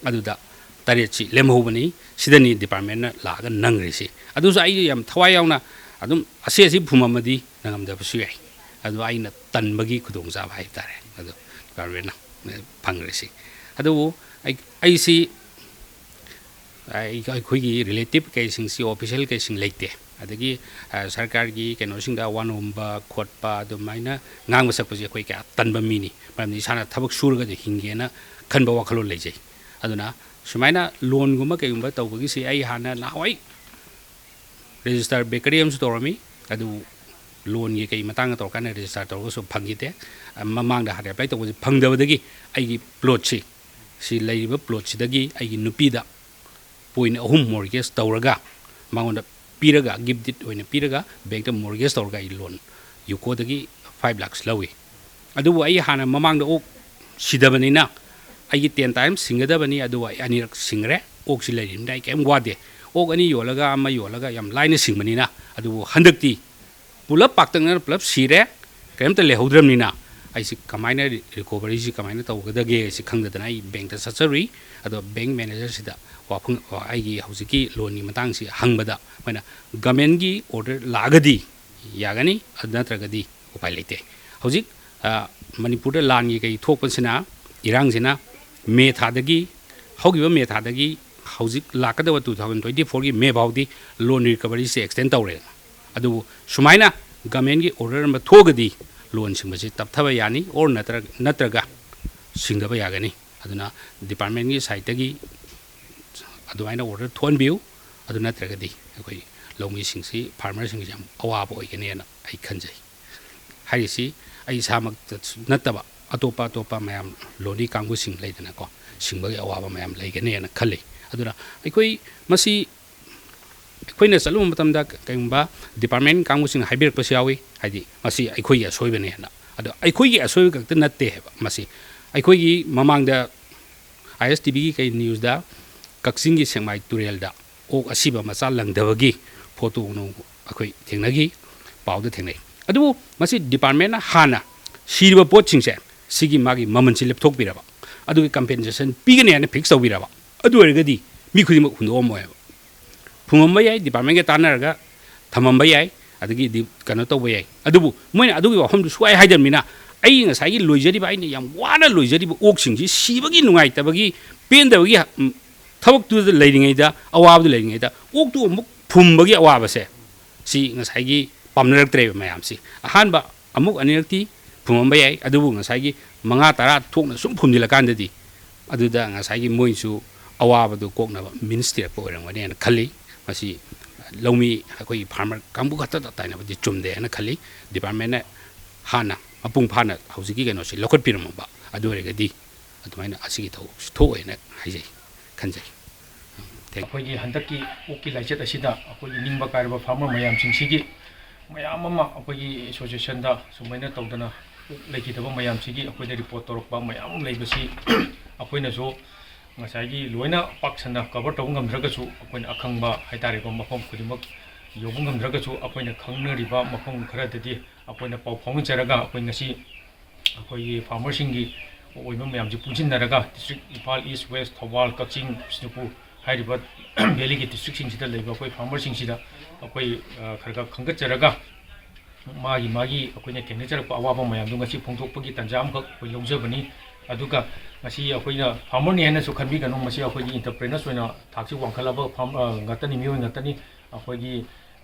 ꯑꯗꯨꯗ ꯇꯔꯦꯠꯁꯤ ꯂꯦꯝꯍꯧꯕꯅꯤ꯫ ꯁꯤꯗꯅꯤ ꯗꯤꯄꯥꯔꯠꯃꯦꯟꯅ ꯂꯥꯛꯑꯒ ꯅꯪꯈ꯭ꯔꯤꯁꯤ꯫ ꯑꯗꯨꯁꯨ ꯑꯩ ꯌꯥꯝ ꯊꯋꯥꯏ ꯌꯥꯎꯅ ꯑꯗꯨꯝ ꯑꯁꯤ ꯑꯁꯤ ꯐꯨꯝꯃꯝꯃꯗꯤ ꯅꯪꯉꯝꯗꯕꯁꯨ ꯌꯥꯏ꯫ ꯑꯗꯣ ꯑꯩꯅ ꯇꯟꯕꯒꯤ ꯈꯨꯗꯣꯡꯆꯥꯕ ꯍꯥꯏꯕ ꯇꯥꯔꯦ꯫ ꯑꯗꯣ ꯗꯤꯄꯥꯔꯠꯃꯦꯟꯅ ꯐꯪꯈ꯭ꯔꯤꯁꯤ꯫ ꯑꯗꯨꯕꯨ ꯑꯩ, ꯑꯩꯁꯤ, ꯑꯩ, ꯑꯩꯈꯣꯏꯒꯤ ꯔꯤꯂꯦꯇꯤꯞ ꯀꯩꯁꯤꯡꯁꯤ, ꯑꯣꯐꯤꯁꯦꯜ ꯀꯩꯁꯤꯡ ꯂꯩꯇꯦ꯫ ꯑꯗꯒꯤ, ꯑ, ꯁꯔꯀꯥꯔꯒꯤ ꯀꯩꯅꯣꯁꯤꯡꯗ ꯋꯥ ꯅꯣꯝꯕ ꯈꯣꯠꯄ ꯑꯗꯨꯃꯥꯏꯅ ꯉꯥꯡꯕ ꯁꯛꯄꯁꯦ ꯑꯩꯈꯣꯏ ꯀꯌꯥ ꯇꯟꯕ ꯃꯤꯅꯤ꯫ ꯃꯔꯝꯗꯤ ꯏꯁꯥꯅ ꯊꯕꯛ ꯁꯨꯔꯒꯗꯤ ꯍꯤꯡꯒꯦꯅ ꯈꯟꯕ ꯋꯥꯈꯜꯂꯣꯟ ꯂꯩꯖꯩ꯫ ꯑꯗꯨꯅ ꯁꯨꯃꯥꯏꯅ ꯂꯣꯟꯒꯨꯝꯕ ꯀꯩꯒꯨꯝꯕ ꯇꯧꯕꯒꯤꯁꯤ ꯑꯩ ꯍꯥꯟꯅ ꯅꯍꯥꯟꯋꯥꯏ ꯔꯦꯖꯤꯁꯇꯔ ꯕꯦꯀꯔꯤ ꯑꯃꯁꯨ ꯇꯧꯔꯝꯃꯤ꯫ ꯑꯗꯨ ꯂꯣꯟꯒꯤ ꯀꯩ ꯃꯇꯥꯡꯗ ꯇꯧꯔꯀꯥꯟꯗ ꯔꯦꯖꯤꯁꯇꯔ ꯇꯧꯔꯒꯁꯨ ꯐꯪꯈꯤꯗꯦ꯫ ꯃꯃꯥꯡꯗ ꯍꯥꯟꯅ ꯑꯦꯄ꯭ꯂꯥꯏ ꯇꯧꯕꯁꯦ ꯐꯪꯗꯕꯗꯒꯤ ꯑꯩꯒꯤ ꯄ꯭ꯂꯣꯠꯁꯤ, ꯁꯤ ꯂꯩꯔꯤꯕ ꯄ꯭ꯂꯣꯠꯁꯤꯗꯒꯤ ꯑꯩꯒꯤ ꯅꯨꯄꯤꯗ ꯄꯣꯏꯟ ꯑꯍꯨꯝ ꯃꯣꯔꯒꯦꯖ ꯇꯧꯔꯒ, ꯃꯉꯣꯟꯗ ꯄꯤꯔꯒ, ꯒꯤꯐ ꯗꯤꯠ ꯑꯣꯏꯅ ꯄꯤꯔꯒ, ꯕꯦꯡꯛꯇ ꯃꯣꯔꯒꯦꯖ ꯇꯧꯔꯒ ꯑꯩ ꯂꯣꯟ ꯌꯨꯀꯣꯗꯒꯤ ꯐꯥꯏꯚ ꯂꯥꯛꯁ ꯂꯧꯏ꯫ ꯑꯗꯨꯕꯨ ꯑꯩ ꯍꯥꯟꯅ ꯃꯃꯥꯡꯗ ꯑꯣꯛ ꯁꯤꯗꯕꯅꯤꯅ ꯑꯩꯒꯤ ꯇꯦꯟ ꯇꯥꯏꯝꯁ ꯁꯤꯡꯒꯗꯕꯅꯤ, ꯑꯗꯨꯕꯨ ꯑꯩ ꯑꯅꯤꯔꯛ ꯁꯤꯡꯈ꯭ꯔꯦ꯫ ꯑꯣꯛꯁꯤ ꯂꯩꯔꯤꯕꯅꯤꯅ ꯑꯩ ꯀꯩꯝ ꯋꯥꯗꯦ꯫ ꯑꯣꯛ ꯑꯅꯤ ꯌꯣꯜꯂꯒ ꯑꯃ ꯌꯣꯜꯂꯒ ꯌꯥꯝ ꯂꯥꯏꯅ ꯁꯤꯡꯕꯅꯤꯅ꯫ ꯑꯗꯨꯕꯨ ꯍꯟꯗꯛꯇꯤ ꯄꯨꯂꯞ ꯄꯥꯛꯇꯛꯅꯅ ꯄꯨꯂꯞ ꯁꯤꯔꯦ, ꯀꯔꯤꯝꯇ ꯂꯩꯍꯧꯗ꯭ꯔꯕꯅꯤꯅ ꯑꯩꯁꯤ ꯀꯃꯥꯏꯅ ꯔꯤ-, ꯔꯤꯀꯣꯚꯔꯤꯁꯤ ꯀꯃꯥꯏꯅ ꯇꯧꯒꯗꯒꯦ ꯁꯤ ꯈꯪꯗꯗꯅ ꯑꯩ ꯕꯦꯡꯛꯇ ꯆꯠꯆꯔꯨꯏ꯫ ꯑꯗꯣ ꯕꯦꯡꯛ ꯃꯦꯅꯦꯖꯔꯁꯤꯗ ꯋꯥꯐꯝ, ꯑꯩꯒꯤ ꯍꯧꯖꯤꯛꯀꯤ ꯂꯣꯟꯒꯤ ꯃꯇꯥꯡꯁꯤ ꯍꯪꯕꯗ, ꯃꯣꯏꯅ ꯒꯃꯦꯟꯒꯤ ꯑꯣꯔꯗꯔ ꯂꯥꯛꯑꯒꯗꯤ ꯌꯥꯒꯅꯤ, ꯑꯗꯨ ꯅꯠꯇ꯭ꯔꯒꯗꯤ ꯎꯄꯥꯏ ꯂꯩꯇꯦ꯫ ꯍꯧꯖꯤꯛ, ꯑ, ꯃꯅꯤꯄꯨꯔꯗ ꯂꯥꯟꯒꯤ ꯀꯩ ꯊꯣꯛꯄꯁꯤꯅ, ꯏꯔꯥꯡꯁꯤꯅ ꯃꯦ ꯊꯥꯗꯒꯤ, ꯍꯧꯈꯤꯕ ꯃꯦ ꯊꯥꯗꯒꯤ ꯍꯧꯖꯤꯛ ꯂꯥꯛꯀꯗꯕ ꯇꯨ ꯊꯥꯎꯖꯟ ꯇ꯭ꯋꯦꯟꯇꯤ ꯐꯣꯔꯒꯤ ꯃꯦ ꯐꯥꯎꯗꯤ ꯂꯣꯟ ꯔꯤꯀꯚꯔꯤꯁꯦ ꯑꯦꯛꯁꯇꯦꯟ ꯇꯧꯔꯦ꯫ ꯑꯗꯨꯕꯨ ꯁꯨꯃꯥꯏꯅ ꯒꯃꯦꯟꯒꯤ ꯑꯣꯔꯗꯔ ꯑꯃ ꯊꯣꯛꯑꯒꯗꯤ ꯂꯣꯟ ꯁꯤꯡꯕꯁꯤ ꯇꯞꯊꯕ ꯌꯥꯅꯤ, ꯑꯣꯔ ꯅꯠꯇ꯭ꯔ-, ꯅꯠꯇ꯭ꯔꯒ ꯁꯤꯡꯗꯕ ꯌꯥꯒꯅꯤ꯫ ꯑꯗꯨꯅ ꯗꯤꯄꯥꯔꯠꯃꯦꯟꯒꯤ ꯁꯥꯏꯠꯇꯒꯤ ꯑꯗꯨꯃꯥꯏꯅ ꯑꯣꯔꯗꯔ ꯊꯣꯛꯍꯟꯕꯤꯌꯨ꯫ ꯑꯗꯨ ꯅꯠꯇ꯭ꯔꯒꯗꯤ ꯑꯩꯈꯣꯏ ꯂꯧꯃꯤꯁꯤꯡꯁꯤ, ꯐꯥꯔꯃꯔꯁꯤꯡꯁꯤ ꯌꯥꯝ ꯑꯋꯥꯕ ꯑꯣꯏꯒꯅꯦꯅ ꯑꯩ ꯈꯟꯖꯩ꯫ ꯍꯥꯏꯔꯤꯁꯤ ꯑꯩ ꯏꯁꯥꯃꯛꯇꯁꯨ ꯅꯠꯇꯕ, ꯑꯇꯣꯞꯄ ꯑꯇꯣꯞꯄ ꯃꯌꯥꯝ ꯂꯣꯟꯗꯤ ꯀꯥꯡꯕꯨꯁꯤꯡ ꯂꯩꯗꯅꯀꯣ, ꯁꯤꯡꯕꯒꯤ ꯑꯋꯥꯕ ꯃꯌꯥꯝ ꯂꯩꯒꯅꯦꯅ ꯈꯜꯂꯤ꯫ ꯑꯗꯨꯅ ꯑꯩꯈꯣꯏ ꯃꯁꯤ ꯑꯩꯈꯣꯏꯅ ꯆꯠꯂꯨꯕ ꯃꯇꯝꯗ ꯀꯩꯒꯨꯝꯕ ꯗꯤꯄꯥꯔꯠꯃꯦꯟ ꯀꯥꯡꯕꯨꯁꯤꯡꯅ ꯍꯥꯏꯕꯤꯔꯛꯄꯁꯨ ꯌꯥꯎꯏ, ꯍꯥꯏꯗꯤ ꯃꯁꯤ ꯑꯩꯈꯣꯏꯒꯤ ꯑꯁꯣꯏꯕꯅꯦꯅ꯫ ꯑꯗꯣ ꯑꯩꯈꯣꯏꯒꯤ ꯑꯁꯣꯏꯕ ꯈꯛꯇ ꯅꯠꯇꯦ ꯍꯥꯏꯕ꯫ ꯃꯁꯤ ꯑꯩꯈꯣꯏꯒꯤ ꯃꯃꯥꯡꯗ ꯑꯥꯏ ꯑꯦꯁ ꯇꯤ ꯚꯤꯒꯤ ꯀꯩ ꯅ꯭ꯌꯨꯁꯇ ꯀꯛꯆꯤꯡꯒꯤ ꯁꯦꯛꯃꯥꯏ ꯇꯨꯔꯦꯜꯗ ꯑꯣꯛ ꯑꯁꯤꯕ ꯃꯆꯥ ꯂꯪꯗꯕꯒꯤ ꯐꯣꯇꯣ ꯅꯨꯡ ꯑꯩꯈꯣꯏ ꯊꯦꯡꯅꯈꯤ, ꯄꯥꯎꯗ ꯊꯦꯡꯅꯩ꯫ ꯑꯗꯨꯕꯨ ꯃꯁꯤ ꯗꯤꯄꯥꯔꯠꯃꯦꯟꯅ ꯍꯥꯟꯅ ꯁꯤꯔꯤꯕ ꯄꯣꯠꯁꯤꯡꯁꯦ, ꯁꯤꯒꯤ ꯃꯥꯒꯤ ꯃꯃꯜꯁꯤ ꯂꯦꯞꯊꯣꯛꯄꯤꯔꯕ, ꯑꯗꯨꯒꯤ ꯀꯝꯄꯦꯟꯁꯦꯁꯟ ꯄꯤꯒꯅꯤ ꯍꯥꯏꯅ ꯐꯤꯛꯁ ꯇꯧꯕꯤꯔꯕ, ꯑꯗꯨ ꯑꯣꯏꯔꯒꯗꯤ ꯃꯤ ꯈꯨꯗꯤꯡꯃꯛ ꯍꯨꯟꯗꯣꯛꯑꯝꯃꯣꯏ ꯍꯥꯏꯕ꯫ ꯐꯨꯝꯃꯝꯕ ꯌꯥꯏ, ꯗꯤꯄꯥꯔꯠꯃꯦꯟꯒ ꯇꯥꯟꯅꯔꯒ ꯊꯝꯃꯝꯕ ꯌꯥꯏ, ꯑꯗꯒꯤꯗꯤ ꯀꯩꯅꯣ ꯇꯧꯕ ꯌꯥꯏ꯫ ꯑꯗꯨꯕꯨ ꯃꯣꯏꯅ ꯑꯗꯨꯒꯤ ꯋꯥꯐꯝꯗꯨ ꯁꯨꯛꯍꯥꯏ ꯍꯥꯏꯗꯕꯅꯤꯅ, ꯑꯩ ꯉꯁꯥꯏꯒꯤ ꯂꯣꯏꯖꯔꯤꯕ, ꯑꯩꯅ ꯌꯥꯝ ꯋꯥꯅ ꯂꯣꯏꯖꯔꯤꯕ ꯑꯣꯛꯁꯤꯡꯁꯤ ꯁꯤꯕꯒꯤ ꯅꯨꯡꯉꯥꯏꯇꯕꯒꯤ, ꯄꯦꯟꯗꯕꯒꯤ, ꯎꯝ, ꯊꯕꯛꯇꯨꯗ ꯂꯩꯔꯤꯉꯩꯗ, ꯑꯋꯥꯕꯗꯨ ꯂꯩꯔꯤꯉꯩꯗ ꯑꯣꯛꯇꯨ ꯑꯃꯨꯛ ꯐꯨꯝꯕꯒꯤ ꯑꯋꯥꯕꯁꯦ, ꯁꯤ ꯉꯁꯥꯏꯒꯤ ꯄꯥꯝꯅꯔꯛꯇ꯭ꯔꯦꯕ ꯃꯌꯥꯝꯁꯤ꯫ ꯑꯍꯥꯟꯕ ꯑꯃꯨꯛ ꯑꯅꯤꯔꯛꯇꯤ ꯐꯨꯝꯃꯝꯕ ꯌꯥꯏ, ꯑꯗꯨꯕꯨ ꯉꯁꯥꯏꯒꯤ ꯃꯉꯥ ꯇꯔꯥ ꯊꯣꯛꯅ ꯁꯨꯝ ꯐꯨꯝꯖꯤꯜꯂꯀꯥꯟꯗꯗꯤ, ꯑꯗꯨꯗ ꯉꯁꯥꯏꯒꯤ ꯃꯣꯏꯁꯨ ꯑꯋꯥꯕꯗꯨ ꯀꯣꯛꯅꯕ ꯃꯤꯟꯁ ꯊꯤꯔꯛꯄ ꯑꯣꯏꯔꯝꯒꯅꯦꯅ ꯈꯜꯂꯤ꯫ ꯃꯁꯤ ꯂꯧꯃꯤ ꯑꯩꯈꯣꯏꯒꯤ ꯐꯥꯔꯃꯔ ꯀꯥꯡꯕꯨ ꯈꯛꯇꯗ ꯇꯥꯏꯅꯕꯗꯤ ꯆꯨꯝꯗꯦ ꯍꯥꯏꯅ ꯈꯜꯂꯤ꯫ ꯗꯤꯄꯥꯔꯠꯃꯦꯟꯅ ꯍꯥꯟꯅ ꯃꯄꯨꯡ ꯐꯥꯅ ꯍꯧꯖꯤꯛꯀꯤ ꯀꯩꯅꯣꯁꯤ ꯂꯧꯈꯠꯄꯤꯔꯝꯃꯕ, ꯑꯗꯨ ꯑꯣꯏꯔꯒꯗꯤ ꯑꯗꯨꯃꯥꯏꯅ ꯑꯁꯤꯒꯤ ꯊꯧꯑꯣꯡꯁꯤ ꯊꯣꯛꯑꯣꯏꯅ ꯍꯥꯏꯖꯩ, ꯈꯟꯖꯩ꯫ Thank you꯫ ꯑꯩꯈꯣꯏꯒꯤ ꯍꯟꯗꯛꯀꯤ ꯑꯣꯛꯀꯤ ꯂꯥꯏꯆꯠ ꯑꯁꯤꯗ ꯑꯩꯈꯣꯏꯒꯤ ꯅꯤꯡꯕ ꯀꯥꯏꯔꯕ ꯐꯥꯔꯃꯔ ꯃꯌꯥꯝꯁꯤꯡꯁꯤꯒꯤ ꯃꯌꯥꯝ ꯑꯃ ꯑꯩꯈꯣꯏꯒꯤ ꯑꯦꯁꯣꯁꯤꯌꯦꯁꯟꯗ ꯁꯨꯃꯥꯏꯅ ꯇꯧꯗꯅ ꯑꯣꯛ ꯂꯩꯈꯤꯗꯕ ꯃꯌꯥꯝꯁꯤꯒꯤ ꯑꯩꯈꯣꯏꯗ ꯔꯤꯄꯣꯔꯠ ꯇꯧꯔꯛꯄ ꯃꯌꯥꯝ ꯑꯃ ꯂꯩꯕꯁꯤ ꯑꯩꯈꯣꯏꯅꯁꯨ ꯉꯁꯥꯏꯒꯤ ꯂꯣꯏꯅ ꯄꯥꯛ ꯁꯟꯅ ꯀꯚꯔ ꯇꯧꯕ ꯉꯝꯗ꯭ꯔꯒꯁꯨ, ꯑꯩꯈꯣꯏꯅ ꯑꯈꯪꯕ ꯍꯥꯏꯇꯥꯔꯦꯀꯣ, ꯃꯐꯝ ꯈꯨꯗꯤꯡꯃꯛ ꯌꯧꯕ ꯉꯝꯗ꯭ꯔꯒꯁꯨ, ꯑꯩꯈꯣꯏꯅ ꯈꯪꯅꯔꯤꯕ ꯃꯐꯝ ꯈꯔꯗꯗꯤ ꯑꯩꯈꯣꯏꯅ ꯄꯥꯎ ꯐꯥꯎꯅꯖꯔꯒ, ꯑꯩꯈꯣꯏ ꯉꯁꯤ ꯑꯩꯈꯣꯏꯒꯤ ꯐꯥꯔꯃꯔꯁꯤꯡꯒꯤ ꯑꯣꯏꯕ ꯃꯌꯥꯝꯁꯤ ꯄꯨꯟꯁꯤꯟꯅꯔꯒ, ꯗꯤꯁꯇ꯭ꯔꯤꯛ ꯏꯝꯐꯥꯜ ꯏꯁ, ꯋꯦꯁ, ꯊꯧꯕꯥꯜ, ꯀꯛꯆꯤꯡ, ꯕꯤꯁꯅꯨꯄꯨꯔ ꯍꯥꯏꯔꯤꯕ ꯚꯦꯂꯤꯒꯤ ꯗꯤꯁꯇ꯭ꯔꯤꯛꯁꯤꯡꯁꯤꯗ ꯂꯩꯕ ꯑꯩꯈꯣꯏ ꯐꯥꯔꯃꯔꯁꯤꯡꯁꯤꯗ ꯑꯩꯈꯣꯏ, ꯑ, ꯈꯔ ꯈꯔ ꯈꯟꯒꯠꯆꯔꯒ, ꯃꯥꯒꯤ ꯃꯥꯒꯤ ꯑꯩꯈꯣꯏꯅ ꯊꯦꯡꯅꯖꯔꯛꯄ ꯑꯋꯥꯕ ꯃꯌꯥꯝꯗꯣ ꯉꯁꯤ ꯐꯣꯡꯗꯣꯛꯄꯒꯤ ꯇꯥꯟꯖꯥ ꯑꯃꯈꯛ ꯑꯩꯈꯣꯏ ꯂꯧꯖꯕꯅꯤ꯫ ꯑꯗꯨꯒ ꯉꯁꯤ ꯑꯩꯈꯣꯏꯅ ꯐꯥꯔꯃꯔꯅꯤ ꯍꯥꯏꯅꯁꯨ ꯈꯟꯕꯤꯒꯅꯨ, ꯃꯁꯤ ꯑꯩꯈꯣꯏꯒꯤ ꯑꯦꯟꯇꯔꯄ꯭ꯔꯦꯅꯔꯁ ꯑꯣꯏꯅ ꯊꯥꯛꯁꯤ ꯋꯥꯡꯈꯠꯂꯕ ꯐꯥꯔꯝ, ꯑ, ꯉꯥꯛꯇꯅꯤ, ꯃꯤꯑꯣꯏ ꯉꯥꯛꯇꯅꯤ꯫ ꯑꯩꯈꯣꯏꯒꯤ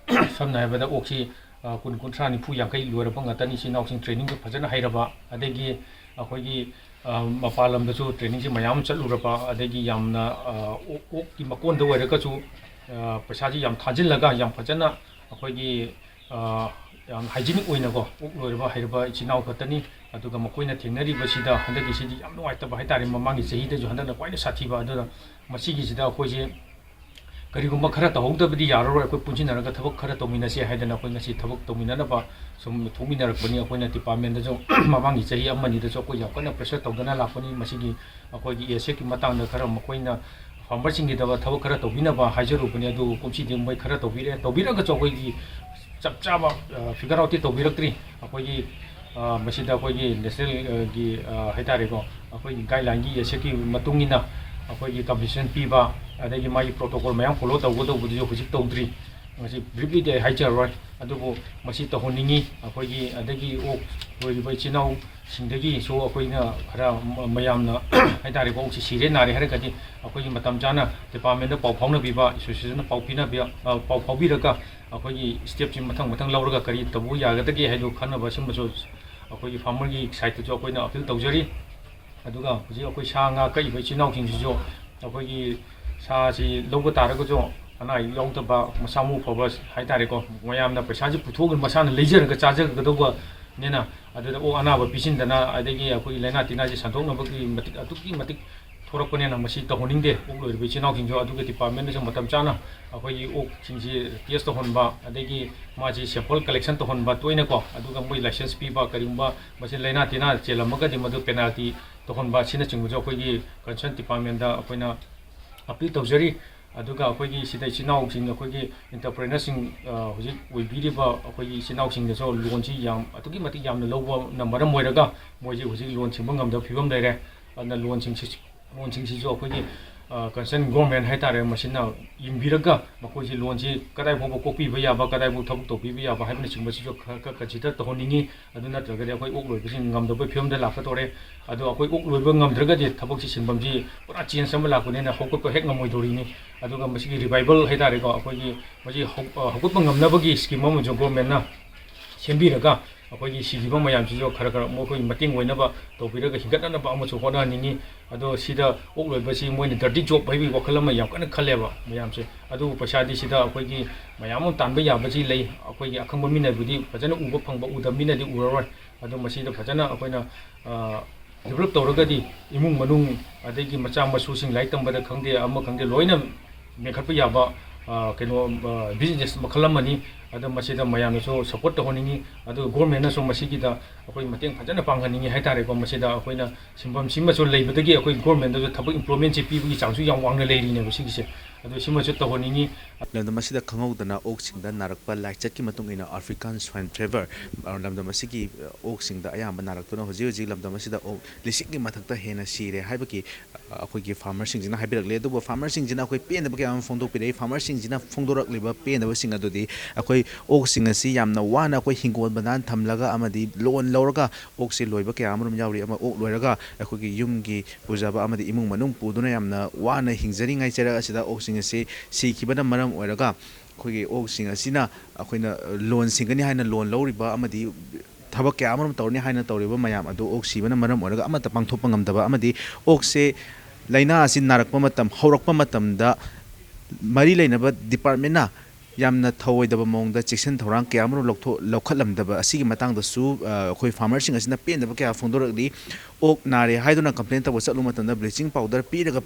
ꯁꯝꯅ ꯍꯥꯏꯔꯕꯗ ꯑꯣꯛꯁꯤ, ꯑ, ꯀꯨꯟ, ꯀꯨꯟꯊ꯭ꯔꯥ, ꯅꯤꯐꯨ, ꯌꯥꯡꯈꯩ ꯂꯣꯏꯔꯕ ꯉꯥꯛꯇꯅꯤ꯫ ꯏꯆꯤꯟ ꯏꯅꯥꯎꯁꯤꯡ ꯇ꯭ꯔꯦꯅꯤꯡꯁꯨ ꯐꯖꯅ ꯍꯩꯔꯕ, ꯑꯗꯒꯤ ꯑꯩꯈꯣꯏꯒꯤ, ꯑ, ꯃꯄꯥꯟ ꯂꯝꯗꯁꯨ ꯇ꯭ꯔꯦꯅꯤꯡꯁꯤ ꯃꯌꯥꯝ ꯑꯃ ꯆꯠꯂꯨꯔꯕ, ꯑꯗꯒꯤ ꯌꯥꯝꯅ, ꯑ, ꯑꯣꯛ, ꯑꯣꯛꯀꯤ ꯃꯀꯣꯟꯗ ꯑꯣꯏꯔꯒꯁꯨ, ꯑ, ꯄꯩꯁꯥꯁꯤ ꯌꯥꯝ ꯊꯥꯖꯤꯜꯂꯒ ꯌꯥꯝ ꯐꯖꯅ ꯑꯩꯈꯣꯏꯒꯤ, ꯑ, ꯌꯥꯝ ꯍꯥꯏꯖꯤꯅꯤꯛ ꯑꯣꯏꯅꯀꯣ ꯑꯣꯛ ꯂꯣꯏꯔꯕ ꯍꯩꯔꯕ ꯏꯆꯤꯟ ꯏꯅꯥꯎ ꯈꯛꯇꯅꯤ꯫ ꯑꯗꯨꯒ ꯃꯈꯣꯏꯅ ꯊꯦꯡꯅꯔꯤꯕꯁꯤꯗ ꯍꯟꯗꯛꯀꯤꯁꯤꯗꯤ ꯌꯥꯝ ꯅꯨꯡꯉꯥꯏꯇꯕ ꯍꯥꯏꯇꯥꯔꯦ, ꯃꯃꯥꯡꯒꯤ ꯆꯍꯤꯗꯁꯨ ꯍꯟꯗꯛꯅ ꯈ꯭ꯋꯥꯏꯗꯒꯤ ꯁꯥꯊꯤꯕ꯫ ꯑꯗꯨꯅ ꯃꯁꯤꯒꯤꯁꯤꯗ ꯑꯩꯈꯣꯏꯁꯦ ꯀꯔꯤꯒꯨꯝꯕ ꯈꯔ ꯇꯧꯍꯧꯗꯕꯗꯤ ꯌꯥꯔꯔꯣꯏ꯫ ꯑꯩꯈꯣꯏ ꯄꯨꯟꯁꯤꯟꯅꯔꯒ ꯊꯕꯛ ꯈꯔ ꯇꯧꯃꯤꯟꯅꯁꯦ ꯍꯥꯏꯗꯅ ꯑꯩꯈꯣꯏ ꯉꯁꯤ ꯊꯕꯛ ꯇꯧꯃꯤꯟꯅꯅꯕ ꯁꯨꯝ ꯊꯣꯛꯃꯤꯟꯅꯔꯛꯄꯅꯤ꯫ ꯑꯩꯈꯣꯏꯅ ꯗꯤꯄꯥꯔꯠꯃꯦꯟꯗꯁꯨ ꯃꯃꯥꯡꯒꯤ ꯆꯍꯤ ꯑꯃꯅꯤꯗꯁꯨ ꯑꯩꯈꯣꯏ ꯌꯥꯝ ꯀꯟꯅ ꯄ꯭ꯔꯦꯁꯔ ꯇꯧꯗꯅ ꯂꯥꯛꯄꯅꯤ꯫ ꯃꯁꯤꯒꯤ ꯑꯩꯈꯣꯏꯒꯤ ꯑꯦꯁꯦꯠꯀꯤ ꯃꯇꯥꯡꯗ ꯈꯔ ꯃꯈꯣꯏꯅ ꯐꯥꯔꯃꯔꯁꯤꯡꯒꯤꯗꯃꯛ ꯊꯕꯛ ꯈꯔ ꯇꯧꯕꯤꯅꯕ ꯍꯥꯏꯖꯔꯨꯕꯅꯤ꯫ ꯑꯗꯨ ꯀꯨꯝꯁꯤꯗꯤ ꯃꯣꯏ ꯈꯔ ꯇꯧꯕꯤꯔꯦ꯫ ꯇꯧꯕꯤꯔꯒꯁꯨ ꯑꯩꯈꯣꯏꯒꯤ ꯆꯞ ꯆꯥꯕ, ꯑ, ꯐꯤꯒꯔ ꯑꯥꯎꯠꯇꯤ ꯇꯧꯕꯤꯔꯛꯇ꯭ꯔꯤ꯫ ꯑꯩꯈꯣꯏꯒꯤ, ꯑ, ꯃꯁꯤꯗ ꯑꯩꯈꯣꯏꯒꯤ ꯅꯦꯁꯅꯦꯜ, ꯑ, ꯒꯤ, ꯑ, ꯍꯥꯏꯇꯥꯔꯦꯀꯣ, ꯑꯩꯈꯣꯏꯒꯤ ꯒꯥꯏꯗꯂꯥꯏꯟꯒꯤ ꯑꯦꯁꯦꯠꯀꯤ ꯃꯇꯨꯡ ꯏꯟꯅ ꯑꯩꯈꯣꯏꯒꯤ ꯀꯝꯄꯦꯟꯁꯦꯁꯟ ꯄꯤꯕ, ꯑꯗꯒꯤ ꯃꯥꯒꯤ ꯄ꯭ꯔꯣꯇꯣꯀꯣꯜ ꯃꯌꯥꯝ ꯐꯣꯂꯣ ꯇꯧꯒꯗꯧꯕꯗꯨꯁꯨ ꯍꯧꯖꯤꯛ ꯇꯧꯗ꯭ꯔꯤ꯫ ꯃꯁꯤ ꯕ꯭ꯔꯤꯐꯂꯤꯗꯤ ꯑꯩ ꯍꯥꯏꯖꯔꯔꯣꯏ, ꯑꯗꯨꯕꯨ ꯃꯁꯤ ꯇꯧꯍꯟꯅꯤꯡꯉꯤ꯫ ꯑꯩꯈꯣꯏꯒꯤ ꯑꯗꯒꯤ ꯑꯣꯛ ꯂꯣꯏꯔꯤꯕ ꯏꯆꯤꯜ ꯏꯅꯥꯎꯁꯤꯡꯗꯒꯤꯁꯨ ꯑꯩꯈꯣꯏꯅ ꯈꯔ ꯃ-, ꯃꯌꯥꯝꯅ ꯍꯥꯏꯇꯥꯔꯦꯀꯣ, ꯑꯣꯛꯁꯤ ꯁꯤꯔꯦ ꯅꯥꯔꯦ ꯍꯥꯏꯔꯒꯗꯤ ꯑꯩꯈꯣꯏꯒꯤ ꯃꯇꯝ ꯆꯥꯅ ꯗꯤꯄꯥꯔꯠꯃꯦꯟꯗ ꯄꯥꯎ ꯐꯥꯎꯅꯕꯤꯕ, ꯑꯦꯁꯣꯁꯤꯌꯦꯁꯟꯗ ꯄꯥꯎ ꯄꯤꯅꯕꯤꯕ, ꯑ, ꯄꯥꯎ ꯐꯥꯎꯕꯤꯔꯒ ꯑꯩꯈꯣꯏꯒꯤ ꯁ꯭ꯇꯦꯞꯁꯤ ꯃꯊꯪ ꯃꯊꯪ ꯂꯧꯔꯒ ꯀꯔꯤ ꯇꯧꯕ ꯌꯥꯒꯗꯒꯦ ꯍꯥꯏꯗꯨ ꯈꯟꯅꯕ, ꯁꯤꯒꯨꯝꯕꯁꯨ ꯑꯩꯈꯣꯏꯒꯤ ꯐꯥꯔꯃꯔꯒꯤ ꯁꯥꯏꯠꯇꯁꯨ ꯑꯩꯈꯣꯏꯅ ꯑꯄꯤꯜ ꯇꯧꯖꯔꯤ꯫ ꯑꯗꯨꯒ ꯍꯧꯖꯤꯛ ꯑꯩꯈꯣꯏ ꯁꯥ ꯉꯥ ꯀꯛꯏꯕ ꯏꯆꯤꯜ ꯏꯅꯥꯎꯁꯤꯡꯁꯤꯁꯨ ꯑꯩꯈꯣꯏꯒꯤ ꯁꯥꯁꯤ ꯂꯧꯕ ꯇꯥꯔꯒꯁꯨ ꯑꯅꯥ ꯑꯌꯦꯛ ꯌꯥꯎꯗꯕ, ꯃꯁꯥ ꯃꯎ ꯐꯕ ꯍꯥꯏꯇꯥꯔꯦꯀꯣ, ꯃꯌꯥꯝꯅ ꯄꯩꯁꯥꯁꯤ ꯄꯨꯊꯣꯛꯑꯒ ꯃꯁꯥꯅ ꯂꯩꯖꯔꯒ ꯆꯥꯖꯒꯗꯧꯕꯅꯤꯅ, ꯑꯗꯨꯗ ꯑꯣꯛ ꯑꯅꯥꯕ ꯄꯤꯁꯤꯟꯗꯅ ꯑꯗꯒꯤ ꯑꯩꯈꯣꯏꯒꯤ ꯂꯥꯏꯅꯥ ꯇꯤꯟꯅꯥꯁꯤ ꯁꯟꯗꯣꯛꯅꯕꯒꯤ ꯃꯇꯤꯛ, ꯑꯗꯨꯛꯀꯤ ꯃꯇꯤꯛ ꯊꯣꯔꯛꯄꯅꯤꯅ ꯃꯁꯤ ꯇꯧꯍꯟꯅꯤꯡꯗꯦ꯫ ꯑꯣꯛ ꯂꯣꯏꯔꯤꯕ ꯏꯆꯤꯜ ꯏꯅꯥꯎꯁꯤꯡꯁꯨ ꯑꯗꯨꯒ ꯗꯤꯄꯥꯔꯠꯃꯦꯟꯗꯁꯨ ꯃꯇꯝ ꯆꯥꯅ ꯑꯩꯈꯣꯏꯒꯤ ꯑꯣꯛꯁꯤꯡꯁꯤ ꯇꯦꯁ ꯇꯧꯍꯟꯕ, ꯑꯗꯒꯤ ꯃꯥꯁꯤ ꯁꯦꯝꯄꯜ ꯀꯂꯦꯛꯁꯟ ꯇꯧꯍꯟꯕ ꯇꯣꯏꯅꯀꯣ, ꯑꯗꯨꯒ ꯃꯣꯏ ꯂꯥꯏꯁꯦꯟꯁ ꯄꯤꯕ, ꯀꯔꯤꯒꯨꯝꯕ ꯃꯁꯤ ꯂꯥꯏꯅꯥ ꯇꯤꯟꯅꯥ ꯆꯦꯜꯂꯝꯃꯒꯗꯤ ꯃꯗꯨ ꯄꯦꯅꯥꯜꯇꯤ ꯇꯧꯍꯟꯕ ꯑꯁꯤꯅꯆꯤꯡꯕꯁꯨ ꯑꯩꯈꯣꯏꯒꯤ ꯀꯟꯁꯔꯟ ꯗꯤꯄꯥꯔꯠꯃꯦꯟꯗ ꯑꯩꯈꯣꯏꯅ ꯑꯄꯤꯜ ꯇꯧꯖꯔꯤ꯫ ꯑꯗꯨꯒ ꯑꯩꯈꯣꯏꯒꯤ ꯁꯤꯗ ꯏꯆꯤꯜ ꯏꯅꯥꯎꯁꯤꯡ, ꯑꯩꯈꯣꯏꯒꯤ ꯑꯦꯟꯇꯔꯄ꯭ꯔꯦꯅꯔꯁꯤꯡ, ꯑ, ꯍꯧꯖꯤꯛ ꯑꯣꯏꯕꯤꯔꯤꯕ ꯑꯩꯈꯣꯏꯒꯤ ꯏꯆꯤꯜ ꯏꯅꯥꯎꯁꯤꯡꯅꯁꯨ ꯂꯣꯟꯁꯤ ꯌꯥꯝ, ꯑꯗꯨꯛꯀꯤ ꯃꯇꯤꯛ ꯌꯥꯝꯅ ꯂꯧꯕꯅ ꯃꯔꯝ ꯑꯣꯏꯔꯒ ꯃꯣꯏꯁꯤ ꯍꯧꯖꯤꯛ ꯂꯣꯟ ꯁꯤꯡꯕ ꯉꯝꯗꯕ ꯐꯤꯕꯝ ꯂꯩꯔꯦ꯫ ꯑꯗꯨꯅ ꯂꯣꯟꯁꯤꯡꯁꯤ, ꯂꯣꯟꯁꯤꯡꯁꯤꯁꯨ ꯑꯩꯈꯣꯏꯒꯤ, ꯑ, ꯀꯟꯁꯔꯟ ꯒꯣꯔꯃꯦꯟ ꯍꯥꯏꯇꯥꯔꯦ, ꯃꯁꯤꯅ ꯌꯦꯡꯕꯤꯔꯒ ꯃꯈꯣꯏꯁꯤ ꯂꯣꯟꯁꯤ ꯀꯗꯥꯏ ꯐꯥꯎꯕ ꯀꯣꯛꯄꯤꯕ ꯌꯥꯕ, ꯀꯗꯥꯏ ꯐꯥꯎ ꯊꯕꯛ ꯇꯧꯕꯤꯕ ꯌꯥꯕ ꯍꯥꯏꯕꯅꯆꯤꯡꯕꯁꯤꯁꯨ ꯈꯔ, ꯈꯔ ꯀꯟꯁꯤꯗꯔ ꯇꯧꯍꯟꯅꯤꯡꯉꯤ꯫ ꯑꯗꯨ ꯅꯠꯇ꯭ꯔꯒꯗꯤ ꯑꯩꯈꯣꯏ ꯑꯣꯛ ꯂꯣꯏꯕꯁꯤꯡ ꯉꯝꯗꯕꯒꯤ ꯐꯤꯕꯝꯗ ꯂꯥꯛꯀꯗꯧꯔꯦ꯫ ꯑꯗꯣ ꯑꯩꯈꯣꯏ ꯑꯣꯛ ꯂꯣꯏꯕ ꯉꯝꯗ꯭ꯔꯒꯗꯤ ꯊꯕꯛꯁꯤ ꯁꯤꯟꯐꯝꯁꯤ ꯄꯨꯔꯥ ꯆꯦꯟꯖ ꯑꯃ ꯂꯥꯛꯄꯅꯤꯅ ꯍꯧꯒꯠꯄ ꯍꯦꯛ ꯉꯝꯃꯣꯏꯗꯧꯔꯤꯅꯤ꯫ ꯑꯗꯨꯒ ꯃꯁꯤꯒꯤ ꯔꯤꯚꯥꯏꯕꯜ ꯍꯥꯏꯇꯥꯔꯦꯀꯣ, ꯑꯩꯈꯣꯏꯒꯤ ꯃꯁꯤ ꯍꯧ-, ꯑ, ꯍꯧꯒꯠꯄ ꯉꯝꯅꯕꯒꯤ ꯁ꯭ꯀꯤꯝ ꯑꯃꯁꯨ ꯒꯣꯔꯃꯦꯟꯅ ꯁꯦꯝꯕꯤꯔꯒ ꯑꯩꯈꯣꯏꯒꯤ ꯁꯤꯈꯤꯕ ꯃꯌꯥꯝꯁꯤꯁꯨ ꯈꯔ ꯈꯔ ꯃꯈꯣꯏ ꯃꯇꯦꯡ ꯑꯣꯏꯅꯕ ꯇꯧꯕꯤꯔꯒ ꯍꯤꯡꯒꯠꯅꯅꯕ ꯑꯃꯁꯨ ꯍꯣꯠꯅꯍꯟꯅꯤꯡꯉꯤ꯫ ꯑꯗꯣ ꯁꯤꯗ ꯑꯣꯛ ꯂꯣꯏꯕꯁꯤ ꯃꯣꯏꯅ ꯗꯔꯇꯤ ꯖꯣꯕ ꯍꯥꯏꯕꯒꯤ ꯋꯥꯈꯜ ꯑꯃ ꯌꯥꯝ ꯀꯟꯅ ꯈꯜꯂꯦꯕ ꯃꯌꯥꯝꯁꯦ꯫ ꯑꯗꯨꯕꯨ ꯄꯩꯁꯥꯗꯤ ꯁꯤꯗ ꯑꯩꯈꯣꯏꯒꯤ ꯃꯌꯥꯝ ꯑꯃ ꯇꯥꯟꯕ ꯌꯥꯕꯁꯤ ꯂꯩ꯫ ꯑꯩꯈꯣꯏꯒꯤ ꯑꯈꯪꯕ ꯃꯤꯅꯕꯨꯗꯤ ꯐꯖꯅ ꯎꯕ ꯐꯪꯕ, ꯎꯗꯕ ꯃꯤꯅꯗꯤ ꯎꯔꯔꯣꯏ꯫ ꯑꯗꯣ ꯃꯁꯤꯗ ꯐꯖꯅ ꯑꯩꯈꯣꯏꯅ ꯗꯤꯕꯂꯞ ꯇꯧꯔꯒꯗꯤ ꯏꯃꯨꯡ ꯃꯅꯨꯡ, ꯑꯗꯒꯤ ꯃꯆꯥ ꯃꯁꯨꯁꯤꯡ ꯂꯥꯏꯔꯤꯛ ꯇꯝꯕꯗ ꯈꯪꯗꯦ, ꯑꯃ ꯈꯪꯗꯦ, ꯂꯣꯏꯅ ꯃꯦꯟꯈꯠꯄ ꯌꯥꯕ, ꯑ, ꯀꯩꯅꯣ, ꯕꯤꯖꯤꯅꯦꯁ ꯃꯈꯜ ꯑꯃꯅꯤ꯫ ꯑꯗꯣ ꯃꯁꯤꯗ ꯃꯌꯥꯝꯅꯁꯨ ꯁꯄꯣꯔꯠ ꯇꯧꯍꯟꯅꯤꯡꯉꯤ꯫ ꯑꯗꯨꯒ ꯒꯣꯔꯃꯦꯟꯅꯁꯨ ꯃꯁꯤꯒꯤꯗ ꯑꯩꯈꯣꯏ ꯃꯇꯦꯡ ꯐꯖꯅ ꯄꯥꯡꯍꯟꯅꯤꯡꯉꯤ ꯍꯥꯏꯇꯥꯔꯦꯀꯣ꯫ ꯃꯁꯤꯗ ꯑꯩꯈꯣꯏꯅ ꯁꯤꯟꯐꯝꯁꯤꯃꯁꯨ ꯂꯩꯕꯗꯒꯤ ꯑꯩꯈꯣꯏ ꯒꯣꯔꯃꯦꯟꯗꯁꯨ ꯊꯕꯛ ꯏꯝꯄ꯭ꯂꯣꯏꯃꯦꯟꯁꯤ ꯄꯤꯕꯒꯤ ꯆꯥꯡꯁꯨ ꯌꯥꯝ ꯋꯥꯡꯅ ꯂꯩꯔꯤꯅꯦꯕ ꯁꯤꯒꯤꯁꯦ꯫ ꯑꯗꯣ ꯁꯤꯃꯁꯨ ꯇꯧꯍꯟꯅꯤꯡꯉꯤ꯫ ꯂꯝꯗꯝ ꯑꯁꯤꯗ ꯈꯪꯍꯧꯗꯅ ꯑꯣꯛꯁꯤꯡꯗ ꯅꯥꯔꯛꯄ ꯂꯥꯏꯆꯠꯀꯤ ꯃꯇꯨꯡ ꯏꯟꯅ African Swine Fever, ꯑ, ꯂꯝꯗꯝ ꯑꯁꯤꯒꯤ, ꯑ, ꯑꯣꯛꯁꯤꯡꯗ ꯑꯌꯥꯝꯕ ꯅꯥꯔꯛꯇꯨꯅ ꯍꯧꯖꯤꯛ ꯍꯧꯖꯤꯛ ꯂꯝꯗꯝ ꯑꯁꯤꯗ ꯑꯣꯛ ꯂꯤꯁꯤꯡꯒꯤ ꯃꯊꯛꯇ ꯍꯦꯟꯅ ꯁꯤꯔꯦ ꯍꯥꯏꯕꯒꯤ, ꯑ, ꯑꯩꯈꯣꯏꯒꯤ ꯐꯥꯔꯃꯔꯁꯤꯡꯁꯤꯅ ꯍꯥꯏꯕꯤꯔꯛꯂꯦ꯫ ꯑꯗꯨꯕꯨ ꯐꯥꯔꯃꯔꯁꯤꯡꯁꯤꯅ ꯑꯩꯈꯣꯏ ꯄꯦꯟꯗꯕ ꯀꯌꯥ ꯑꯃ ꯐꯣꯡꯗꯣꯛꯄꯤꯔꯛꯏ꯫ ꯐꯥꯔꯃꯔꯁꯤꯡꯁꯤꯅ ꯐꯣꯡꯗꯣꯔꯛꯂꯤꯕ ꯄꯦꯟꯗꯕꯁꯤꯡ ꯑꯗꯨꯗꯤ ꯑꯩꯈꯣꯏ ꯑꯣꯛꯁꯤꯡ ꯑꯁꯤ ꯌꯥꯝꯅ ꯋꯥꯅ ꯑꯩꯈꯣꯏ ꯍꯤꯡꯒꯣꯜ ꯃꯅꯥ ꯊꯝꯂꯒ ꯑꯃꯗꯤ ꯂꯣꯟ ꯂꯧꯔꯒ ꯑꯣꯛꯁꯤ ꯂꯣꯏꯕ ꯀꯌꯥ ꯑꯃꯔꯣꯝ ꯌꯥꯎꯔꯤ꯫ ꯑꯃ ꯑꯣꯛ ꯂꯣꯏꯔꯒ ꯑꯩꯈꯣꯏꯒꯤ ꯌꯨꯝꯒꯤ ꯄꯨꯖꯕ ꯑꯃꯗꯤ ꯏꯃꯨꯡ ꯃꯅꯨꯡ ꯄꯨꯗꯨꯅ ꯌꯥꯝꯅ ꯋꯥꯅ ꯍꯤꯡꯖꯔꯤꯉꯩ ꯆꯩꯔꯛ ꯑꯁꯤꯗ ꯑꯣꯛꯁꯤꯡ ꯑꯁꯤ ꯁꯤꯈꯤꯕꯅ ꯃꯔꯝ ꯑꯣꯏꯔꯒ ꯑꯩꯈꯣꯏꯒꯤ ꯑꯣꯛꯁꯤꯡ ꯑꯁꯤꯅ ꯑꯩꯈꯣꯏꯅ ꯂꯣꯟ ꯁꯤꯡꯒꯅꯤ ꯍꯥꯏꯅ ꯂꯣꯟ ꯂꯧꯔꯤꯕ ꯑꯃꯗꯤ ꯊꯕꯛ ꯀꯌꯥ ꯑꯃꯔꯣꯝ ꯇꯧꯔꯅꯤ ꯍꯥꯏꯅ ꯇꯧꯔꯤꯕ ꯃꯌꯥꯝ ꯑꯗꯨ ꯑꯣꯛ ꯁꯤꯕꯅ ꯃꯔꯝ ꯑꯣꯏꯔꯒ ꯑꯃꯠꯇ ꯄꯥꯡꯊꯣꯛꯄ ꯉꯝꯗꯕ ꯑꯃꯗꯤ ꯑꯣꯛꯁꯦ ꯂꯥꯏꯅꯥ ꯑꯁꯤ ꯅꯥꯔꯛꯄ ꯃꯇꯝ, ꯍꯧꯔꯛꯄ ꯃꯇꯝꯗ ꯃꯔꯤ ꯂꯩꯅꯕ ꯗꯤꯄꯥꯔꯠꯃꯦꯟꯅ ꯌꯥꯝꯅ ꯊꯧꯑꯣꯏꯗꯕ ꯃꯑꯣꯡꯗ ꯆꯦꯛꯁꯤꯟ ꯊꯧꯔꯥꯡ ꯀꯌꯥ ꯑꯃꯔꯣꯝ ꯂꯧꯊꯣꯛ-, ꯂꯧꯈꯠꯂꯝꯗꯕ ꯑꯁꯤꯒꯤ ꯃꯇꯥꯡꯗꯁꯨ, ꯑ, ꯑꯩꯈꯣꯏ ꯐꯥꯔꯃꯔꯁꯤꯡ ꯑꯁꯤꯅ ꯄꯦꯟꯗꯕ ꯀꯌꯥ ꯐꯣꯡꯗꯣꯔꯛꯂꯤ꯫ ꯑꯣꯛ ꯅꯥꯔꯦ ꯍꯥꯏꯗꯨꯅ ꯀꯝꯄ꯭ꯂꯦꯟ ꯇꯧꯕ ꯆꯠꯂꯨꯕ ꯃꯇꯝꯗ ꯕ꯭ꯂꯤꯆꯤꯡ ꯄꯥꯎꯗꯔ ꯄꯤꯔꯒ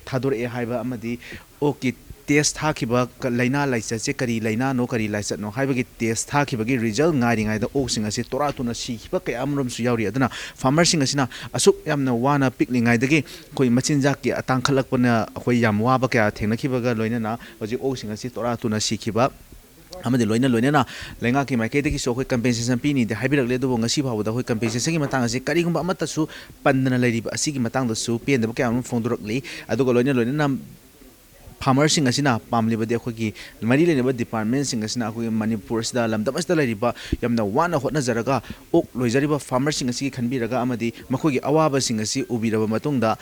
ꯊꯥꯗꯣꯔꯛꯑꯦ ꯍꯥꯏꯕ ꯑꯃꯗꯤ ꯑꯣꯛꯀꯤ ꯇꯦꯁ ꯊꯥꯈꯤꯕ ꯀ-, ꯂꯥꯏꯅꯥ ꯂꯥꯏꯆꯠꯁꯦ ꯀꯔꯤ ꯂꯥꯏꯅꯥꯅꯣ, ꯀꯔꯤ ꯂꯥꯏꯆꯠꯅꯣ ꯍꯥꯏꯕꯒꯤ ꯇꯦꯁ ꯊꯥꯈꯤꯕꯒꯤ ꯔꯤꯖꯜ ꯉꯥꯏꯔꯤꯉꯩꯗ ꯑꯣꯛꯁꯤꯡ ꯑꯁꯤ ꯇꯣꯔꯥ ꯇꯨꯅ ꯁꯤꯈꯤꯕ ꯀꯌꯥ ꯑꯃꯔꯣꯝꯁꯨ ꯌꯥꯎꯔꯤ꯫ ꯑꯗꯨꯅ ꯐꯥꯔꯃꯔꯁꯤꯡ ꯑꯁꯤꯅ ꯑꯁꯨꯛ ꯌꯥꯝꯅ ꯋꯥꯅ ꯄꯤꯛꯂꯤꯉꯩꯗꯒꯤ ꯑꯩꯈꯣꯏ ꯃꯆꯤꯟꯖꯥꯛꯀꯤ ꯇꯥꯡꯈꯠꯂꯛꯄꯅ ꯑꯩꯈꯣꯏ ꯌꯥꯝ ꯋꯥꯕ ꯀꯌꯥ ꯊꯦꯡꯅꯈꯤꯕꯒ ꯂꯣꯏꯅꯅ ꯍꯧꯖꯤꯛ ꯑꯣꯛꯁꯤꯡ ꯑꯁꯤ ꯇꯣꯔꯥ ꯇꯨꯅ ꯁꯤꯈꯤꯕ ꯑꯃꯗꯤ ꯂꯣꯏꯅ ꯂꯣꯏꯅꯅ ꯂꯩꯉꯥꯛꯀꯤ ꯃꯥꯏꯀꯩꯗꯒꯤꯁꯨ ꯑꯩꯈꯣꯏ ꯀꯝꯄꯦꯟꯁꯦꯁꯟ ꯄꯤꯅꯤꯗꯤ ꯍꯥꯏꯕꯤꯔꯛꯂꯦ꯫ ꯑꯗꯨꯕꯨ ꯉꯁꯤ ꯐꯥꯎꯕꯗ ꯑꯩꯈꯣꯏ ꯀꯝꯄꯦꯟꯁꯦꯁꯟꯒꯤ ꯃꯇꯥꯡ ꯑꯁꯤ ꯀꯔꯤꯒꯨꯝꯕ ꯑꯃꯠꯇꯁꯨ ꯄꯟꯗꯅ ꯂꯩꯔꯤꯕ ꯑꯁꯤꯒꯤ ꯃꯇꯥꯡꯗꯁꯨ ꯄꯦꯟꯗꯕ ꯀꯌꯥ ꯑꯃ ꯐꯣꯡꯗꯣꯔꯛꯂꯤ꯫ ꯑꯗꯨꯒ ꯂꯣꯏꯅ ꯂꯣꯏꯅꯅ ꯐꯥꯔꯃꯔꯁꯤꯡ ꯑꯁꯤꯅ ꯄꯥꯝꯂꯤꯕꯗꯤ ꯑꯩꯈꯣꯏꯒꯤ ꯃꯔꯤ ꯂꯩꯅꯕ ꯗꯤꯄꯥꯔꯠꯃꯦꯟꯁꯤꯡ ꯑꯁꯤꯅ ꯑꯩꯈꯣꯏꯒꯤ ꯃꯅꯤꯄꯨꯔ ꯑꯁꯤꯗ, ꯂꯝꯗꯝ ꯑꯁꯤꯗ ꯂꯩꯔꯤꯕ ꯌꯥꯝꯅ ꯋꯥꯅ ꯍꯣꯠꯅꯖꯔꯒ ꯑꯣꯛ ꯂꯣꯏꯖꯔꯤꯕ ꯐꯥꯔꯃꯔꯁꯤꯡ ꯑꯁꯤꯒꯤ ꯈꯟꯕꯤꯔꯒ ꯑꯃꯗꯤ ꯃꯈꯣꯏꯒꯤ ꯑꯋꯥꯕꯁꯤꯡ ꯑꯁꯤ ꯎꯕꯤꯔꯕ ꯃꯇꯨꯡꯗ,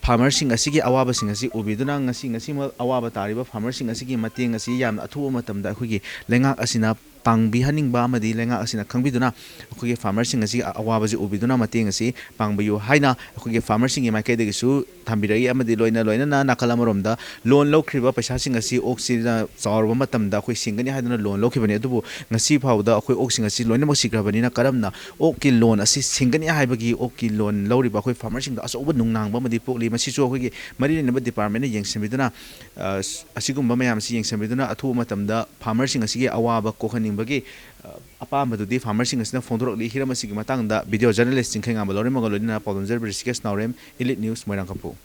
ꯐꯥꯔꯃꯔꯁꯤꯡ ꯑꯁꯤꯒꯤ ꯑꯋꯥꯕꯁꯤꯡ ꯑꯁꯤ ꯎꯕꯤꯗꯨꯅ ꯉꯁꯤ, ꯉꯁꯤꯃꯛ ꯑꯋꯥꯕ ꯇꯥꯔꯤꯕ ꯐꯥꯔꯃꯔꯁꯤꯡ ꯑꯁꯤꯒꯤ ꯃꯇꯦꯡ ꯑꯁꯤ ꯌꯥꯝꯅ ꯑꯊꯨꯕ ꯃꯇꯝꯗ ꯑꯩꯈꯣꯏꯒꯤ ꯂꯩꯉꯥꯛ ꯑꯁꯤꯅ ꯄꯥꯡꯕꯤꯍꯟꯅꯤꯡꯕ ꯑꯃꯗꯤ ꯂꯩꯉꯥꯛ ꯑꯁꯤꯅ ꯈꯪꯕꯤꯗꯨꯅ ꯑꯩꯈꯣꯏꯒꯤ ꯐꯥꯔꯃꯔꯁꯤꯡ ꯑꯁꯤ ꯑꯋꯥꯕꯁꯤ ꯎꯕꯤꯗꯨꯅ ꯃꯇꯦꯡ ꯑꯁꯤ ꯄꯥꯡꯕꯤꯌꯨ ꯍꯥꯏꯅ ꯑꯩꯈꯣꯏꯒꯤ ꯐꯥꯔꯃꯔꯁꯤꯡꯒꯤ ꯃꯥꯏꯀꯩꯗꯒꯤꯁꯨ ꯊꯝꯕꯤꯔꯛꯏ꯫ ꯑꯃꯗꯤ ꯂꯣꯏꯅ ꯂꯣꯏꯅꯅ ꯅꯥꯀꯜ ꯑꯃꯔꯣꯝꯗ ꯂꯣꯟ ꯂꯧꯈ꯭ꯔꯤꯕ ꯄꯩꯁꯥꯁꯤꯡ ꯑꯁꯤ ꯑꯣꯛꯁꯤꯅ ꯆꯥꯎꯔꯕ ꯃꯇꯝꯗ ꯑꯩꯈꯣꯏ ꯁꯤꯡꯒꯅꯤ ꯍꯥꯏꯗꯨꯅ ꯂꯣꯟ ꯂꯧꯈꯤꯕꯅꯤ꯫ ꯑꯗꯨꯕꯨ ꯉꯁꯤ ꯐꯥꯎꯕꯗ ꯑꯩꯈꯣꯏ ꯑꯣꯛꯁꯤꯡ ꯑꯁꯤ ꯂꯣꯏꯅꯃꯛ ꯁꯤꯈ꯭ꯔꯕꯅꯤꯅ ꯀꯔꯝꯅ ꯑꯣꯛꯀꯤ ꯂꯣꯟ ꯑꯁꯤ ꯁꯤꯡꯒꯅꯤ ꯍꯥꯏꯕꯒꯤ ꯑꯣꯛꯀꯤ ꯂꯣꯟ ꯂꯧꯔꯤꯕ ꯑꯩꯈꯣꯏ ꯐꯥꯔꯃꯔꯁꯤꯡꯗ ꯑꯆꯧꯕ ꯅꯨꯡꯅꯥꯡꯕ ꯑꯃꯗꯤ ꯄꯣꯛꯂꯤ꯫ ꯃꯁꯤꯁꯨ ꯑꯩꯈꯣꯏꯒꯤ ꯃꯔꯤ ꯂꯩꯅꯕ ꯗꯤꯄꯥꯔꯠꯃꯦꯟꯅ ꯌꯦꯡꯁꯤꯟꯕꯤꯗꯨꯅ, ꯑ, ꯑꯁꯤꯒꯨꯝꯕ ꯃꯌꯥꯝ ꯑꯁꯤ ꯌꯦꯡꯁꯤꯟꯕꯤꯗꯨꯅ ꯑꯊꯨꯕ ꯃꯇꯝꯗ ꯐꯥꯔꯃꯔꯁꯤꯡ ꯑꯁꯤꯒꯤ ꯑꯋꯥꯕ ꯀꯣꯛꯍꯟꯅꯤꯡꯕꯒꯤ, ꯑ, ꯑꯄꯥꯝꯕꯗꯨꯗꯤ ꯐꯥꯔꯃꯔꯁꯤꯡ ꯑꯁꯤꯅ ꯐꯣꯡꯗꯣꯔꯛꯂꯤ꯫ ꯍꯤꯔꯝ ꯑꯁꯤꯒꯤ ꯃꯇꯥꯡꯗ ꯚꯤꯗꯤꯑꯣ ꯖꯔꯅꯦꯂꯤꯁ ꯆꯤꯡꯈꯩꯉꯥꯝꯕ ꯂꯧꯔꯦꯝꯃꯒ ꯂꯣꯏꯅꯅ ꯄꯥꯎꯗꯝꯖꯔꯤꯕ ꯔꯤꯁꯤꯀꯦꯁ ꯅꯥꯎꯔꯦꯝ, ꯏꯂꯤꯠ ꯅ꯭ꯌꯨꯁ, ꯃꯣꯏꯔꯥꯡꯀꯝꯄꯨ꯫